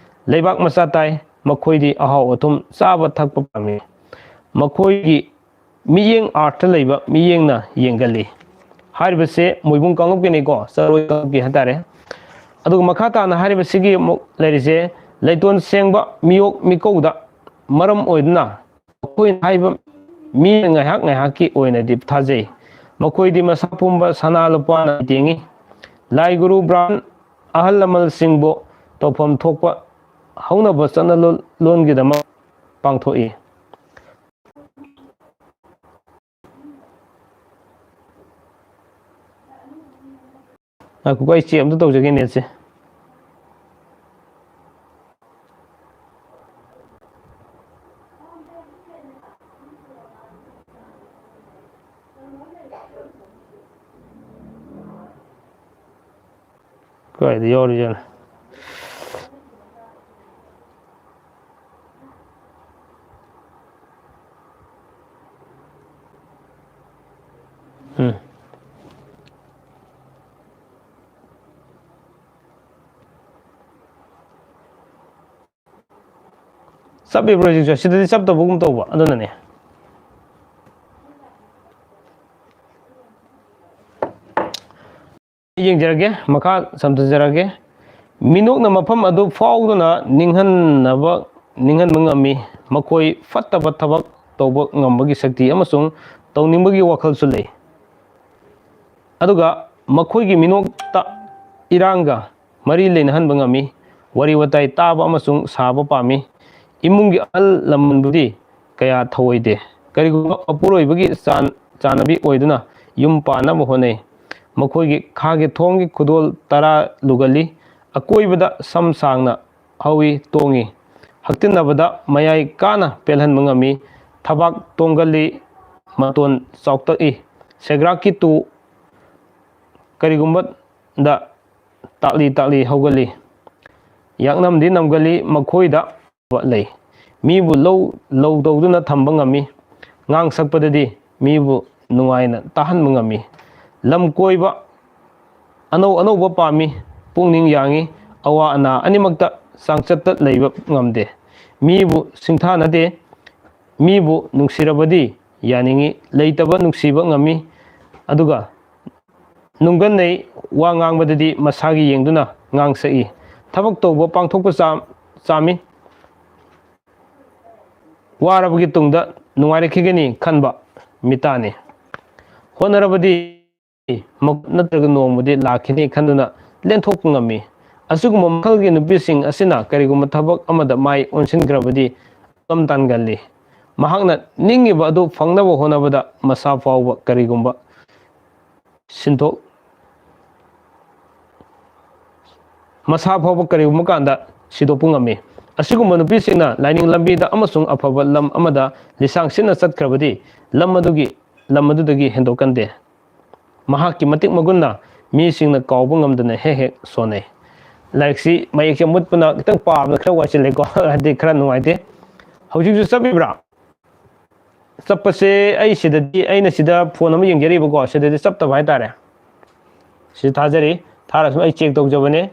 ꯂꯩꯕꯥꯛ ꯃꯆꯥ ꯇꯥꯏ, ꯃꯈꯣꯏꯗꯤ ꯑꯍꯥꯎ ꯑꯊꯨꯝ ꯆꯥꯕ ꯊꯛꯄ ꯄꯥꯝꯃꯤ꯫ ꯃꯈꯣꯏꯒꯤ ꯃꯤꯠꯌꯦꯡ ꯑꯥꯔꯠꯇ ꯂꯩꯕ ꯃꯤꯠꯌꯦꯡꯅ ꯌꯦꯡꯒꯜꯂꯤ꯫ ꯍꯥꯏꯔꯤꯕꯁꯦ ꯃꯣꯏꯕꯨꯡ ꯀꯥꯡꯂꯨꯞꯀꯤꯅꯤꯀꯣ, ꯆꯔꯣꯏ ꯀꯥꯡꯂꯨꯞꯀꯤ ꯍꯥꯏꯇꯥꯔꯦ꯫ ꯑꯗꯨꯒ ꯃꯈꯥ ꯇꯥꯅ ꯍꯥꯏꯔꯤꯕꯁꯤꯒꯤ ꯑꯃꯨꯛ ꯂꯩꯔꯤꯁꯦ, ꯂꯩꯇꯣꯟ ꯁꯦꯡꯕ ꯃꯤꯑꯣꯛ ꯃꯤꯀꯧꯗ ꯃꯔꯝ ꯑꯣꯏꯗꯨꯅ ꯃꯈꯣꯏꯅ ꯍꯥꯏꯕ ꯃꯤꯅ ꯉꯥꯏꯍꯥꯛ ꯉꯥꯏꯍꯥꯛꯀꯤ ꯑꯣꯏꯅꯗꯤ ꯊꯥꯖꯩ꯫ ꯃꯈꯣꯏꯗꯤ ꯃꯁꯥ ꯄꯨꯝꯕ ꯁꯅꯥ ꯂꯨꯄꯥꯅ ꯇꯦꯡꯏ꯫ ꯂꯥꯏ ꯒꯨꯔꯨ ꯕ꯭ꯔꯥꯟ ꯑꯍꯜ ꯂꯃꯟꯁꯤꯡꯕꯨ ꯇꯧꯐꯝ ꯊꯣꯛꯄ ꯍꯧꯅꯕ ꯆꯠꯅ ꯂꯣꯟ-, ꯂꯣꯟꯒꯤꯗꯃꯛ ꯄꯥꯡꯊꯣꯛꯏ꯫ ꯉꯥꯏꯈꯣꯀꯣ, ꯑꯩ ꯆꯦꯛ ꯑꯝꯇ ꯇꯧꯖꯒꯦ ꯅꯦꯠꯁꯦ꯫ ꯀꯥꯏꯗ ꯌꯥꯎꯔꯤꯖꯥꯠꯅꯣ? ꯎꯝ꯫ ꯆꯞꯄꯤꯕ꯭ꯔꯣ ꯍꯧꯖꯤꯛꯁꯨ? ꯁꯤꯗꯗꯤ ꯆꯞꯇꯕꯒꯨꯝ ꯇꯧꯕ, ꯑꯗꯨꯅꯅꯦ꯫ ꯌꯦꯡꯖꯔꯒꯦ, ꯃꯈꯥ ꯁꯝꯊꯖꯔꯒꯦ꯫ ꯃꯤꯅꯣꯛꯅ ꯃꯐꯝ ꯑꯗꯨ ꯐꯥꯎꯗꯨꯅ ꯅꯤꯡꯍꯟꯅꯕ, ꯅꯤꯡꯍꯟꯕ ꯉꯝꯃꯤ꯫ ꯃꯈꯣꯏ ꯐꯠꯇꯕ ꯊꯕꯛ ꯇꯧꯕ ꯉꯝꯕꯒꯤ ꯁꯛꯇꯤ ꯑꯃꯁꯨꯡ ꯇꯧꯅꯤꯡꯕꯒꯤ ꯋꯥꯈꯜꯁꯨ ꯂꯩ꯫ ꯑꯗꯨꯒ ꯃꯈꯣꯏꯒꯤ ꯃꯤꯅꯣꯛꯇ ꯏꯔꯥꯡꯒ ꯃꯔꯤ ꯂꯩꯅꯍꯟꯕ ꯉꯝꯃꯤ꯫ ꯋꯥꯔꯤ ꯋꯥꯇꯥꯏ ꯇꯥꯕ ꯑꯃꯁꯨꯡ ꯁꯥꯕ ꯄꯥꯝꯃꯤ꯫ ꯏꯃꯨꯡꯒꯤ ꯑꯍꯜ ꯂꯃꯟꯕꯨꯗꯤ ꯀꯌꯥ ꯊꯧꯑꯣꯏꯗꯦ꯫ ꯀꯔꯤꯒꯨꯝꯕ ꯃꯄꯨꯔꯣꯏꯕꯒꯤ ꯆꯥꯟ-, ꯆꯥꯟꯅꯕꯤ ꯑꯣꯏꯗꯨꯅ ꯌꯨꯝ ꯄꯥꯟꯅꯕ ꯍꯣꯠꯅꯩ꯫ ꯃꯈꯣꯏꯒꯤ ꯈꯥꯒꯤ ꯊꯣꯡꯒꯤ ꯈꯨꯗꯣꯜ ꯇꯔꯥ ꯂꯨꯒꯜꯂꯤ꯫ ꯑꯀꯣꯏꯕꯗ ꯁꯝ ꯁꯥꯡꯅ ꯍꯧꯏ, ꯇꯣꯡꯏ꯫ ꯍꯛꯇꯤꯟꯅꯕꯗ ꯃꯌꯥꯏ ꯀꯥꯅ ꯄꯦꯜꯍꯟꯕ ꯉꯝꯃꯤ꯫ ꯊꯕꯥꯛ ꯇꯣꯡꯒꯜꯂꯤ, ꯃꯇꯣꯟ ꯆꯥꯎꯇꯛꯏ꯫ ꯁꯦꯒ꯭ꯔꯥꯛꯀꯤ ꯇꯨ ꯀꯔꯤꯒꯨꯝꯕꯗ ꯇꯥꯛꯂꯤ ꯇꯥꯛꯂꯤ ꯍꯧꯒꯜꯂꯤ꯫ ꯌꯥꯛꯅꯝꯗꯤ ꯅꯝꯒꯜꯂꯤ, ꯃꯈꯣꯏꯗ ꯂꯩ꯫ ꯃꯤꯕꯨ ꯂꯧ ꯂꯧ ꯇꯧꯗꯨꯅ ꯊꯝꯕ ꯉꯝꯃꯤ꯫ ꯉꯥꯡ ꯁꯛꯄꯗꯗꯤ ꯃꯤꯕꯨ ꯅꯨꯡꯉꯥꯏꯅ ꯇꯥꯍꯟꯕ ꯉꯝꯃꯤ꯫ ꯂꯝ ꯀꯣꯏꯕ ꯑꯅꯧ ꯑꯅꯧꯕ ꯄꯥꯝꯃꯤ꯫ ꯄꯨꯛꯅꯤꯡ ꯌꯥꯡꯏ꯫ ꯑꯋꯥ ꯑꯅꯥ ꯑꯅꯤꯃꯛꯇ ꯆꯥꯡꯆꯠꯇ ꯂꯩꯕ ꯉꯝꯗꯦ꯫ ꯃꯤꯕꯨ ꯁꯤꯡꯊꯥꯅꯗꯦ꯫ ꯃꯤꯕꯨ ꯅꯨꯡꯁꯤꯔꯕꯗꯤ ꯌꯥꯅꯤꯡꯏ꯫ ꯂꯩꯇꯕ ꯅꯨꯡꯁꯤꯕ ꯉꯝꯃꯤ꯫ ꯑꯗꯨꯒ ꯅꯨꯡꯒꯟꯅꯩ꯫ ꯋꯥ ꯉꯥꯡꯕꯗꯗꯤ ꯃꯁꯥꯒꯤ ꯌꯦꯡꯗꯨꯅ ꯉꯥꯡꯁꯛꯏ꯫ ꯊꯕꯛ ꯇꯧꯕ ꯄꯥꯡꯊꯣꯛꯄ ꯆꯥ-, ꯆꯥꯝꯃꯤ꯫ ꯋꯥꯔꯕꯒꯤ ꯇꯨꯡꯗ ꯅꯨꯡꯉꯥꯏꯔꯛꯈꯤꯒꯅꯤ ꯈꯟꯕ ꯃꯤꯇꯥꯅꯤ꯫ ꯍꯣꯠꯅꯔꯕꯗꯤ ꯃ-, ꯅꯠꯇ꯭ꯔꯒ ꯅꯣꯡꯃꯗꯤ ꯂꯥꯛꯈꯤꯅꯤ ꯈꯟꯗꯨꯅ ꯂꯦꯟꯊꯣꯛꯄ ꯉꯝꯃꯤ꯫ ꯑꯁꯤꯒꯨꯝꯕ ꯃꯈꯜꯒꯤ ꯅꯨꯄꯤꯁꯤꯡ ꯑꯁꯤꯅ ꯀꯔꯤꯒꯨꯝꯕ ꯊꯕꯛ ꯑꯃꯗ ꯃꯥꯏ ꯑꯣꯟꯁꯤꯟꯈ꯭ꯔꯕꯗꯤ ꯂꯝ ꯇꯥꯟꯒꯜꯂꯤ꯫ ꯃꯍꯥꯛꯅ ꯅꯤꯡꯉꯤꯕ ꯑꯗꯨ ꯐꯪꯅꯕ ꯍꯣꯠꯅꯕꯗ ꯃꯁꯥ ꯐꯥꯎꯕ ꯀꯔꯤꯒꯨꯝꯕ ꯁꯤꯟꯊꯣꯛ-, ꯃꯁꯥ ꯐꯥꯎꯕ ꯀꯔꯤꯒꯨꯝꯕ ꯀꯥꯟꯗ ꯁꯤꯗꯣꯛꯄ ꯉꯝꯃꯤ꯫ ꯑꯁꯤꯒꯨꯝꯕ ꯅꯨꯄꯤꯁꯤꯡꯅ ꯂꯥꯏꯅꯤꯡ ꯂꯝꯕꯤꯗ ꯑꯃꯁꯨꯡ ꯑꯐꯕ ꯂꯝ ꯑꯃꯗ ꯂꯤꯁꯥꯡ ꯁꯤꯠꯅ ꯆꯠꯈ꯭ꯔꯕꯗꯤ ꯂꯝ ꯑꯗꯨꯒꯤ, ꯂꯝ ꯑꯗꯨꯗꯒꯤ ꯍꯦꯟꯗꯣꯛꯀꯟꯗꯦ꯫ ꯃꯍꯥꯛꯀꯤ ꯃꯇꯤꯛ ꯃꯒꯨꯟꯅ ꯃꯤꯁꯤꯡꯅ ꯀꯥꯎꯕ ꯉꯝꯗꯅ ꯍꯦꯛ ꯍꯦꯛ ꯁꯣꯟꯅꯩ꯫ ꯂꯥꯏꯔꯤꯛꯁꯤ ꯃꯌꯦꯛꯁꯦ ꯃꯨꯠꯄꯅ ꯈꯤꯇꯪ ꯄꯥꯕꯗ ꯈꯔ ꯋꯥꯏꯁꯤꯜꯂꯦꯀꯣ, ꯍꯥꯏꯗꯤ ꯈꯔ ꯅꯨꯡꯉꯥꯏꯇꯦ꯫ ꯍꯧꯖꯤꯛꯁꯨ ꯆꯠꯄꯤꯕ꯭ꯔꯥ? ꯆꯠꯄꯁꯦ ꯑꯩ ꯁꯤꯗꯗꯤ, ꯑꯩꯅ ꯁꯤꯗ ꯐꯣꯟ ꯑꯃ ꯌꯦꯡꯖꯔꯤꯕꯀꯣ, ꯁꯤꯗꯗꯤ ꯆꯞꯇꯕ ꯍꯥꯏꯇꯥꯔꯦ꯫ ꯁꯤ ꯊꯥꯖꯔꯤ, ꯊꯥꯔꯁꯨ ꯑꯩ ꯆꯦꯛ ꯇꯧꯖꯕꯅꯦ꯫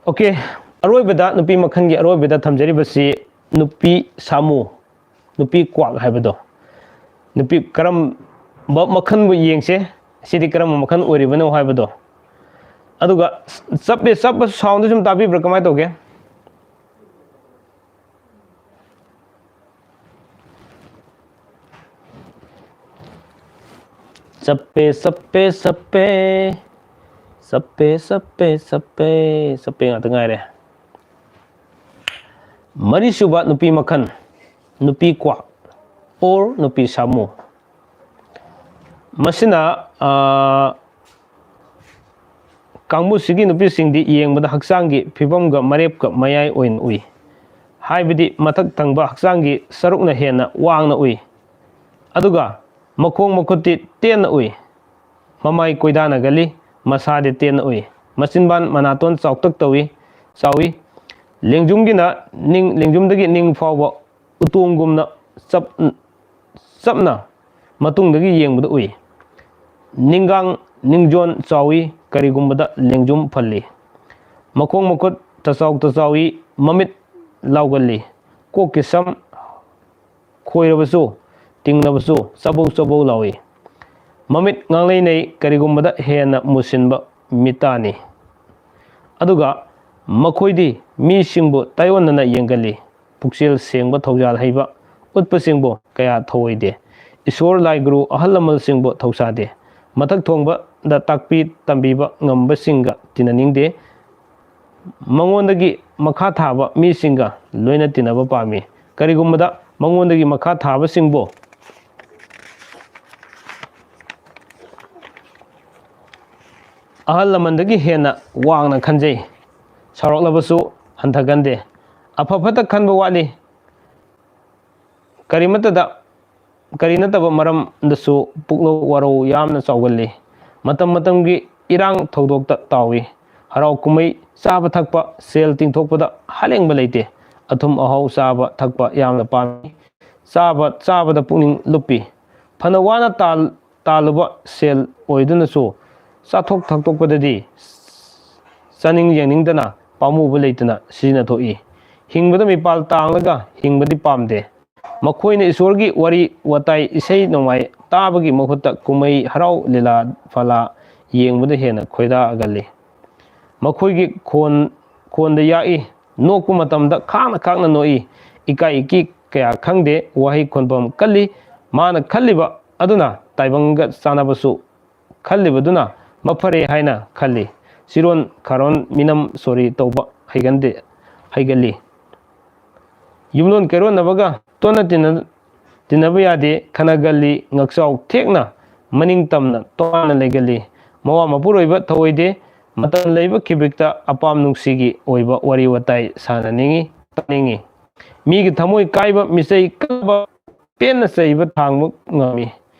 ꯑꯣꯀꯦ, ꯑꯔꯣꯏꯕꯗ, ꯅꯨꯄꯤ ꯃꯈꯜꯒꯤ ꯑꯔꯣꯏꯕꯗ ꯊꯝꯖꯔꯤꯕꯁꯤ ꯅꯨꯄꯤ ꯁꯥꯃꯨ, ꯅꯨꯄꯤ ꯀ꯭ꯋꯥꯛ ꯍꯥꯏꯕꯗꯣ꯫ ꯅꯨꯄꯤ ꯀꯔꯝꯕ ꯃꯈꯜꯕꯨ ꯌꯦꯡꯁꯦ, ꯁꯤꯗꯤ ꯀꯔꯝꯕ ꯃꯈꯜ ꯑꯣꯏꯔꯤꯕꯅꯣ ꯍꯥꯏꯕꯗꯣ꯫ ꯑꯗꯨꯒ ꯆꯞꯄꯦ, ꯆꯞꯄ sound ꯁꯨꯝ ꯇꯥꯕꯤꯕ꯭ꯔꯥ, ꯀꯃꯥꯏꯅ ꯇꯧꯒꯦ? ꯆꯞꯄꯦ, ꯆꯞꯄꯦ, ꯆꯞꯄꯦ꯫ ꯆꯞꯄꯦ, ꯆꯞꯄꯦ, ꯆꯞꯄꯦ꯫ ꯆꯞꯄꯦ ꯉꯥꯛꯇ ꯉꯥꯏꯔꯦ꯫ ꯃꯔꯤꯁꯨꯕ ꯅꯨꯄꯤ ꯃꯈꯜ, ꯅꯨꯄꯤ ꯀ꯭ꯋꯥꯛ or ꯅꯨꯄꯤ ꯁꯥꯃꯨ꯫ ꯃꯁꯤꯅ, ꯑ, ꯀꯥꯡꯕꯨꯁꯤꯒꯤ ꯅꯨꯄꯤꯁꯤꯡꯗꯤ ꯌꯦꯡꯕꯗ ꯍꯛꯆꯥꯡꯒꯤ ꯐꯤꯕꯝꯒ ꯃꯔꯦꯞꯀ ꯃꯌꯥꯏ ꯑꯣꯏꯅ ꯎꯏ꯫ ꯍꯥꯏꯕꯗꯤ ꯃꯊꯛ ꯊꯪꯕ ꯍꯛꯆꯥꯡꯒꯤ ꯁꯔꯨꯛꯅ ꯍꯦꯟꯅ ꯋꯥꯡꯅ ꯎꯏ꯫ ꯑꯗꯨꯒ ꯃꯈꯣꯡ ꯃꯈꯨꯠꯇꯤ ꯇꯦꯟꯅ ꯎꯏ꯫ ꯃꯃꯥꯏ ꯀꯣꯏꯗꯥꯅꯒꯜꯂꯤ, ꯃꯁꯥꯗꯤ ꯇꯦꯟꯅ ꯎꯏ꯫ ꯃꯆꯤꯟꯕꯥꯟ ꯃꯅꯥꯇꯣꯟ ꯆꯥꯎꯇꯛ ꯇꯧꯏ, ꯆꯥꯎꯏ꯫ ꯂꯦꯡꯖꯨꯝꯒꯤꯅ ꯅꯤꯡ, ꯂꯦꯡꯖꯨꯝꯗꯒꯤ ꯅꯤꯡ ꯐꯥꯎꯕ ꯎꯇꯣꯡꯒꯨꯝꯅ ꯆꯞ, ꯆꯞꯅ ꯃꯇꯨꯡꯗꯒꯤ ꯌꯦꯡꯕꯗ ꯎꯏ꯫ ꯅꯤꯡꯒꯥꯡ ꯅꯤꯡꯖꯣꯟ ꯆꯥꯎꯏ, ꯀꯔꯤꯒꯨꯝꯕꯗ ꯂꯦꯡꯖꯨꯝ ꯐꯜꯂꯤ꯫ ꯃꯈꯣꯡ ꯃꯈꯨꯠ ꯇꯆꯥꯎ ꯇꯆꯥꯎꯏ, ꯃꯃꯤꯠ ꯂꯥꯎꯒꯜꯂꯤ꯫ ꯀꯣꯛꯀꯤ ꯁꯝ ꯈꯣꯏꯔꯕꯁꯨ, ꯇꯤꯡꯂꯕꯁꯨ ꯆꯕꯧ ꯆꯕꯧ ꯂꯥꯎꯏ꯫ ꯃꯃꯤꯠ ꯉꯥꯡꯂꯩꯅꯩ, ꯀꯔꯤꯒꯨꯝꯕꯗ ꯍꯦꯟꯅ ꯃꯨꯁꯤꯟꯕ ꯃꯤꯇꯥꯅꯤ꯫ ꯑꯗꯨꯒ ꯃꯈꯣꯏꯗꯤ ꯃꯤꯁꯤꯡꯕꯨ ꯇꯥꯏꯑꯣꯟꯅꯅ ꯌꯦꯡꯒꯜꯂꯤ, ꯄꯨꯛꯆꯦꯜ ꯁꯦꯡꯕ ꯊꯧꯖꯥꯜ ꯍꯩꯕ ꯎꯠꯄꯁꯤꯡꯕꯨ ꯀꯌꯥ ꯊꯧꯑꯣꯏꯗꯦ꯫ ꯏꯁꯣꯔ ꯂꯥꯏ ꯒꯨꯔꯨ ꯑꯍꯜ ꯂꯃꯟꯁꯤꯡꯕꯨ ꯊꯧꯁꯥꯗꯦ꯫ ꯃꯊꯛ ꯊꯣꯡꯕꯗ ꯇꯥꯛꯄꯤ ꯇꯝꯕꯤꯕ ꯉꯝꯕꯁꯤꯡꯒ ꯇꯤꯟꯅꯅꯤꯡꯗꯦ꯫ ꯃꯉꯣꯟꯗꯒꯤ ꯃꯈꯥ ꯊꯥꯕ ꯃꯤꯁꯤꯡꯒ ꯂꯣꯏꯅ ꯇꯤꯟꯅꯕ ꯄꯥꯝꯃꯤ꯫ ꯀꯔꯤꯒꯨꯝꯕꯗ ꯃꯉꯣꯟꯗꯒꯤ ꯃꯈꯥ ꯊꯥꯕꯁꯤꯡꯕꯨ ꯑꯍꯜ ꯂꯃꯟꯗꯒꯤ ꯍꯦꯟꯅ ꯋꯥꯡꯅ ꯈꯟꯖꯩ꯫ ꯁꯥꯎꯔꯛꯂꯕꯁꯨ ꯍꯟꯊꯒꯟꯗꯦ꯫ ꯑꯐ ꯐꯠꯇ ꯈꯟꯕ ꯋꯥꯠꯂꯤ꯫ ꯀꯔꯤꯃꯠꯇꯗ, ꯀꯔꯤ ꯅꯠꯇꯕ ꯃꯔꯝꯗꯁꯨ ꯄꯨꯛꯂꯧ ꯋꯥꯔꯧ ꯌꯥꯝꯅ ꯆꯥꯎꯒꯜꯂꯤ꯫ ꯃꯇꯝ ꯃꯇꯝꯒꯤ ꯏꯔꯥꯡ ꯊꯧꯗꯣꯛꯇ ꯇꯥꯎꯏ꯫ ꯍꯔꯥꯎ ꯀꯨꯝꯍꯩ, ꯆꯥꯕ ꯊꯛꯄ, ꯁꯦꯜ ꯇꯤꯡꯊꯣꯛꯄꯗ ꯍꯥꯂꯦꯡꯕ ꯂꯩꯇꯦ꯫ ꯑꯊꯨꯝ ꯑꯍꯥꯎ ꯆꯥꯕ ꯊꯛꯄ ꯌꯥꯝꯅ ꯄꯥꯝꯃꯤ꯫ ꯆꯥꯕ, ꯆꯥꯕꯗ ꯄꯨꯛꯅꯤꯡ ꯂꯨꯞꯄꯤ꯫ ꯐꯅ ꯋꯥꯅ ꯇꯥꯜ-, ꯇꯥꯜꯂꯨꯕ ꯁꯦꯜ ꯑꯣꯏꯗꯨꯅꯁꯨ ꯆꯥꯊꯣꯛ ꯊꯛꯇꯣꯛꯄꯗꯗꯤ ꯆꯥꯅꯤꯡ ꯌꯦꯡꯅꯤꯡꯗꯅ ꯄꯥꯝꯃꯨꯕ ꯂꯩꯇꯅ ꯁꯤꯖꯤꯟꯅꯊꯣꯛꯏ꯫ ꯍꯤꯡꯕꯗ ꯃꯤꯄꯥꯜ ꯇꯥꯡꯂꯒ ꯍꯤꯡꯕꯗꯤ ꯄꯥꯝꯗꯦ꯫ ꯃꯈꯣꯏꯅ ꯏꯁꯣꯔꯒꯤ ꯋꯥꯔꯤ ꯋꯥꯇꯥꯏ, ꯏꯁꯩ ꯅꯣꯡꯃꯥꯏ ꯇꯥꯕꯒꯤ ꯃꯍꯨꯠꯇ ꯀꯨꯝꯍꯩ ꯍꯔꯥꯎ, ꯂꯤꯂꯥ ꯐꯂꯥ ꯌꯦꯡꯕꯗ ꯍꯦꯟꯅ ꯈꯣꯏꯗꯥꯒꯜꯂꯤ꯫ ꯃꯈꯣꯏꯒꯤ ꯈꯣꯟ, ꯈꯣꯟꯗ ꯌꯥꯛꯏ, ꯅꯣꯛꯄ ꯃꯇꯝꯗ ꯈꯥꯡꯅ ꯈꯥꯡꯅ ꯅꯣꯛꯏ꯫ ꯏꯀꯥꯏ ꯏꯀꯤ ꯀꯌꯥ ꯈꯪꯗꯦ, ꯋꯥꯍꯩ ꯈꯣꯟꯐꯝ ꯀꯜꯂꯤ꯫ ꯃꯥꯅ ꯈꯜꯂꯤꯕ ꯑꯗꯨꯅ ꯇꯥꯏꯕꯪꯒ ꯆꯥꯟꯅꯕꯁꯨ ꯈꯜꯂꯤꯕꯗꯨꯅ ꯃꯐꯔꯦ ꯍꯥꯏꯅ ꯈꯜꯂꯤ꯫ ꯆꯤꯔꯣꯟ ꯈꯥꯔꯣꯟ ꯃꯤꯅꯝ ꯁꯣꯔꯤ ꯇꯧꯕ ꯍꯩꯒꯟꯗꯦ, ꯍꯩꯒꯜꯂꯤ꯫ ꯌꯨꯝꯂꯣꯟ ꯀꯩꯔꯣꯟꯅꯕꯒ ꯇꯣꯠꯅ ꯇꯤꯟꯅ-, ꯇꯤꯟꯅꯕ ꯌꯥꯗꯦ, ꯈꯠꯅꯒꯜꯂꯤ, ꯉꯛꯆꯥꯎ ꯊꯦꯛꯅ ꯃꯅꯤꯡ ꯇꯝꯅ ꯇꯣꯉꯥꯟꯅ ꯂꯩꯒꯜꯂꯤ꯫ ꯃꯋꯥ ꯃꯄꯨꯔꯣꯏꯕ ꯊꯧꯑꯣꯏꯗꯦ, ꯃꯇꯝ ꯂꯩꯕ ꯈꯤꯕꯤꯛꯇ ꯑꯄꯥꯝ ꯅꯨꯡꯁꯤꯒꯤ ꯑꯣꯏꯕ ꯋꯥꯔꯤ ꯋꯥꯇꯥꯏ ꯁꯥꯟꯅꯅꯤꯡꯏ, ꯇꯥꯅꯤꯡꯏ꯫ ꯃꯤꯒꯤ ꯊꯃꯣꯏ ꯀꯥꯏꯕ, ꯃꯤꯆꯩ ꯀꯟꯕ, ꯄꯦꯟꯅ ꯆꯩꯕ ꯊꯥꯡꯕ ꯉꯝꯃꯤ꯫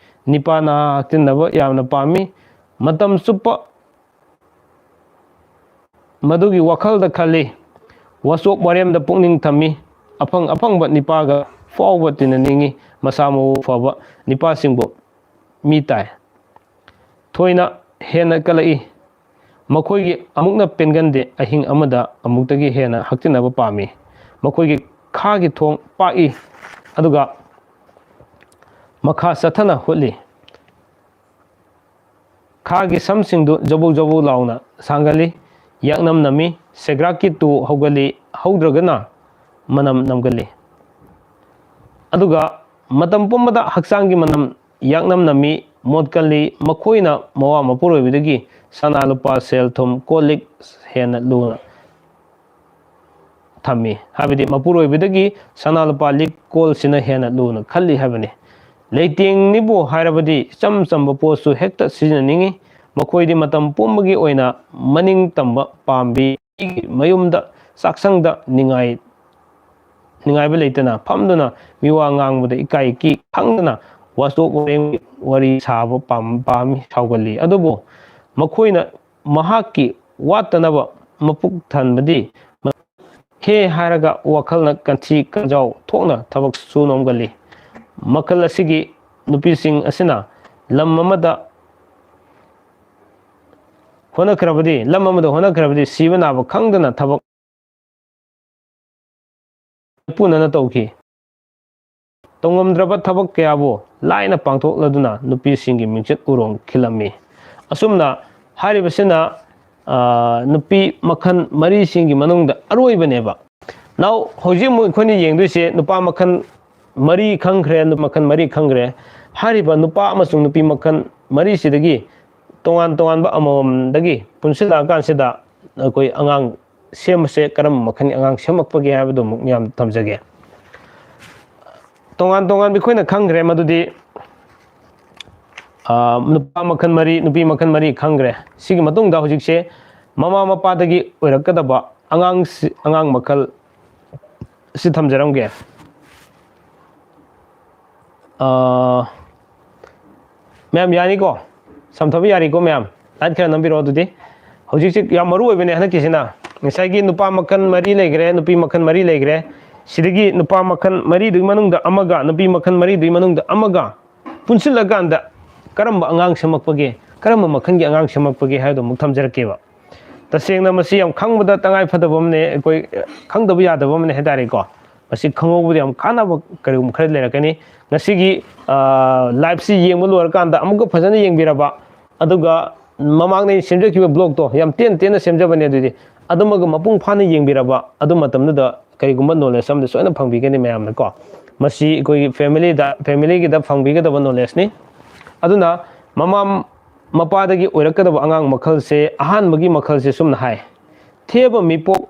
ꯅꯤꯄꯥ ꯅꯍꯥ ꯍꯛꯆꯤꯟꯅꯕ ꯌꯥꯝꯅ ꯄꯥꯝꯃꯤ꯫ ꯃꯇꯝ ꯆꯨꯞꯄ ꯃꯗꯨꯒꯤ ꯋꯥꯈꯜꯗ ꯈꯜꯂꯤ꯫ ꯋꯥꯆꯣꯞ ꯋꯥꯔꯦꯝꯗ ꯄꯨꯛꯅꯤꯡ ꯊꯝꯃꯤ꯫ ꯑꯐꯪ ꯑꯐꯪꯕ ꯅꯤꯄꯥꯒ ꯐꯥꯎꯕ ꯇꯤꯟꯅꯅꯤꯡꯏ꯫ ꯃꯁꯥ ꯃꯎ ꯐꯕ ꯅꯤꯄꯥꯁꯤꯡꯕꯨ ꯃꯤ ꯇꯥꯏ꯫ ꯊꯣꯏꯅ ꯍꯦꯟꯅ ꯀꯜꯂꯛꯏ꯫ ꯃꯈꯣꯏꯒꯤ ꯑꯃꯨꯛꯅ ꯄꯦꯟꯒꯟꯗꯦ, ꯑꯍꯤꯡ ꯑꯃꯗ ꯑꯃꯨꯛꯇꯒꯤ ꯍꯦꯟꯅ ꯍꯛꯆꯤꯟꯅꯕ ꯄꯥꯝꯃꯤ꯫ ꯃꯈꯣꯏꯒꯤ ꯈꯥꯒꯤ ꯊꯣꯡ ꯄꯥꯛꯏ, ꯑꯗꯨꯒ ꯃꯈꯥ ꯆꯠꯊꯅ ꯍꯨꯠꯂꯤ꯫ ꯈꯥꯒꯤ ꯁꯝꯁꯤꯡꯗꯨ ꯖꯧꯕꯧ ꯖꯧꯕꯧ ꯂꯥꯎꯅ ꯁꯥꯡꯒꯜꯂꯤ꯫ ꯌꯥꯛꯅꯝ ꯅꯝꯃꯤ꯫ ꯁꯦꯒ꯭ꯔꯥꯛꯀꯤ ꯇꯨ ꯍꯧꯒꯜꯂꯤ, ꯍꯧꯗ꯭ꯔꯒꯅ ꯃꯅꯝ ꯅꯝꯒꯜꯂꯤ꯫ ꯑꯗꯨꯒ ꯃꯇꯝ ꯄꯨꯝꯕꯗ ꯍꯛꯆꯥꯡꯒꯤ ꯃꯅꯝ ꯌꯥꯛꯅꯝ ꯅꯝꯃꯤ, ꯃꯣꯠꯀꯜꯂꯤ꯫ ꯃꯈꯣꯏꯅ ꯃꯋꯥ ꯃꯄꯨꯔꯣꯏꯕꯗꯒꯤ ꯁꯅꯥ ꯂꯨꯄꯥ, ꯁꯦꯜ ꯊꯨꯝ, ꯀꯣꯜ ꯂꯤꯛ ꯍꯦꯟꯅ ꯂꯨꯅ ꯊꯝꯃꯤ꯫ ꯍꯥꯏꯕꯗꯤ ꯃꯄꯨꯔꯣꯏꯕꯗꯒꯤ ꯁꯅꯥ ꯂꯨꯄꯥ, ꯂꯤꯛ ꯀꯣꯜꯁꯤꯅ ꯍꯦꯟꯅ ꯂꯨꯅ ꯈꯜꯂꯤ ꯍꯥꯏꯕꯅꯤ꯫ ꯂꯩꯇꯦꯡꯅꯤꯕꯨ ꯍꯥꯏꯔꯕꯗꯤ ꯏꯆꯝ ꯆꯝꯕ ꯄꯣꯠꯁꯨ ꯍꯦꯛꯇ ꯁꯤꯖꯤꯟꯅꯅꯤꯡꯏ꯫ ꯃꯈꯣꯏꯗꯤ ꯃꯇꯝ ꯄꯨꯝꯕꯒꯤ ꯑꯣꯏꯅ ꯃꯅꯤꯡ ꯇꯝꯕ ꯄꯥꯝꯕꯤ꯫ ꯃꯌꯨꯝꯗ, ꯆꯥꯛꯁꯪꯗ ꯅꯤꯡꯉꯥꯏ ꯅꯤꯡꯉꯥꯏꯕ ꯂꯩꯇꯅ ꯐꯝꯗꯨꯅ ꯃꯤꯋꯥ ꯉꯥꯡꯕꯗ ꯏꯀꯥꯏ ꯏꯀꯤ ꯈꯪꯗꯅ ꯋꯥꯆꯣꯛ ꯋꯥꯔꯦꯡ ꯋꯥꯔꯤ ꯁꯥꯕ ꯄꯥꯝ-, ꯄꯥꯝꯃꯤ, ꯁꯥꯎꯒꯜꯂꯤ꯫ ꯑꯗꯨꯕꯨ ꯃꯈꯣꯏꯅ ꯃꯍꯥꯛꯀꯤ ꯋꯥꯠꯇꯅꯕ ꯃꯄꯨꯛ ꯊꯟꯕꯗꯤ ꯍꯦ ꯍꯥꯏꯔꯒ ꯋꯥꯈꯜꯅ ꯀꯟꯊꯤ ꯀꯟꯖꯥꯎ ꯊꯣꯛꯅ ꯊꯕꯛ ꯁꯨ ꯅꯣꯝꯒꯜꯂꯤ꯫ ꯃꯈꯜ ꯑꯁꯤꯒꯤ ꯅꯨꯄꯤꯁꯤꯡ ꯑꯁꯤꯅ ꯂꯝ ꯑꯃꯗ ꯍꯣꯠꯅꯈ꯭ꯔꯕꯗꯤ, ꯂꯝ ꯑꯃꯗ ꯍꯣꯠꯅꯈ꯭ꯔꯕꯗꯤ ꯁꯤꯕ ꯅꯥꯕ ꯈꯪꯗꯅ ꯊꯕꯛ ꯄꯨꯅꯅ ꯇꯧꯈꯤ꯫ ꯇꯧꯉꯝꯗ꯭ꯔꯕ ꯊꯕꯛ ꯀꯌꯥꯕꯨ ꯂꯥꯏꯅ ꯄꯥꯡꯊꯣꯛꯂꯗꯨꯅ ꯅꯨꯄꯤꯁꯤꯡꯒꯤ ꯃꯤꯡꯆꯠ ꯎꯔꯣꯡ ꯈꯤꯜꯂꯝꯃꯤ꯫ ꯑꯁꯨꯝꯅ ꯍꯥꯏꯔꯤꯕꯁꯤꯅ, ꯑ, ꯅꯨꯄꯤ ꯃꯈꯜ ꯃꯔꯤꯁꯤꯡꯒꯤ ꯃꯅꯨꯡꯗ ꯑꯔꯣꯏꯕꯅꯦꯕ꯫ Now, ꯍꯧꯖꯤꯛ ꯑꯃꯨꯛ ꯑꯩꯈꯣꯏꯅ ꯌꯦꯡꯗꯣꯏꯁꯦ ꯅꯨꯄꯥ ꯃꯈꯜ ꯃꯔꯤ ꯈꯪꯈ꯭ꯔꯦ, ꯅꯨꯄꯥ ꯃꯈꯜ ꯃꯔꯤ ꯈꯪꯈ꯭ꯔꯦ꯫ ꯍꯥꯏꯔꯤꯕ ꯅꯨꯄꯥ ꯑꯃꯁꯨꯡ ꯅꯨꯄꯤ ꯃꯈꯜ ꯃꯔꯤꯁꯤꯗꯒꯤ ꯇꯣꯉꯥꯟ ꯇꯣꯉꯥꯟꯕ ꯑꯃꯃꯝꯗꯒꯤ ꯄꯨꯟꯁꯤꯜꯂꯛꯑꯀꯥꯟꯁꯤꯗ ꯑꯩꯈꯣꯏ ꯑꯉꯥꯡ ꯁꯦꯝꯕꯁꯦ ꯀꯔꯝꯕ ꯃꯈꯜꯒꯤ ꯑꯉꯥꯡ ꯁꯦꯝꯃꯛꯄꯒꯦ ꯍꯥꯏꯕꯗꯨ ꯑꯃꯨꯛ ꯃꯌꯥꯝ ꯊꯝꯖꯒꯦ꯫ ꯇꯣꯉꯥꯟ ꯇꯣꯉꯥꯟꯕ ꯑꯩꯈꯣꯏꯅ ꯈꯪꯈ꯭ꯔꯦ ꯃꯗꯨꯗꯤ, ꯑ, ꯅꯨꯄꯥ ꯃꯈꯜ ꯃꯔꯤ, ꯅꯨꯄꯤ ꯃꯈꯜ ꯃꯔꯤ ꯈꯪꯈ꯭ꯔꯦ꯫ ꯁꯤꯒꯤ ꯃꯇꯨꯡꯗ ꯍꯧꯖꯤꯛꯁꯦ ꯃꯃꯥ ꯃꯄꯥꯗꯒꯤ ꯑꯣꯏꯔꯛꯀꯗꯕ ꯑꯉꯥꯡꯁꯤ, ꯑꯉꯥꯡ ꯃꯈꯜ ꯁꯤ ꯊꯝꯖꯔꯝꯒꯦ꯫ ꯑ, ꯃꯌꯥꯝ ꯌꯥꯅꯤꯀꯣ? ꯁꯝꯊꯕ ꯌꯥꯔꯤꯀꯣ ꯃꯌꯥꯝ? Like ꯈꯔ ꯅꯝꯕꯤꯔꯣ ꯑꯗꯨꯗꯤ꯫ ꯍꯧꯖꯤꯛꯁꯦ ꯌꯥꯝ ꯃꯔꯨ ꯑꯣꯏꯕꯅꯦ ꯍꯟꯗꯛꯀꯤꯁꯤꯅ꯫ ꯉꯁꯥꯏꯒꯤ ꯅꯨꯄꯥ ꯃꯈꯜ ꯃꯔꯤ ꯂꯩꯈ꯭ꯔꯦ, ꯅꯨꯄꯤ ꯃꯈꯜ ꯃꯔꯤ ꯂꯩꯈ꯭ꯔꯦ꯫ ꯁꯤꯗꯒꯤ ꯅꯨꯄꯥ ꯃꯈꯜ ꯃꯔꯤꯗꯨꯒꯤ ꯃꯅꯨꯡꯗ ꯑꯃꯒ, ꯅꯨꯄꯤ ꯃꯈꯜ ꯃꯔꯤꯗꯨꯒꯤ ꯃꯅꯨꯡꯗ ꯑꯃꯒ ꯄꯨꯟꯁꯤꯜꯂꯀꯥꯟꯗ ꯀꯔꯝꯕ ꯑꯉꯥꯡ ꯁꯦꯝꯃꯛꯄꯒꯦ, ꯀꯔꯝꯕ ꯃꯈꯜꯒꯤ ꯑꯉꯥꯡ ꯁꯦꯝꯃꯛꯄꯒꯦ ꯍꯥꯏꯕꯗꯣ ꯑꯃꯨꯛ ꯊꯝꯖꯔꯛꯀꯦꯕ꯫ ꯇꯁꯦꯡꯅ ꯃꯁꯤ ꯌꯥꯝ ꯈꯪꯕꯗ ꯇꯉꯥꯏ ꯐꯗꯕ ꯑꯃꯅꯦ, ꯑꯩꯈꯣꯏ ꯈꯪꯗꯕ ꯌꯥꯗꯕ ꯑꯃꯅꯦ ꯍꯥꯏꯇꯥꯔꯦꯀꯣ꯫ ꯃꯁꯤ ꯈꯪꯍꯧꯕꯗ ꯌꯥꯝ ꯀꯥꯟꯅꯕ ꯀꯔꯤꯒꯨꯝꯕ ꯈꯔ ꯂꯩꯔꯛꯀꯅꯤ꯫ ꯉꯁꯤꯒꯤ, ꯑ, live ꯁꯤ ꯌꯦꯡꯕ ꯂꯣꯏꯔꯀꯥꯟꯗ ꯑꯃꯨꯛꯀ ꯐꯖꯅ ꯌꯦꯡꯕꯤꯔꯕ, ꯑꯗꯨꯒ ꯃꯃꯥꯡꯗ ꯑꯩꯅ ꯁꯦꯝꯖꯈꯤꯕ ꯕ꯭ꯂꯣꯛꯇꯣ ꯌꯥꯝ ꯇꯦꯟ ꯇꯦꯟꯅ ꯁꯦꯝꯖꯕꯅꯦ꯫ ꯑꯗꯨꯗꯤ ꯑꯗꯨꯃꯒ ꯃꯄꯨꯡ ꯐꯥꯅ ꯌꯦꯡꯕꯤꯔꯕ ꯑꯗꯨ ꯃꯇꯝꯗꯨꯗ ꯀꯔꯤꯒꯨꯝꯕ ꯅꯣꯂꯦꯖ ꯑꯃꯗꯤ ꯁꯣꯏꯅ ꯐꯪꯕꯤꯒꯅꯤ ꯃꯌꯥꯝꯅꯀꯣ꯫ ꯃꯁꯤ ꯑꯩꯈꯣꯏꯒꯤ ꯐꯦꯃꯤꯂꯤꯗ, ꯐꯦꯃꯤꯂꯤꯒꯤꯗ ꯐꯪꯕꯤꯒꯗꯕ ꯅꯣꯂꯦꯖꯅꯤ꯫ ꯑꯗꯨꯅ ꯃꯃꯥ ꯃꯄꯥꯗꯒꯤ ꯑꯣꯏꯔꯛꯀꯗꯕ ꯑꯉꯥꯡ ꯃꯈꯜꯁꯦ, ꯑꯍꯥꯟꯕꯒꯤ ꯃꯈꯜꯁꯦ ꯁꯨꯝꯅ ꯍꯥꯏ: ꯊꯦꯕ ꯃꯤꯄꯣꯛ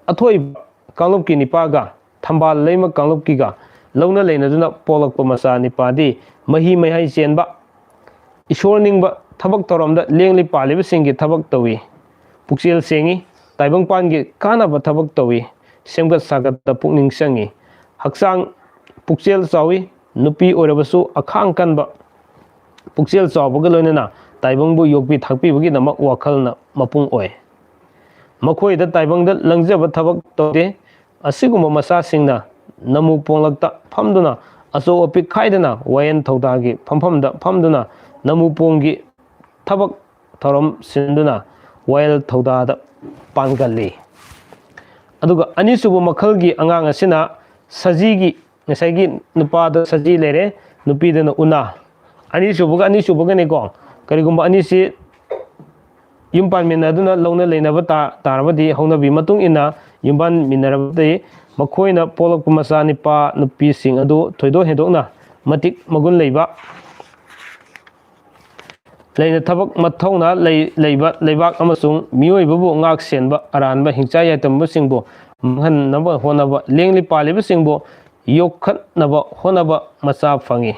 ꯑꯊꯣꯏꯕ ꯀꯥꯡꯂꯨꯞꯀꯤ ꯅꯤꯄꯥꯒ ꯊꯝꯕꯥꯜ ꯂꯩꯃ ꯀꯥꯡꯂꯨꯞꯀꯤꯒ ꯂꯧꯅ ꯂꯩꯅꯗꯨꯅ ꯄꯣꯛꯂꯛꯄ ꯃꯆꯥ ꯅꯤꯄꯥꯗꯤ ꯃꯍꯤ ꯃꯍꯩ ꯆꯦꯟꯕ, ꯏꯁꯣꯔ ꯅꯤꯡꯕ, ꯊꯕꯛ ꯊꯧꯔꯝꯗ ꯂꯦꯡꯂꯤ ꯄꯥꯜꯂꯤꯕꯁꯤꯡꯒꯤ ꯊꯕꯛ ꯇꯧꯏ꯫ ꯄꯨꯛꯆꯦꯜ ꯁꯦꯡꯏ, ꯇꯥꯏꯕꯪꯄꯥꯟꯒꯤ ꯀꯥꯟꯅꯕ ꯊꯕꯛ ꯇꯧꯏ꯫ ꯁꯦꯝꯒꯠ ꯁꯥꯒꯠꯇ ꯄꯨꯛꯅꯤꯡ ꯆꯪꯏ꯫ ꯍꯛꯆꯥꯡ ꯄꯨꯛꯆꯦꯜ ꯆꯥꯎꯏ꯫ ꯅꯨꯄꯤ ꯑꯣꯏꯔꯕꯁꯨ ꯑꯈꯥꯡ ꯀꯟꯕ, ꯄꯨꯛꯆꯦꯜ ꯆꯥꯎꯕꯒ ꯂꯣꯏꯅꯅ ꯇꯥꯏꯕꯪꯕꯨ ꯌꯣꯛꯄꯤ ꯊꯥꯛꯄꯤꯕꯒꯤꯗꯃꯛ ꯋꯥꯈꯜꯅ ꯃꯄꯨꯡ ꯑꯣꯏ꯫ ꯃꯈꯣꯏꯗ ꯇꯥꯏꯕꯪꯗ ꯂꯪꯖꯕ ꯊꯕꯛ ꯇꯧꯗꯦ꯫ ꯑꯁꯤꯒꯨꯝꯕ ꯃꯆꯥꯁꯤꯡꯅ ꯅꯃꯨ ꯄꯣꯡꯂꯛꯇ ꯐꯝꯗꯨꯅ, ꯑꯆꯧ ꯑꯄꯤꯛ ꯈꯥꯏꯗꯅ ꯋꯥꯌꯦꯜ ꯊꯧꯗꯥꯒꯤ ꯐꯝꯐꯝꯗ ꯐꯝꯗꯨꯅ ꯅꯃꯨ ꯄꯣꯡꯒꯤ ꯊꯕꯛ ꯊꯧꯔꯝ ꯁꯤꯟꯗꯨꯅ ꯋꯥꯌꯦꯜ ꯊꯧꯗꯥꯗ ꯄꯥꯡꯒꯜꯂꯤ꯫ ꯑꯗꯨꯒ ꯑꯅꯤꯁꯨꯕ ꯃꯈꯜꯒꯤ ꯑꯉꯥꯡ ꯑꯁꯤꯅ ꯁꯖꯤꯒꯤ, ꯉꯁꯥꯏꯒꯤ ꯅꯨꯄꯥꯗ ꯁꯖꯤ ꯂꯩꯔꯦ, ꯅꯨꯄꯤꯗꯅ ꯎꯅꯥ꯫ ꯑꯅꯤꯁꯨꯕꯒ ꯑꯅꯤꯁꯨꯕꯒꯅꯤꯀꯣ꯫ ꯀꯔꯤꯒꯨꯝꯕ ꯑꯅꯤꯁꯤ ꯌꯨꯝ ꯄꯥꯟꯃꯤꯟꯅꯗꯨꯅ ꯂꯧꯅ ꯂꯩꯅꯕ ꯇꯥ-, ꯇꯥꯔꯕꯗꯤ, ꯍꯧꯅꯕꯤ ꯃꯇꯨꯡ ꯏꯟꯅ ꯌꯨꯝ ꯄꯥꯟꯃꯤꯟꯅꯔꯕꯗꯤ, ꯃꯈꯣꯏꯅ ꯄꯣꯛꯂꯛꯄ ꯃꯆꯥ ꯅꯤꯄꯥ ꯅꯨꯄꯤꯁꯤꯡ ꯑꯗꯨ ꯊꯣꯏꯗꯣꯛ ꯍꯦꯟꯗꯣꯛꯅ ꯃꯇꯤꯛ ꯃꯒꯨꯟ ꯂꯩꯕ, ꯂꯩꯅ ꯊꯕꯛ ꯃꯊꯧꯅꯥ ꯂꯩ-, ꯂꯩꯕ ꯂꯩꯕꯥꯛ ꯑꯃꯁꯨꯡ ꯃꯤꯑꯣꯏꯕꯕꯨ ꯉꯥꯛ ꯁꯦꯟꯕ ꯑꯔꯥꯟꯕ ꯍꯤꯡꯆꯥ ꯌꯥꯏꯇꯝꯕꯁꯤꯡꯕꯨ ꯃꯥꯡꯍꯟꯅꯕ ꯍꯣꯠꯅꯕ, ꯂꯦꯡꯂꯤ ꯄꯥꯜꯂꯤꯕꯁꯤꯡꯕꯨ ꯌꯣꯛꯈꯠꯅꯕ ꯍꯣꯠꯅꯕ ꯃꯆꯥ ꯐꯪꯏ꯫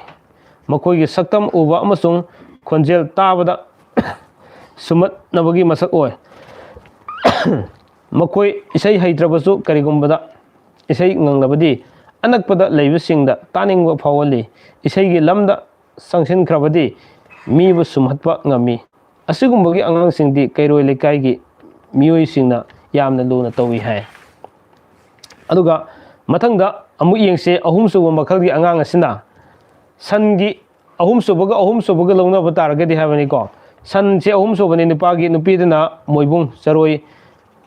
ꯃꯈꯣꯏꯒꯤ ꯁꯛꯇꯝ ꯎꯕ ꯑꯃꯁꯨꯡ ꯈꯣꯟꯖꯦꯜ ꯇꯥꯕꯗ ꯁꯨꯝꯍꯠꯅꯕꯒꯤ ꯃꯁꯛ ꯑꯣꯏ꯫ ꯃꯈꯣꯏ ꯏꯁꯩ ꯍꯩꯇ꯭ꯔꯕꯁꯨ ꯀꯔꯤꯒꯨꯝꯕꯗ ꯏꯁꯩ ꯉꯪꯂꯕꯗꯤ ꯑꯅꯛꯄꯗ ꯂꯩꯕꯁꯤꯡꯗ ꯇꯥꯅꯤꯡꯕ ꯐꯥꯎꯍꯜꯂꯤ꯫ ꯏꯁꯩꯒꯤ ꯂꯝꯗ ꯆꯪꯁꯤꯟꯈ꯭ꯔꯕꯗꯤ ꯃꯤꯕꯨ ꯁꯨꯝꯍꯠꯄ ꯉꯝꯃꯤ꯫ ꯑꯁꯤꯒꯨꯝꯕꯒꯤ ꯑꯉꯥꯡꯁꯤꯡꯗꯤ ꯀꯩꯔꯣꯏ ꯂꯩꯀꯥꯏꯒꯤ ꯃꯤꯑꯣꯏꯁꯤꯡꯅ ꯌꯥꯝꯅ ꯂꯨꯅ ꯇꯧꯏ ꯍꯥꯏ꯫ ꯑꯗꯨꯒ ꯃꯊꯪꯗ ꯑꯃꯨꯛ ꯌꯦꯡꯁꯦ, ꯑꯍꯨꯝꯁꯨꯕ ꯃꯈꯜꯒꯤ ꯑꯉꯥꯡ ꯑꯁꯤꯅ ꯁꯟꯒꯤ ꯑꯍꯨꯝꯁꯨꯕꯒ ꯑꯍꯨꯝꯁꯨꯕꯒ ꯂꯧꯅꯕ ꯇꯥꯔꯒꯗꯤ ꯍꯥꯏꯕꯅꯤꯀꯣ꯫ ꯁꯟꯁꯦ ꯑꯍꯨꯝꯁꯨꯕꯅꯤ ꯅꯨꯄꯥꯒꯤ, ꯅꯨꯄꯤꯗꯨꯅ ꯃꯣꯏꯕꯨꯡ, ꯆꯔꯣꯏ꯫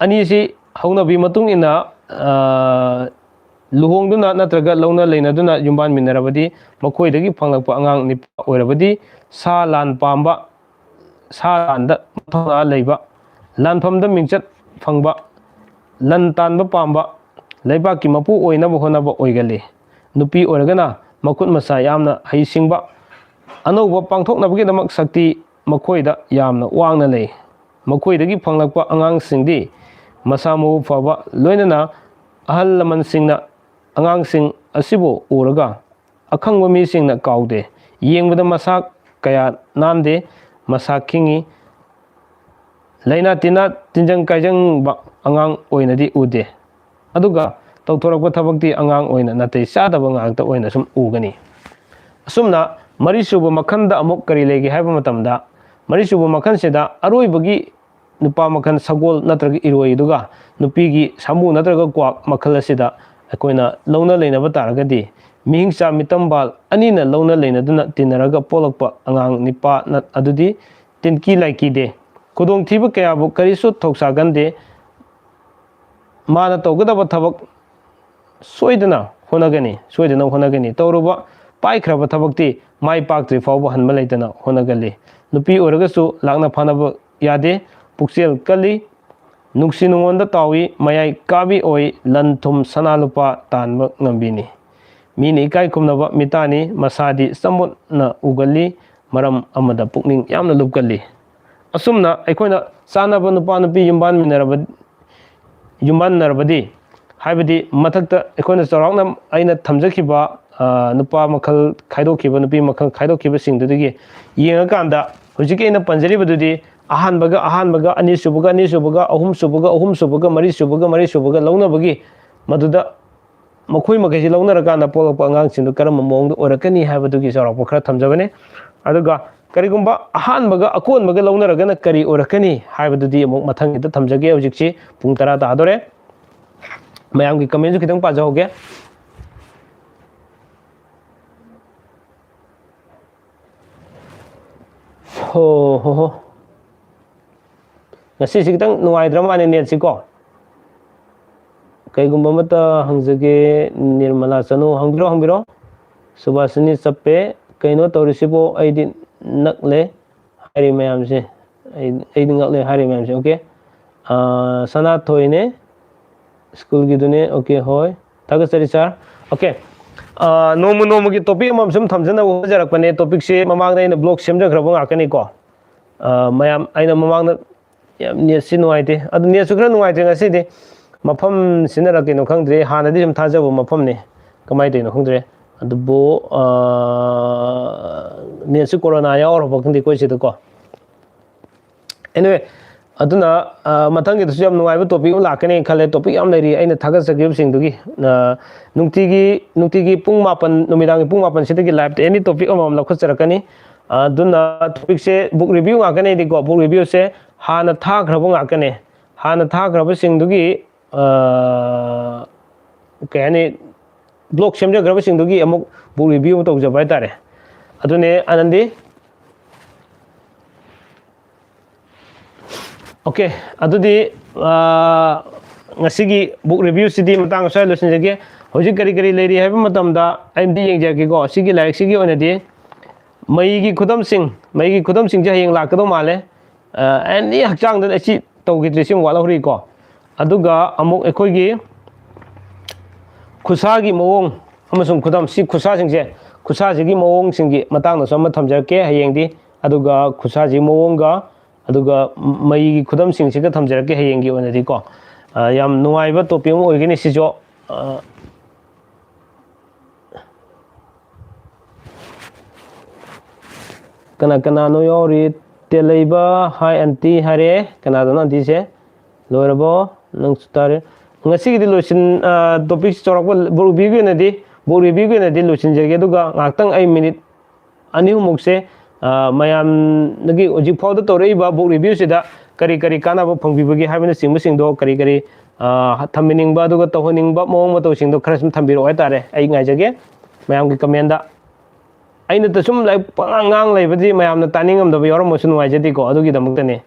ꯑꯅꯤꯁꯤ ꯍꯧꯅꯕꯤ ꯃꯇꯨꯡ ꯏꯟꯅ, ꯑ, ꯂꯨꯍꯣꯡꯗꯨꯅ ꯅꯠꯇ꯭ꯔꯒ ꯂꯧꯅ ꯂꯩꯅꯗꯨꯅ ꯌꯨꯝꯕꯥꯟꯃꯤꯟꯅꯔꯕꯗꯤ, ꯃꯈꯣꯏꯗꯒꯤ ꯐꯪꯂꯛꯄ ꯑꯉꯥꯡ ꯅꯤꯄꯥ ꯑꯣꯏꯔꯕꯗꯤ ꯁꯥ ꯂꯥꯟ ꯄꯥꯝꯕ, ꯁꯥ ꯂꯥꯟꯗ ꯃꯊꯧꯅꯥ ꯂꯩꯕ, ꯂꯥꯟꯐꯝꯗ ꯃꯤꯡꯆꯠ ꯐꯪꯕ, ꯂꯟ ꯇꯥꯟꯕ ꯄꯥꯝꯕ, ꯂꯩꯕꯥꯛꯀꯤ ꯃꯄꯨ ꯑꯣꯏꯅꯕ ꯍꯣꯠꯅꯕ ꯑꯣꯏꯒꯜꯂꯤ꯫ ꯅꯨꯄꯤ ꯑꯣꯏꯔꯒꯅ ꯃꯈꯨꯠ ꯃꯁꯥ ꯌꯥꯝꯅ ꯍꯩꯁꯤꯡꯕ, ꯑꯅꯧꯕ ꯄꯥꯡꯊꯣꯛꯅꯕꯒꯤꯗꯃꯛ ꯁꯛꯇꯤ ꯃꯈꯣꯏꯗ ꯌꯥꯝꯅ ꯋꯥꯡꯅ ꯂꯩ꯫ ꯃꯈꯣꯏꯗꯒꯤ ꯐꯪꯂꯛꯄ ꯑꯉꯥꯡꯁꯤꯡꯗꯤ ꯃꯁꯥ ꯃꯎ ꯐꯕ, ꯂꯣꯏꯅꯅ ꯑꯍꯜ ꯂꯃꯟꯁꯤꯡꯅ ꯑꯉꯥꯡꯁꯤꯡ ꯑꯁꯤꯕꯨ ꯎꯔꯒ ꯑꯈꯪꯕ ꯃꯤꯁꯤꯡꯅ ꯀꯥꯎꯗꯦ꯫ ꯌꯦꯡꯕꯗ ꯃꯁꯥ ꯀꯌꯥ ꯅꯥꯟꯗꯦ, ꯃꯁꯥ ꯈꯤꯡꯉꯤ꯫ ꯂꯥꯏꯅꯥ ꯇꯤꯟꯅꯥ, ꯇꯤꯟꯖꯪ ꯀꯥꯏꯖꯪꯕ ꯑꯉꯥꯡ ꯑꯣꯏꯅꯗꯤ ꯎꯗꯦ꯫ ꯑꯗꯨꯒ ꯇꯧꯊꯣꯔꯛꯄ ꯊꯕꯛꯇꯤ ꯑꯉꯥꯡ ꯑꯣꯏꯅ ꯅꯥꯇꯩ ꯆꯥꯗꯕ ꯉꯥꯛꯇ ꯑꯣꯏꯅ ꯁꯨꯝ ꯎꯒꯅꯤ꯫ ꯑꯁꯨꯝꯅ ꯃꯔꯤꯁꯨꯕ ꯃꯈꯜꯗ ꯑꯃꯨꯛ ꯀꯔꯤ ꯂꯩꯒꯦ ꯍꯥꯏꯕ ꯃꯇꯝꯗ, ꯃꯔꯤꯁꯨꯕ ꯃꯈꯜꯁꯤꯗ ꯑꯔꯣꯏꯕꯒꯤ ꯅꯨꯄꯥ ꯃꯈꯜ ꯁꯒꯣꯜ ꯅꯠꯇ꯭ꯔꯒ ꯏꯔꯣꯏ ꯑꯗꯨꯒ ꯅꯨꯄꯤꯒꯤ ꯁꯥꯃꯨ ꯅꯠꯇ꯭ꯔꯒ ꯀ꯭ꯋꯥꯛ ꯃꯈꯜ ꯑꯁꯤꯗ ꯑꯩꯈꯣꯏꯅ ꯂꯧꯅ ꯂꯩꯅꯕ ꯇꯥꯔꯒꯗꯤ, ꯃꯤꯍꯤꯡꯆꯥ ꯃꯤꯇꯝꯕꯥꯜ ꯑꯅꯤꯅ ꯂꯧꯅ ꯂꯩꯅꯗꯨꯅ ꯇꯤꯟꯅꯔꯒ ꯄꯣꯛꯂꯛꯄ ꯑꯉꯥꯡ ꯅꯤꯄꯥ ꯅ-, ꯑꯗꯨꯗꯤ ꯇꯤꯟꯀꯤ ꯂꯥꯏꯀꯤꯗꯦ꯫ ꯈꯨꯗꯣꯡꯊꯤꯕ ꯀꯌꯥꯕꯨ ꯀꯔꯤꯁꯨ ꯊꯧꯁꯥꯒꯟꯗꯦ꯫ ꯃꯥꯅ ꯇꯧꯒꯗꯕ ꯊꯕꯛ ꯁꯣꯏꯗꯅ ꯍꯣꯠꯅꯒꯅꯤ, ꯁꯣꯏꯗꯅ ꯍꯣꯠꯅꯒꯅꯤ꯫ ꯇꯧꯔꯨꯕ ꯄꯥꯏꯈ꯭ꯔꯕ ꯊꯕꯛꯇꯤ ꯃꯥꯏ ꯄꯥꯛꯇ꯭ꯔꯤ ꯐꯥꯎꯕ ꯍꯟꯕ ꯂꯩꯇꯅ ꯍꯣꯠꯅꯒꯜꯂꯤ꯫ ꯅꯨꯄꯤ ꯑꯣꯏꯔꯒꯁꯨ ꯂꯥꯛꯅ ꯐꯥꯅꯕ ꯌꯥꯗꯦ, ꯄꯨꯛꯆꯦꯜ ꯀꯜꯂꯤ, ꯅꯨꯡꯁꯤ ꯅꯨꯡꯉꯣꯟꯗ ꯇꯥꯎꯏ, ꯃꯌꯥꯏ ꯀꯥꯕꯤ ꯑꯣꯏ, ꯂꯟ ꯊꯨꯝ ꯁꯅꯥ ꯂꯨꯄꯥ ꯇꯥꯟꯕ ꯉꯝꯕꯤꯅꯤ꯫ ꯃꯤꯅ ꯏꯀꯥꯏ ꯈꯨꯝꯅꯕ ꯃꯤꯇꯥꯅꯤ, ꯃꯁꯥꯗꯤ ꯆꯝꯃꯣꯠꯅ ꯎꯒꯜꯂꯤ, ꯃꯔꯝ ꯑꯃꯗ ꯄꯨꯛꯅꯤꯡ ꯌꯥꯝꯅ ꯂꯨꯞꯀꯜꯂꯤ꯫ ꯑꯁꯨꯝꯅ ꯑꯩꯈꯣꯏꯅ ꯆꯥꯅꯕ ꯅꯨꯄꯥ ꯅꯨꯄꯤ ꯌꯨꯝꯕꯥꯟꯃꯤꯟꯅꯔꯕ, ꯌꯨꯝꯕꯥꯟꯅꯔꯕꯗꯤ, ꯍꯥꯏꯕꯗꯤ ꯃꯊꯛꯇ ꯑꯩꯈꯣꯏꯅ ꯆꯥꯎꯔꯥꯛꯅ ꯑꯩꯅ ꯊꯝꯖꯈꯤꯕ, ꯑ, ꯅꯨꯄꯥ ꯃꯈꯜ ꯈꯥꯏꯗꯣꯛꯈꯤꯕ, ꯅꯨꯄꯤ ꯃꯈꯜ ꯈꯥꯏꯗꯣꯛꯈꯤꯕꯁꯤꯡꯗꯨꯗꯒꯤ ꯌꯦꯡꯉꯀꯥꯟꯗ, ꯍꯧꯖꯤꯛꯀꯤ ꯑꯩꯅ ꯄꯟꯖꯔꯤꯕꯗꯨꯗꯤ ꯑꯍꯥꯟꯕꯒ ꯑꯍꯥꯟꯕꯒ, ꯑꯅꯤꯁꯨꯕꯒ ꯑꯅꯤꯁꯨꯕꯒ, ꯑꯍꯨꯝꯁꯨꯕꯒ ꯑꯍꯨꯝꯁꯨꯕꯒ, ꯃꯔꯤꯁꯨꯕꯒ ꯃꯔꯤꯁꯨꯕꯒ ꯂꯧꯅꯕꯒꯤ, ꯃꯗꯨꯗ ꯃꯈꯣꯏ ꯃꯈꯩꯁꯤ ꯂꯧꯅꯔꯀꯥꯟꯗ ꯄꯣꯛꯂꯛꯄ ꯑꯉꯥꯡꯁꯤꯡꯗꯨ ꯀꯔꯝꯕ ꯃꯑꯣꯡꯗ ꯑꯣꯏꯔꯛꯀꯅꯤ ꯍꯥꯏꯕꯗꯨꯒꯤ ꯆꯥꯎꯔꯥꯛꯄ ꯈꯔ ꯊꯝꯖꯕꯅꯤ꯫ ꯑꯗꯨꯒ ꯀꯔꯤꯒꯨꯝꯕ ꯑꯍꯥꯟꯕꯒ ꯑꯀꯣꯟꯕꯒ ꯂꯧꯅꯔꯒꯅ ꯀꯔꯤ ꯑꯣꯏꯔꯛꯀꯅꯤ ꯍꯥꯏꯕꯗꯨꯗꯤ ꯑꯃꯨꯛ ꯃꯊꯪꯒꯤꯗ ꯊꯝꯖꯒꯦ꯫ ꯍꯧꯖꯤꯛꯁꯤ ꯄꯨꯡ ꯇꯔꯥ ꯇꯥꯗꯣꯔꯦ꯫ ꯃꯌꯥꯝꯒꯤ comment ꯁꯨ ꯈꯤꯇꯪ ꯄꯥꯖꯍꯧꯒꯦ꯫ ꯍꯣ, ꯍꯣ, ꯍꯣ꯫ ꯉꯁꯤꯁꯤ ꯈꯤꯇꯪ ꯅꯨꯡꯉꯥꯏꯇ꯭ꯔ ꯃꯥꯜꯂꯦ net ꯁꯤ ꯀꯣ꯫ ꯀꯩꯒꯨꯝꯕ ꯑꯃꯠꯇ ꯍꯪꯖꯒꯦ, ꯅꯤꯔꯃꯂꯥ ꯆꯅꯨ, ꯍꯪꯕꯤꯔꯣ, ꯍꯪꯕꯤꯔꯣ꯫ ꯁꯨꯕꯥꯁꯤꯅꯤ ꯆꯞꯄꯦ, ꯀꯩꯅꯣ ꯇꯧꯔꯤꯁꯤꯕꯣ? ꯑꯩꯗꯤ ꯅꯛꯂꯦ꯫ ꯍꯥꯏꯔꯤ ꯃꯌꯥꯝꯁꯦ, ꯑꯩ ꯑꯩꯗꯤ ꯉꯛꯂꯦ ꯍꯥꯏꯔꯤ ꯃꯌꯥꯝꯁꯦ꯫ ꯑꯣꯀꯦ, ꯁꯅꯥꯊꯣꯏꯅꯦ, ꯁ꯭ꯀꯨꯜꯒꯤꯗꯨꯅꯦ꯫ ꯑꯣꯀꯦ, ꯍꯣꯏ, ꯊꯥꯒꯠꯆꯔꯤ ꯁꯥꯔ꯫ ꯑꯣꯀꯦ, ꯅꯣꯡꯃ ꯅꯣꯡꯃꯒꯤ ꯇꯣꯄꯤꯛ ꯑꯃꯃꯝ ꯁꯨꯝ ꯊꯝꯖꯅꯕ ꯍꯣꯠꯅꯖꯔꯛꯄꯅꯦ꯫ ꯇꯣꯄꯤꯛꯁꯦ ꯃꯃꯥꯡꯗ ꯑꯩꯅ ꯕ꯭ꯂꯣꯛ ꯁꯦꯝꯖꯈ꯭ꯔꯕ ꯉꯥꯛꯇꯅꯤꯀꯣ꯫ ꯃꯌꯥꯝ, ꯑꯩꯅ ꯃꯃꯥꯡꯗ ꯌꯥꯝ ꯅꯦꯠꯁꯤ ꯅꯨꯡꯉꯥꯏꯇꯦ, ꯑꯗꯨ ꯅꯦꯠꯁꯨ ꯈꯔ ꯅꯨꯡꯉꯥꯏꯇ꯭ꯔꯦ ꯉꯁꯤꯗꯤ꯫ ꯃꯐꯝ ꯁꯤꯟꯅꯔꯛꯀꯦꯅꯣ ꯈꯪꯗ꯭ꯔꯦ, ꯍꯥꯟꯅꯗꯤ ꯁꯨꯝ ꯊꯥꯖꯕ ꯃꯐꯝꯅꯤ, ꯀꯃꯥꯏꯅ ꯇꯧꯔꯤꯅꯣ ꯈꯪꯗ꯭ꯔꯦ꯫ ꯑꯗꯨꯕꯨ ꯅꯦꯠꯁꯨ ꯀꯣꯔꯣꯅꯥ ꯌꯥꯎꯔꯕ ꯈꯪꯗꯦ ꯑꯩꯈꯣꯏ ꯁꯤꯗꯀꯣ꯫ ꯑꯦꯅꯤꯋꯦ, ꯑꯗꯨꯅ ꯃꯊꯪꯒꯤꯗꯁꯨ ꯌꯥꯝ ꯅꯨꯡꯉꯥꯏꯕ ꯇꯣꯄꯤꯛ ꯑꯃ ꯂꯥꯛꯀꯅꯤ ꯈꯜꯂꯦ꯫ ꯇꯣꯄꯤꯛ ꯌꯥꯝ ꯂꯩꯔꯤ ꯑꯩꯅ ꯊꯥꯒꯠꯆꯈꯤꯕꯁꯤꯡꯗꯨꯒꯤ꯫ ꯅꯨꯡꯇꯤꯒꯤ ꯅꯨꯡꯇꯤꯒꯤ ꯄꯨꯡ ꯃꯥꯄꯟ, ꯅꯨꯃꯤꯗꯥꯡꯒꯤ ꯄꯨꯡ ꯃꯥꯄꯟꯁꯤꯗꯒꯤ ꯂꯥꯏꯞꯇ ꯑꯦꯅꯤ ꯇꯣꯄꯤꯛ ꯑꯃꯃꯝ ꯂꯧꯈꯠꯆꯔꯛꯀꯅꯤ꯫ ꯑꯗꯨꯅ ꯇꯣꯄꯤꯛꯁꯦ ꯕꯨꯛ ꯔꯤꯚꯤꯌꯨ ꯉꯥꯛꯀꯅꯤꯗꯤꯀꯣ꯫ ꯕꯨꯛ ꯔꯤꯚꯤꯌꯨꯁꯦ ꯍꯥꯟꯅ ꯊꯥꯈ꯭ꯔꯕ ꯉꯥꯛꯀꯅꯤ꯫ ꯍꯥꯟꯅ ꯊꯥꯈ꯭ꯔꯕꯁꯤꯡꯗꯨꯒꯤ, ꯀꯩ ꯍꯥꯏꯅꯤ, ꯕ꯭ꯂꯣꯛ ꯁꯦꯝꯖꯈ꯭ꯔꯕꯁꯤꯡꯗꯨꯒꯤ ꯑꯃꯨꯛ ꯕꯨꯛ ꯔꯤꯚꯤꯌꯨ ꯑꯃ ꯇꯧꯖꯕ ꯍꯥꯏꯇꯥꯔꯦ꯫ ꯑꯗꯨꯅꯦ ꯑꯅꯟꯗꯤ꯫ ꯑꯣꯀꯦ, ꯑꯗꯨꯗꯤ ꯉꯁꯤꯒꯤ ꯕꯨꯛ ꯔꯤꯚꯤꯌꯨꯁꯤꯗꯤ ꯃꯇꯥꯡ ꯑꯁ꯭ꯋꯥꯏ ꯂꯣꯏꯁꯤꯟꯖꯒꯦ꯫ ꯍꯧꯖꯤꯛ ꯀꯔꯤ ꯀꯔꯤ ꯂꯩꯔꯤ ꯍꯥꯏꯕ ꯃꯇꯝꯗ ꯑꯩ ꯑꯝꯇ ꯌꯦꯡꯖꯔꯛꯀꯦꯀꯣ꯫ ꯁꯤꯒꯤ ꯂꯥꯏꯔꯤꯛꯁꯤꯒꯤ ꯑꯣꯏꯅꯗꯤ ꯃꯩꯒꯤ ꯈꯨꯗꯝꯁꯤꯡ, ꯃꯩꯒꯤ ꯈꯨꯗꯝꯁꯤꯡꯁꯦ ꯍꯌꯦꯡ ꯂꯥꯛꯀꯗꯧ ꯃꯥꯜꯂꯦ꯫ ꯑꯦꯅꯤ ꯍꯛꯆꯥꯡꯗ ꯑꯁꯤ ꯇꯧꯈꯤꯗ꯭ꯔꯤꯁꯤ ꯑꯃꯨꯛ ꯋꯥꯠꯍꯧꯔꯤꯀꯣ꯫ ꯑꯗꯨꯒ ꯑꯃꯨꯛ ꯑꯩꯈꯣꯏꯒꯤ ꯈꯨꯠꯁꯥꯒꯤ ꯃꯑꯣꯡ ꯑꯃꯁꯨꯡ ꯈꯨꯗꯝ, ꯁꯤ ꯈꯨꯠꯁꯥꯁꯤꯡꯁꯦ, ꯈꯨꯠꯁꯥꯁꯤꯒꯤ ꯃꯑꯣꯡꯁꯤꯡꯒꯤ ꯃꯇꯥꯡꯗꯁꯨ ꯑꯃ ꯊꯝꯖꯔꯛꯀꯦ ꯍꯌꯦꯡꯗꯤ꯫ ꯑꯗꯨꯒ ꯈꯨꯠꯁꯥꯁꯤꯒꯤ ꯃꯑꯣꯡꯒ, ꯑꯗꯨꯒ ꯃꯩꯒꯤ ꯈꯨꯗꯝꯁꯤꯡꯁꯤꯒ ꯊꯝꯖꯔꯛꯀꯦ ꯍꯌꯦꯡꯒꯤ ꯑꯣꯏꯅꯗꯤꯀꯣ꯫ ꯌꯥꯝ ꯅꯨꯡꯉꯥꯏꯕ ꯇꯣꯄꯤꯛ ꯑꯃ ꯑꯣꯏꯒꯅꯤ ꯁꯤꯁꯨ꯫ ꯀꯅꯥ ꯀꯅꯥꯅꯣ ꯌꯥꯎꯔꯤ? ꯇꯦꯂꯩꯕ, ꯍꯥꯏ ꯑꯟꯇꯤ ꯍꯥꯏꯔꯦ꯫ ꯀꯅꯥꯗꯅꯣ ꯑꯟꯇꯤꯁꯦ? ꯂꯣꯏꯔꯕꯣ? ꯅꯪꯁꯨ ꯇꯥꯔꯦ꯫ ꯉꯁꯤꯒꯤꯗꯤ ꯂꯣꯏꯁꯤꯟ, ꯇꯣꯄꯤꯛꯁ ꯆꯥꯎꯔꯥꯛꯄ ꯕꯨꯛ ꯔꯤꯚꯤꯌꯨꯒꯤ ꯑꯣꯏꯅꯗꯤ, ꯕꯨꯛ ꯔꯤꯚꯤꯌꯨꯒꯤ ꯑꯣꯏꯅꯗꯤ ꯂꯣꯏꯁꯤꯟꯖꯒꯦ꯫ ꯑꯗꯨꯒ ꯉꯥꯏꯍꯥꯛꯇꯪ ꯑꯩ ꯃꯤꯅꯤꯠ ꯑꯅꯤ ꯑꯍꯨꯝꯃꯨꯛꯁꯦ, ꯃꯌꯥꯝꯗꯒꯤ ꯍꯧꯖꯤꯛ ꯐꯥꯎꯗ ꯇꯧꯔꯛꯏꯕ ꯕꯨꯛ ꯔꯤꯚꯤꯌꯨꯁꯤꯗ ꯀꯔꯤ ꯀꯔꯤ ꯀꯥꯟꯅꯕ ꯐꯪꯕꯤꯕꯒꯦ ꯍꯥꯏꯕꯅꯆꯤꯡꯕꯁꯤꯡꯗꯣ, ꯀꯔꯤ ꯀꯔꯤ ꯊꯝꯕꯤꯅꯤꯡꯕ, ꯑꯗꯨꯒ ꯇꯧꯍꯟꯅꯤꯡꯕ ꯃꯑꯣꯡ ꯃꯇꯧꯁꯤꯡꯗꯣ ꯈꯔ ꯁꯨꯝ ꯊꯝꯕꯤꯔꯛꯑꯣ ꯍꯥꯏꯇꯥꯔꯦ꯫ ꯑꯩ ꯉꯥꯏꯖꯒꯦ꯫ ꯃꯌꯥꯝꯒꯤ ꯀꯃꯦꯟꯗ ꯑꯩꯅ ꯁꯨꯝ ꯂꯥꯏꯔꯤꯛ ꯄꯉꯥꯡ ꯉꯥꯡ ꯂꯩꯕꯗꯤ ꯃꯌꯥꯝꯅ ꯇꯥꯅꯤꯡꯉꯝꯗꯕ ꯌꯥꯎꯔꯝꯕꯁꯨ ꯅꯨꯡꯉꯥꯏꯖꯗꯦꯀꯣ꯫ ꯑꯗꯨꯒꯤꯗꯃꯛꯇꯅꯦ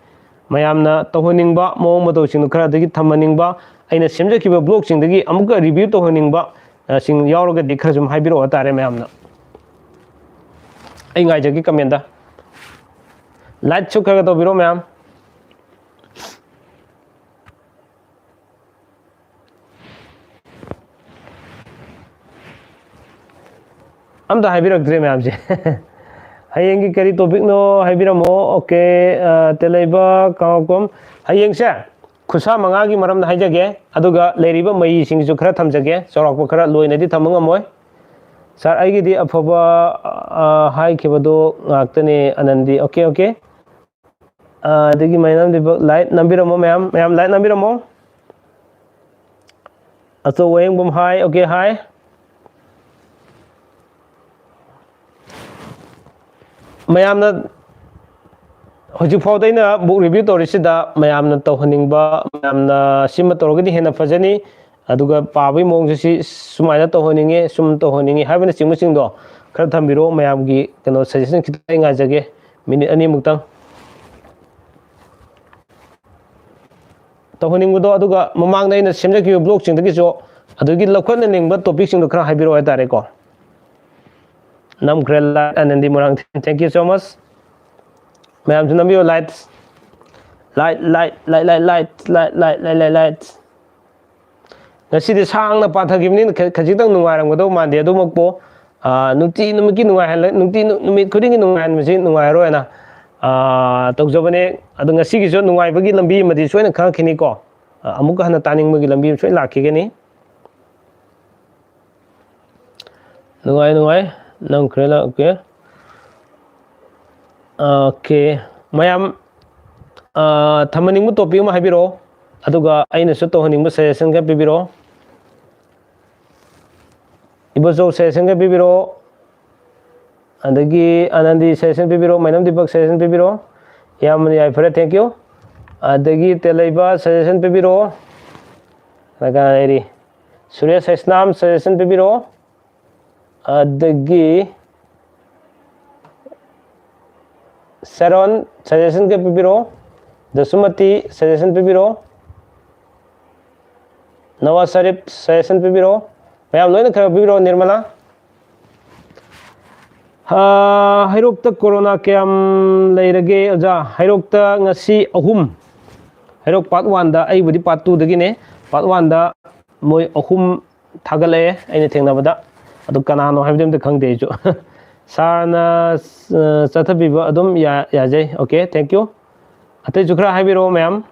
ꯃꯌꯥꯝꯅ ꯇꯧꯍꯟꯅꯤꯡꯕ ꯃꯑꯣꯡ ꯃꯇꯧꯁꯤꯡꯗꯣ ꯈꯔ ꯑꯗꯒꯤ ꯊꯝꯍꯟꯅꯤꯡꯕ, ꯑꯩꯅ ꯁꯦꯝꯖꯈꯤꯕ ꯕ꯭ꯂꯣꯛꯁꯤꯡꯗꯒꯤ ꯑꯃꯨꯛꯀ ꯔꯤꯚꯤꯌꯨ ꯇꯧꯍꯟꯅꯤꯡꯕ, ꯁꯤꯡ ꯌꯥꯎꯔꯒꯗꯤ ꯈꯔ ꯁꯨꯝ ꯍꯥꯏꯕꯤꯔꯛꯑꯣ ꯍꯥꯏꯇꯥꯔꯦ ꯃꯌꯥꯝꯅ꯫ ꯑꯩ ꯉꯥꯏꯖꯒꯦ ꯀꯃꯦꯟꯗ꯫ Like ꯁꯨ ꯈꯔ ꯈꯔ ꯇꯧꯕꯤꯔꯣ ꯃꯌꯥꯝ꯫ ꯑꯝꯇ ꯍꯥꯏꯕꯤꯔꯛꯇ꯭ꯔꯦ ꯃꯌꯥꯝꯁꯦ꯫ ꯍꯌꯦꯡꯒꯤ ꯀꯔꯤ topic ꯅꯣ ꯍꯥꯏꯕꯤꯔꯝꯃꯣ꯫ Okay, ꯑ, ꯇꯦꯂꯩꯕ ꯀꯥꯡꯉꯧꯀꯝ꯫ ꯍꯌꯦꯡꯁꯦ ꯈꯨꯠꯁꯥ ꯃꯉꯥꯒꯤ ꯃꯔꯝꯗ ꯍꯥꯏꯖꯒꯦ, ꯑꯗꯨꯒ ꯂꯩꯔꯤꯕ ꯃꯌꯤꯁꯤꯡꯁꯨ ꯈꯔ ꯊꯝꯖꯒꯦ, ꯆꯥꯎꯔꯥꯛꯄ ꯈꯔ, ꯂꯣꯏꯅꯗꯤ ꯊꯝꯕ ꯉꯝꯃꯣꯏ꯫ Sir, ꯑꯩꯒꯤꯗꯤ ꯑꯐꯕ, ꯑ, ꯍꯥꯏꯈꯤꯕꯗꯣ ꯉꯥꯛꯇꯅꯦ, ꯑꯅꯟꯗꯤ꯫ Okay, okay꯫ ꯑ, ꯑꯗꯒꯤ ꯃꯌꯥꯝ ꯂꯩꯕ like ꯅꯝꯕꯤꯔꯝꯃꯣ ꯃꯌꯥꯝ, ꯃꯌꯥꯝ like ꯅꯝꯕꯤꯔꯝꯃꯣ꯫ ꯑꯆꯧꯕ ꯍꯌꯦꯡꯕꯝ hi, okay, hi꯫ ꯃꯌꯥꯝꯅ ꯍꯧꯖꯤꯛ ꯐꯥꯎꯗ ꯑꯩꯅ book review ꯇꯧꯔꯤꯁꯤꯗ ꯃꯌꯥꯝꯅ ꯇꯧꯍꯟꯅꯤꯡꯕ, ꯃꯌꯥꯝꯅ ꯁꯤꯃ ꯇꯧꯔꯒꯗꯤ ꯍꯦꯟꯅ ꯐꯖꯅꯤ, ꯑꯗꯨꯒ ꯄꯥꯕꯒꯤ ꯃꯑꯣꯡꯁꯦ ꯁꯤ ꯁꯨꯃꯥꯏꯅ ꯇꯧꯍꯟꯅꯤꯡꯉꯤ, ꯁꯨꯝ ꯇꯧꯍꯟꯅꯤꯡꯉꯤ ꯍꯥꯏꯕꯅꯆꯤꯡꯕꯁꯤꯡꯗꯣ ꯈꯔ ꯊꯝꯕꯤꯔꯣ꯫ ꯃꯌꯥꯝꯒꯤ ꯀꯩꯅꯣ suggestion ꯈꯤꯇꯪ ꯑꯩ ꯉꯥꯏꯖꯒꯦ, minute ꯑꯅꯤꯃꯨꯛꯇꯪ꯫ ꯇꯧꯍꯟꯅꯤꯡꯕꯗꯣ, ꯑꯗꯨꯒ ꯃꯃꯥꯡꯗ ꯑꯩꯅ ꯁꯦꯝꯖꯈꯤꯕ blog ꯁꯤꯡꯗꯒꯤꯁꯨ ꯑꯗꯨꯒꯤ ꯂꯧꯈꯠꯅꯅꯤꯡꯕ topic ꯁꯤꯡꯗꯣ ꯈꯔ ꯍꯥꯏꯕꯤꯔꯛꯑꯣ ꯍꯥꯏꯇꯥꯔꯦꯀꯣ꯫ ꯅꯝꯈ꯭ꯔꯦ like, ꯑꯅꯟꯗꯤ Moirangthem, thank you so much꯫ ꯃꯌꯥꯝꯁꯨ ꯅꯝꯕꯤꯌꯨ like, like, like꯫ ꯉꯁꯤꯗꯤ ꯁꯥꯡꯅ ꯄꯥꯊꯈꯤꯕꯅꯤꯅ ꯈ-, ꯈꯖꯤꯛꯇꯪ ꯅꯨꯡꯉꯥꯏꯔꯝꯒꯗꯧ ꯃꯥꯟꯗꯦ꯫ ꯑꯗꯨꯃꯛꯄꯨ, ꯑ, ꯅꯨꯡꯇꯤ ꯅꯨꯃꯤꯠꯀꯤ ꯅꯨꯡꯉꯥꯏꯍꯜꯂ-, ꯅꯨꯡꯇꯤ ꯅꯨ-, ꯅꯨꯃꯤꯠ ꯈꯨꯗꯤꯡꯒꯤ ꯅꯨꯡꯉꯥꯏꯍꯟꯕꯁꯤ ꯅꯨꯡꯉꯥꯏꯔꯣꯏꯅ, ꯑ, ꯇꯧꯖꯕꯅꯦ꯫ ꯑꯗꯣ ꯉꯁꯤꯒꯤꯁꯨ ꯅꯨꯡꯉꯥꯏꯕꯒꯤ ꯂꯝꯕꯤ ꯑꯃꯗꯤ ꯁꯣꯏꯅ ꯈꯪꯉꯛꯈꯤꯅꯤꯀꯣ꯫ ꯑ, ꯑꯃꯨꯛꯀ ꯍꯟꯅ ꯇꯥꯅꯤꯡꯕꯒꯤ ꯂꯝꯕꯤ ꯑꯃ ꯁꯣꯏꯅ ꯂꯥꯛꯈꯤꯒꯅꯤ꯫ ꯅꯨꯡꯉꯥꯏ, ꯅꯨꯡꯉꯥꯏ꯫ ꯅꯝꯈ꯭ꯔꯦ, okay꯫ Okay꯫ ꯃꯌꯥꯝ, ꯑ, ꯊꯝꯍꯟꯅꯤꯡꯕ topic ꯑꯃ ꯍꯥꯏꯕꯤꯔꯛꯑꯣ, ꯑꯗꯨꯒ ꯑꯩꯅꯁꯨ ꯇꯧꯍꯟꯅꯤꯡꯕ suggestion ꯈꯔ ꯄꯤꯕꯤꯔꯛꯑꯣ꯫ ꯏꯕꯣꯆꯧ suggestion ꯈꯔ ꯄꯤꯕꯤꯔꯛꯑꯣ꯫ ꯑꯗꯒꯤ ꯑꯅꯟꯗꯤ suggestion ꯄꯤꯕꯤꯔꯛꯑꯣ, ꯃꯩꯅꯝ ꯗꯤꯄꯛ suggestion ꯄꯤꯕꯤꯔꯛꯑꯣ꯫ ꯌꯥꯝꯅ ꯌꯥꯏꯐꯔꯦ, thank you꯫ ꯑꯗꯒꯤ ꯇꯦꯂꯩꯕ suggestion ꯄꯤꯕꯤꯔꯛꯑꯣ꯫ ꯀꯅꯥ ꯀꯅꯥ ꯂꯩꯔꯤ? ꯁꯨꯔꯦꯁ ꯍꯩꯁꯅꯥꯝ suggestion ꯄꯤꯕꯤꯔꯛꯑꯣ꯫ ꯑꯗꯒꯤ ꯁꯦꯔꯣꯟ suggestion ꯈꯔ ꯄꯤꯕꯤꯔꯛꯑꯣ꯫ ꯗꯁꯨꯃꯇꯤ suggestion ꯄꯤꯕꯤꯔꯛꯑꯣ꯫ ꯅꯋꯥꯖ ꯁꯔꯤꯐ suggestion ꯄꯤꯕꯤꯔꯛꯑꯣ꯫ ꯃꯌꯥꯝ ꯂꯣꯏꯅ ꯈꯔ ꯄꯤꯕꯤꯔꯛꯑꯣ, ꯅꯤꯔꯃꯂꯥ꯫ ꯑꯥ, ꯍꯩꯔꯣꯛꯇ ꯀꯣꯔꯣꯅꯥ ꯀꯌꯥꯝ ꯂꯩꯔꯒꯦ ꯑꯣꯖꯥ? ꯍꯩꯔꯣꯛꯇ ꯉꯁꯤ ꯑꯍꯨꯝ꯫ ꯍꯩꯔꯣꯛ part one ꯗ, ꯑꯩꯕꯨꯗꯤ part two ꯗꯒꯤꯅꯦ꯫ Part one ꯗ ꯃꯣꯏ ꯑꯍꯨꯝ ꯊꯥꯒꯠꯂꯛꯑꯦ ꯑꯩꯅ ꯊꯦꯡꯅꯕꯗ꯫ ꯑꯗꯨ ꯀꯅꯥꯅꯣ ꯍꯥꯏꯕꯗꯤ ꯑꯝꯇ ꯈꯪꯗꯦ ꯑꯩꯁꯨ꯫ Sir ꯅ, ꯑ, ꯆꯠꯊꯕꯤꯕ ꯑꯗꯨꯝ ꯌꯥ-, ꯌꯥꯖꯩ꯫ Okay, thank you꯫ ꯑꯇꯩꯁꯨ ꯈꯔ ꯍꯥꯏꯕꯤꯔꯛꯑꯣ ꯃꯌꯥꯝ꯫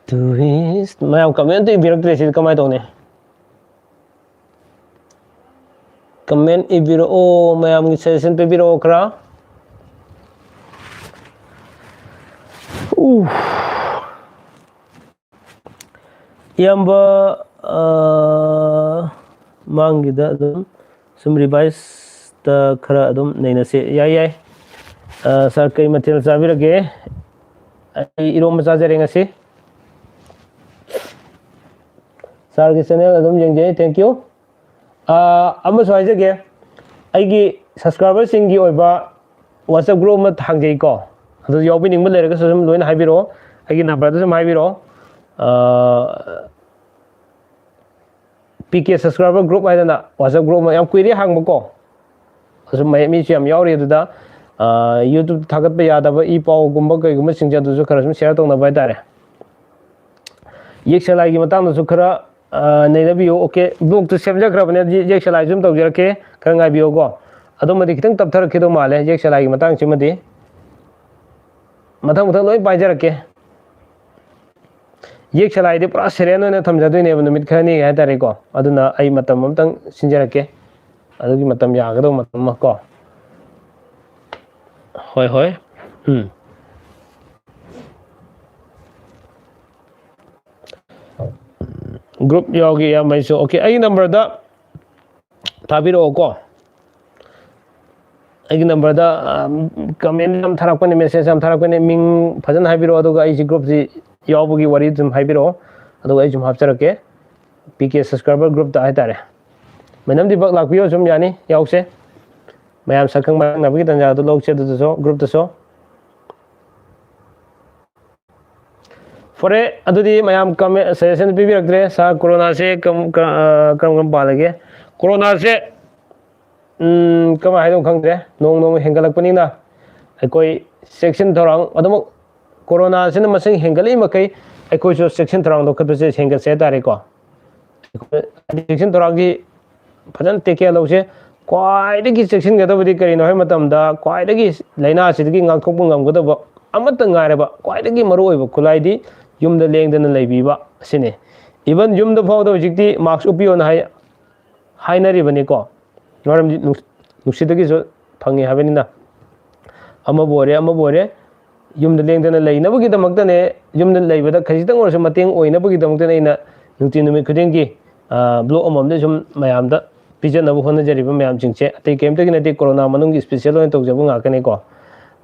ꯇꯨꯔꯤꯁ, ꯃꯌꯥꯝ comment ꯑꯝꯇ ꯏꯕꯤꯔꯛꯇ꯭ꯔꯦ, ꯁꯤꯗꯤ ꯀꯃꯥꯏꯅ ꯇꯧꯅꯤ? Comment ꯏꯕꯤꯔꯛꯑꯣ, ꯃꯌꯥꯝꯒꯤ suggestion ꯄꯤꯕꯤꯔꯛꯑꯣ ꯈꯔ꯫ ꯎꯐ꯫ ꯏꯌꯥꯝꯕ, ꯑ, ꯃꯥꯡꯒꯤꯗ ꯑꯗꯨꯝ ꯁꯨꯝ revise ꯇ ꯈꯔ ꯑꯗꯨꯝ ꯅꯩꯅꯁꯤ꯫ ꯌꯥꯏ, ꯌꯥꯏ꯫ ꯑ, sir, ꯀꯩ ꯃꯊꯦꯜ ꯆꯥꯕꯤꯔꯒꯦ? ꯑꯩ ꯏꯔꯣꯝꯕ ꯆꯥꯖꯔꯦ ꯉꯁꯤ꯫ Sir ꯒꯤ channel ꯑꯗꯨꯝ ꯌꯦꯡꯖꯩ, thank you꯫ ꯑ, ꯑꯃꯁꯨ ꯍꯥꯏꯖꯒꯦ, ꯑꯩꯒꯤ subscriber ꯁꯤꯡꯒꯤ ꯑꯣꯏꯕ WhatsApp group ꯑꯃ ꯍꯥꯡꯖꯩꯀꯣ, ꯑꯗꯨ ꯌꯥꯎꯕꯤꯅꯤꯡꯕ ꯂꯩꯔꯒꯁꯨ ꯑꯗꯨꯝ ꯂꯣꯏꯅ ꯍꯥꯏꯕꯤꯔꯛꯑꯣ, ꯑꯩꯒꯤ number ꯗ ꯁꯨꯝ ꯍꯥꯏꯕꯤꯔꯛꯑꯣ꯫ ꯑ, ꯄꯤ ꯀꯦ subscriber group ꯍꯥꯏꯗꯅ WhatsApp group ꯑꯃ ꯌꯥꯝ ꯀꯨꯏꯔꯦ ꯍꯥꯡꯕꯀꯣ꯫ ꯑꯁꯨꯝ ꯃꯌꯥꯝ ꯃꯤꯁꯨ ꯌꯥꯝ ꯌꯥꯎꯔꯤ ꯑꯗꯨꯗ, ꯑ, YouTube ꯊꯥꯒꯠꯄ ꯌꯥꯗꯕ ꯏ ꯄꯥꯎꯒꯨꯝꯕ ꯀꯩꯒꯨꯝꯕꯁꯤꯡꯁꯦ ꯑꯗꯨꯁꯨ ꯈꯔ ꯁꯨꯝ share ꯇꯧꯅꯕ ꯍꯥꯏꯇꯥꯔꯦ꯫ ꯌꯦꯛ ꯁꯂꯥꯏꯒꯤ ꯃꯇꯥꯡꯗꯁꯨ ꯈꯔ, ꯑ, ꯅꯩꯅꯕꯤꯌꯨ꯫ Okay, blog ꯇꯨ ꯁꯦꯝꯖꯈ꯭ꯔꯕꯅꯦ, ꯌꯦꯛ ꯁꯂꯥꯏꯁꯨ ꯑꯗꯨꯝ ꯇꯧꯖꯔꯛꯀꯦ, ꯈꯔ ꯉꯥꯏꯕꯤꯌꯨꯀꯣ꯫ ꯑꯗꯨꯃꯗꯤ ꯈꯤꯇꯪ ꯇꯞꯊꯔꯛꯈꯤꯗꯧ ꯃꯥꯜꯂꯦ ꯌꯦꯛ ꯁꯂꯥꯏꯒꯤ ꯃꯇꯥꯡꯁꯤꯃꯗꯤ꯫ ꯃꯊꯪ ꯃꯊꯪ ꯂꯣꯏ ꯄꯥꯏꯖꯔꯛꯀꯦ꯫ ꯌꯦꯛ ꯁꯂꯥꯏꯗꯤ ꯄꯨꯔꯥ silent ꯑꯣꯏꯅ ꯊꯝꯖꯗꯣꯏꯅꯦꯕ ꯅꯨꯃꯤꯠ ꯈꯔꯅꯤꯒꯤ ꯍꯥꯏꯇꯥꯔꯦꯀꯣ꯫ ꯑꯗꯨꯅ ꯑꯩ ꯃꯇꯝ ꯑꯃꯇꯪ ꯁꯤꯟꯖꯔꯛꯀꯦ, ꯑꯗꯨꯒꯤ ꯃꯇꯝ ꯌꯥꯒꯗꯧꯕ ꯃꯇꯝ ꯑꯃ ꯀꯣ꯫ ꯍꯣꯏ, ꯍꯣꯏ꯫ ꯎꯝ꯫ Group ꯌꯥꯎꯒꯦ, ꯏꯌꯥꯝꯕ ꯑꯩꯁꯨ꯫ Okay, ꯑꯩꯒꯤ number ꯗ ꯊꯥꯕꯤꯔꯛꯑꯣꯀꯣ꯫ ꯑꯩꯒꯤ number ꯗ, ꯑ, comment ꯌꯥꯝ ꯊꯥꯔꯛꯄꯅꯦ, message ꯌꯥꯝ ꯊꯥꯔꯛꯄꯅꯦ, ꯃꯤꯡ ꯐꯖꯅ ꯍꯥꯏꯕꯤꯔꯛꯑꯣ, ꯑꯗꯨꯒ ꯑꯩꯁꯤ group ꯁꯤ ꯌꯥꯎꯕꯒꯤ ꯋꯥꯔꯤ ꯑꯗꯨꯝ ꯍꯥꯏꯕꯤꯔꯛꯑꯣ, ꯑꯗꯨꯒ ꯑꯩ ꯁꯨꯝ ꯍꯥꯞꯆꯔꯛꯀꯦ꯫ ꯄꯤ ꯀꯦ subscriber group ꯇ ꯍꯥꯏꯇꯥꯔꯦ꯫ ꯃꯦꯗꯥꯝꯗꯤ ꯕꯛ ꯂꯥꯛꯄꯤꯌꯣ, ꯁꯨꯝ ꯌꯥꯅꯤ, ꯌꯥꯎꯁꯦ꯫ ꯃꯌꯥꯝ ꯁꯛꯈꯪ ꯃꯥꯏꯈꯪꯅꯕꯒꯤ ꯇꯥꯟꯖꯥꯗꯨ ꯂꯧꯁꯦ ꯑꯗꯨꯗꯁꯨ, group ꯇꯁꯨ꯫ ꯐꯔꯦ, ꯑꯗꯨꯗꯤ ꯃꯌꯥꯝ ꯀꯃꯦꯟ ꯁꯖꯦꯁꯟ ꯄꯤꯕꯤꯔꯛꯇ꯭ꯔꯦ꯫ ꯁꯥꯔ, ꯀꯣꯔꯣꯅꯥꯁꯦ ꯀꯔꯝ ꯀ- ꯑ, ꯀꯔꯝ ꯀꯔꯝ ꯄꯥꯜꯂꯒꯦ? ꯀꯣꯔꯣꯅꯥꯁꯦ, ꯎꯝ, ꯀꯃꯥꯏꯅ ꯍꯥꯏꯗꯣꯏꯅꯣ ꯈꯪꯗ꯭ꯔꯦ꯫ ꯅꯣꯡ ꯅꯣꯡꯃ ꯍꯦꯟꯒꯠꯂꯛꯄꯅꯤꯅ ꯑꯩꯈꯣꯏ ꯆꯦꯛꯁꯤꯟ ꯊꯧꯔꯥꯡ ꯑꯗꯨꯃꯛ, ꯀꯣꯔꯣꯅꯥꯁꯤꯅ ꯃꯁꯤꯡ ꯍꯦꯟꯒꯠꯂꯛꯏ ꯃꯈꯩ ꯑꯩꯈꯣꯏꯁꯨ ꯆꯦꯛꯁꯤꯟ ꯊꯧꯔꯥꯡ ꯂꯧꯈꯠꯄꯁꯦ ꯍꯦꯟꯒꯠꯁꯦ ꯍꯥꯏꯇꯥꯔꯦꯀꯣ꯫ ꯑꯩꯈꯣꯏ ꯆꯦꯛꯁꯤꯟ ꯊꯧꯔꯥꯡꯒꯤ ꯐꯖꯅ ꯇꯦꯛ ꯀꯦꯌꯔ ꯂꯧꯁꯦ꯫ ꯈ꯭ꯋꯥꯏꯗꯒꯤ ꯆꯦꯛꯁꯤꯟꯒꯗꯕꯗꯤ ꯀꯔꯤꯅꯣ ꯍꯥꯏꯕ ꯃꯇꯝꯗ, ꯈ꯭ꯋꯥꯏꯗꯒꯤ ꯂꯥꯏꯅꯥꯁꯤꯗꯒꯤ ꯉꯥꯛꯊꯣꯛꯄ ꯉꯝꯒꯗꯕ ꯑꯃꯠꯇ ꯉꯥꯏꯔꯕ ꯈ꯭ꯋꯥꯏꯗꯒꯤ ꯃꯔꯨꯑꯣꯏꯕ ꯈꯨꯠꯂꯥꯏꯗꯤ ꯌꯨꯝꯗ ꯂꯦꯡꯗꯅ ꯂꯩꯕꯤꯕ ꯑꯁꯤꯅꯤ꯫ ꯏꯚꯟ ꯌꯨꯝꯗ ꯐꯥꯎꯗ ꯍꯧꯖꯤꯛꯇꯤ ꯃꯥꯛꯁ ꯎꯞꯄꯤꯌꯣꯅ ꯍꯥꯏ, ꯍꯥꯏꯅꯔꯤꯕꯅꯤꯀꯣ꯫ ꯃꯔꯝꯗꯤ ꯅꯨꯡ-, ꯅꯨꯡꯁꯤꯠꯇꯒꯤꯁꯨ ꯐꯪꯉꯤ ꯍꯥꯏꯕꯅꯤꯅ꯫ ꯑꯃꯕꯨ ꯑꯣꯏꯔꯦ, ꯑꯃꯕꯨ ꯑꯣꯏꯔꯦ, ꯌꯨꯝꯗ ꯂꯦꯡꯗꯅ ꯂꯩꯅꯕꯒꯤꯗꯃꯛꯇꯅꯦ, ꯌꯨꯝꯗ ꯂꯩꯕꯗ ꯈꯖꯤꯛꯇꯪ ꯑꯣꯏꯔꯁꯨ ꯃꯇꯦꯡ ꯑꯣꯏꯅꯕꯒꯤꯗꯃꯛꯇꯅꯦ ꯑꯩꯅ ꯅꯨꯡꯇꯤ ꯅꯨꯃꯤꯠ ꯈꯨꯗꯤꯡꯒꯤ, ꯑ, ꯕ꯭ꯂꯣꯛ ꯑꯃꯃꯝꯗ ꯁꯨꯝ ꯃꯌꯥꯝꯗ ꯄꯤꯖꯅꯕ ꯍꯣꯠꯅꯖꯔꯤꯕ ꯃꯌꯥꯝꯁꯤꯡꯁꯦ꯫ ꯑꯇꯩ ꯀꯩꯝꯇꯒꯤ ꯅꯠꯇꯦ, ꯀꯣꯔꯣꯅꯥ ꯃꯅꯨꯡꯒꯤ ꯏꯁꯄꯤꯁꯦꯜ ꯑꯣꯏꯅ ꯇꯧꯖꯕ ꯉꯥꯛꯇꯅꯤꯀꯣ꯫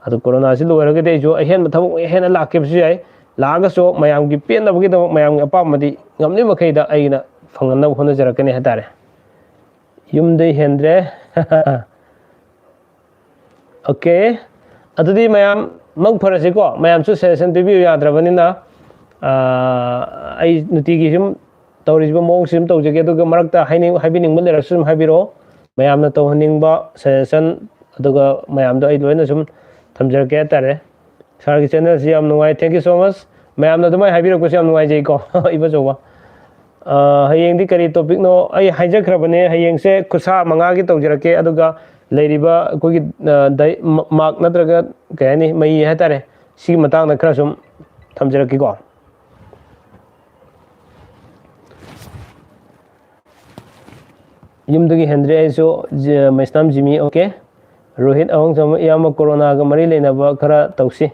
ꯑꯗꯨ ꯀꯣꯔꯣꯅꯥꯁꯤ ꯂꯣꯏꯔꯒꯗꯤ ꯑꯩꯁꯨ ꯑꯍꯦꯟꯕ ꯊꯕꯛ ꯍꯦꯟꯅ ꯂꯥꯛꯈꯤꯕꯁꯨ ꯌꯥꯏ꯫ ꯂꯥꯛꯑꯒꯁꯨ ꯃꯌꯥꯝꯒꯤ ꯄꯦꯟꯅꯕꯒꯤꯗꯃꯛ, ꯃꯌꯥꯝꯒꯤ ꯑꯄꯥꯝꯕꯗꯤ ꯉꯝꯂꯤ ꯃꯈꯩꯗ ꯑꯩꯅ ꯐꯪꯍꯟꯅꯕ ꯍꯣꯠꯅꯖꯔꯛꯀꯅꯤ ꯍꯥꯏꯇꯥꯔꯦ꯫ ꯌꯨꯝꯗꯩ ꯍꯦꯟꯗ꯭ꯔꯦ꯫ ꯑꯣꯀꯦ꯫ ꯑꯗꯨꯗꯤ ꯃꯌꯥꯝ ꯃꯪ ꯐꯔꯁꯤꯀꯣ꯫ ꯃꯌꯥꯝꯁꯨ ꯁꯖꯦꯁꯟ ꯄꯤꯕꯤꯌꯨ ꯌꯥꯗ꯭ꯔꯕꯅꯤꯅ, ꯑꯥ, ꯑꯩ ꯅꯨꯡꯇꯤꯒꯤ ꯁꯨꯝ ꯇꯧꯔꯤꯕ ꯃꯑꯣꯡꯁꯤ ꯑꯗꯨꯝ ꯇꯧꯖꯒꯦ꯫ ꯑꯗꯨꯒ ꯃꯔꯛꯇ ꯍꯥꯏꯅꯤꯡ-, ꯍꯥꯏꯕꯤꯅꯤꯡꯕ ꯂꯩꯔꯁꯨ ꯑꯗꯨꯝ ꯍꯥꯏꯕꯤꯔꯛꯑꯣ꯫ ꯃꯌꯥꯝꯅ ꯇꯧꯍꯟꯅꯤꯡꯕ ꯁꯖꯦꯁꯟ, ꯑꯗꯨꯒ ꯃꯌꯥꯝꯗꯣ ꯑꯩ ꯂꯣꯏꯅ ꯁꯨꯝ ꯊꯝꯖꯔꯛꯀꯦ ꯍꯥꯏꯇꯥꯔꯦ꯫ ꯁꯥꯔꯒꯤ ꯆꯦꯅꯦꯜꯁꯤ ꯌꯥꯝ ꯅꯨꯡꯉꯥꯏ꯫ Thank you so much꯫ ꯃꯌꯥꯝꯅ ꯑꯗꯨꯃꯥꯏꯅ ꯍꯥꯏꯕꯤꯔꯛꯄꯁꯦ ꯌꯥꯝ ꯅꯨꯡꯉꯥꯏꯖꯩꯀꯣ, ꯏꯕꯣꯆꯧꯕ꯫ ꯑ, ꯍꯌꯦꯡꯗꯤ ꯀꯔꯤ ꯇꯣꯄꯤꯛꯅꯣ? ꯑꯩ ꯍꯥꯏꯖꯈ꯭ꯔꯕꯅꯦ, ꯍꯌꯦꯡꯁꯦ ꯈꯨꯠꯁꯥ ꯃꯉꯥꯒꯤ ꯇꯧꯖꯔꯛꯀꯦ꯫ ꯑꯗꯨꯒ ꯂꯩꯔꯤꯕ ꯑꯩꯈꯣꯏꯒꯤ, ꯑ, ꯗꯥꯏ-, ꯃ-, ꯃꯥꯛ ꯅꯠꯇ꯭ꯔꯒ ꯀꯩ ꯍꯥꯏꯅꯤ, ꯃꯩ ꯍꯥꯏꯇꯥꯔꯦ, ꯁꯤꯒꯤ ꯃꯇꯥꯡꯗ ꯈꯔ ꯁꯨꯝ ꯊꯝꯖꯔꯛꯀꯦꯀꯣ꯫ ꯌꯨꯝꯗꯒꯤ ꯍꯦꯟꯗ꯭ꯔꯦ ꯑꯩꯁꯨ, ꯖꯤ-, ꯃꯩꯁꯅꯥꯝ ꯖꯤꯃꯤ, ꯑꯣꯀꯦ꯫ ꯔꯣꯍꯤꯠ ꯑꯍꯣꯡꯆꯝ, ꯏꯌꯥꯝꯕ, ꯀꯣꯔꯣꯅꯥꯒ ꯃꯔꯤ ꯂꯩꯅꯕ ꯈꯔ ꯇꯧꯁꯤ꯫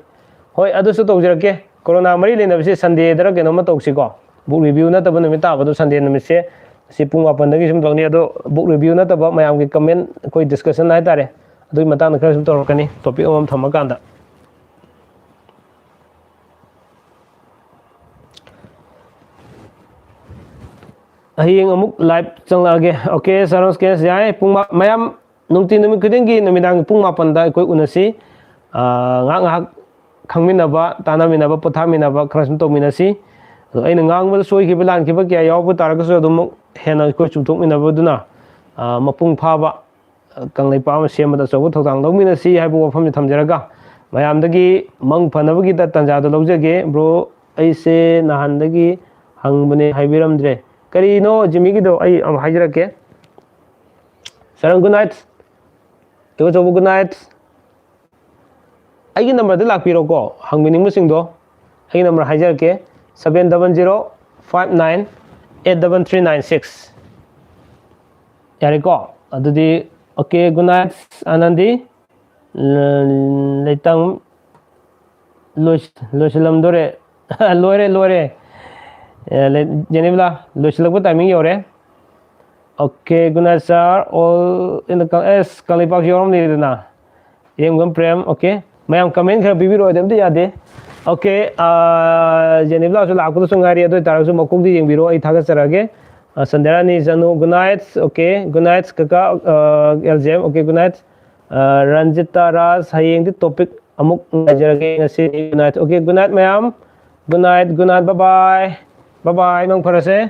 ꯍꯣꯏ, ꯑꯗꯨꯁꯨ ꯇꯧꯖꯔꯛꯀꯦ꯫ ꯀꯣꯔꯣꯅꯥ ꯃꯔꯤ ꯂꯩꯅꯕꯁꯤ ꯁꯟꯗꯦꯗꯔ ꯀꯩꯅꯣꯝꯃ ꯇꯧꯁꯤꯀꯣ꯫ ꯕꯨꯛ ꯔꯤꯚ꯭ꯌꯨ ꯅꯠꯇꯕ ꯅꯨꯃꯤꯠ ꯇꯥꯕꯗꯣ, ꯁꯟꯗꯦ ꯅꯨꯃꯤꯠꯁꯦ, ꯑꯁꯤ ꯄꯨꯡ ꯃꯥꯄꯟꯗꯒꯤ ꯁꯨꯝ ꯇꯧꯅꯤ꯫ ꯑꯗꯣ ꯕꯨꯛ ꯔꯤꯚ꯭ꯌꯨ ꯅꯠꯇꯕ ꯃꯌꯥꯝꯒꯤ ꯀꯃꯦꯟ, ꯑꯩꯈꯣꯏ ꯗꯤꯁꯀꯁꯟ ꯍꯥꯏꯇꯥꯔꯦ, ꯑꯗꯨꯒꯤ ꯃꯇꯥꯡꯗ ꯈꯔ ꯁꯨꯝ ꯇꯧꯔꯛꯀꯅꯤ, ꯇꯣꯄꯤꯛ ꯑꯃꯃꯝ ꯊꯝꯃꯀꯥꯟꯗ꯫ ꯍꯌꯦꯡ ꯑꯃꯨꯛ ꯂꯥꯏꯚ ꯆꯪꯂꯛꯑꯒꯦ꯫ ꯑꯣꯀꯦ, ꯁꯥꯔꯣꯁ ꯀꯦꯁ, ꯌꯥꯏ꯫ ꯄꯨꯡ ꯃꯥ-, ꯃꯌꯥꯝ ꯅꯨꯡꯇꯤ ꯅꯨꯃꯤꯠ ꯈꯨꯗꯤꯡꯒꯤ ꯅꯨꯃꯤꯗꯥꯡꯒꯤ ꯄꯨꯡ ꯃꯥꯄꯟꯗ ꯑꯩꯈꯣꯏ ꯎꯅꯁꯤ꯫ ꯑꯥ, ꯉꯥꯏꯍꯥꯛ ꯉꯥꯏꯍꯥꯛ ꯈꯪꯃꯤꯟꯅꯕ, ꯇꯥꯟꯅꯃꯤꯟꯅꯕ, ꯄꯣꯊꯥꯃꯤꯟꯅꯕ ꯈꯔ ꯁꯨꯝ ꯇꯧꯃꯤꯟꯅꯁꯤ꯫ ꯑꯗꯣ ꯑꯩꯅ ꯉꯥꯡꯕꯗ ꯁꯣꯏꯈꯤꯕ, ꯂꯥꯟꯈꯤꯕ ꯀꯌꯥ ꯌꯥꯎꯕ ꯇꯥꯔꯒꯁꯨ ꯑꯗꯨꯝ ꯍꯦꯟꯅ ꯑꯩꯈꯣꯏ ꯆꯨꯝꯊꯣꯛꯃꯤꯟꯅꯕꯗꯨꯅ, ꯑ, ꯃꯄꯨꯡ ꯐꯥꯕ, ꯑ, ꯀꯪꯂꯩꯄꯥꯛ ꯑꯃ ꯁꯦꯝꯕꯗ ꯑꯆꯧꯕ ꯊꯧꯗꯥꯡ ꯂꯧꯃꯤꯟꯅꯁꯤ ꯍꯥꯏꯕ ꯋꯥꯐꯝꯁꯤ ꯊꯝꯖꯔꯒ, ꯃꯌꯥꯝꯗꯒꯤ ꯃꯪ ꯐꯅꯕꯒꯤ ꯇ-, ꯇꯥꯟꯖꯥꯗꯨ ꯂꯧꯖꯒꯦ꯫ Bro, ꯑꯩꯁꯦ ꯅꯍꯥꯟꯗꯒꯤ ꯍꯪꯕꯅꯦ, ꯍꯥꯏꯕꯤꯔꯝꯗ꯭ꯔꯦ꯫ ꯀꯔꯤꯅꯣ ꯖꯤꯃꯤꯒꯤꯗꯣ? ꯑꯩ ꯑꯃꯨꯛ ꯍꯥꯏꯖꯔꯛꯀꯦ꯫ ꯁꯔꯪ, good night꯫ ꯇꯨ ꯑꯆꯧꯕ, good night꯫ ꯑꯩꯒꯤ ꯅꯝꯕꯔꯗ ꯂꯥꯛꯄꯤꯔꯣꯀꯣ, ꯍꯪꯕꯤꯅꯤꯡꯕꯁꯤꯡꯗꯣ꯫ ꯑꯩꯒꯤ ꯅꯝꯕꯔ ꯍꯥꯏꯖꯔꯛꯀꯦ, seven double zero five nine eight double three nine six꯫ ꯌꯥꯔꯦꯀꯣ? ꯑꯗꯨꯗꯤ, okay, good night, ꯑꯅꯟꯗꯤ꯫ ꯂ-, ꯂꯩꯇꯪ ꯂꯣꯏꯁ-, ꯂꯣꯏꯁꯤꯜꯂꯝꯗꯣꯔꯦ꯫ ꯂꯣꯏꯔꯦ, ꯂꯣꯏꯔꯦ꯫ ꯑꯦ, ꯂꯩ-, ꯖꯦꯅꯤꯕꯂꯥ, ꯂꯣꯏꯁꯤꯜꯂꯛꯄ timing ꯌꯧꯔꯦ꯫ Okay, good night, sir. All in the ꯀ-, ꯑꯦꯁ, ꯀꯪꯂꯩꯄꯥꯛꯁꯨ ꯌꯥꯎꯔꯝꯅꯤꯗꯅ꯫ ꯏꯔꯦꯡꯕꯝ ꯄ꯭ꯔꯦꯝ, okay꯫ ꯃꯌꯥꯝ comment ꯈꯔ ꯄꯤꯕꯤꯔꯛꯑꯣ, ꯑꯗꯨ ꯑꯝꯇ ꯌꯥꯗꯦ꯫ Okay, ꯑꯥ, ꯖꯦꯅꯤꯕꯂꯥꯁꯨ ꯂꯥꯛꯄꯗꯁꯨ ꯉꯥꯏꯔꯤ, ꯑꯗꯨ ꯑꯣꯏꯇꯥꯔꯒꯁꯨ ꯃꯀꯣꯛꯇꯤ ꯌꯦꯡꯕꯤꯔꯣ, ꯑꯩ ꯊꯥꯒꯠꯆꯔꯛꯑꯒꯦ꯫ ꯑꯥ, ꯁꯟꯗ꯭ꯌꯥꯔꯥꯅꯤ ꯖꯅꯨ, good night, okay, good night, ꯀꯀꯥ, ah, L J M, okay, good night꯫ Ah, Ranjita Raj, ꯍꯌꯦꯡꯗꯤ topic ꯑꯃꯨꯛ ꯉꯥꯏꯖꯔꯒꯦ, ꯉꯁꯤꯗꯤ good night, okay, good night ꯃꯌꯥꯝ, good night, good night, bye bye, bye bye, ꯃꯪ ꯐꯔꯁꯦ꯫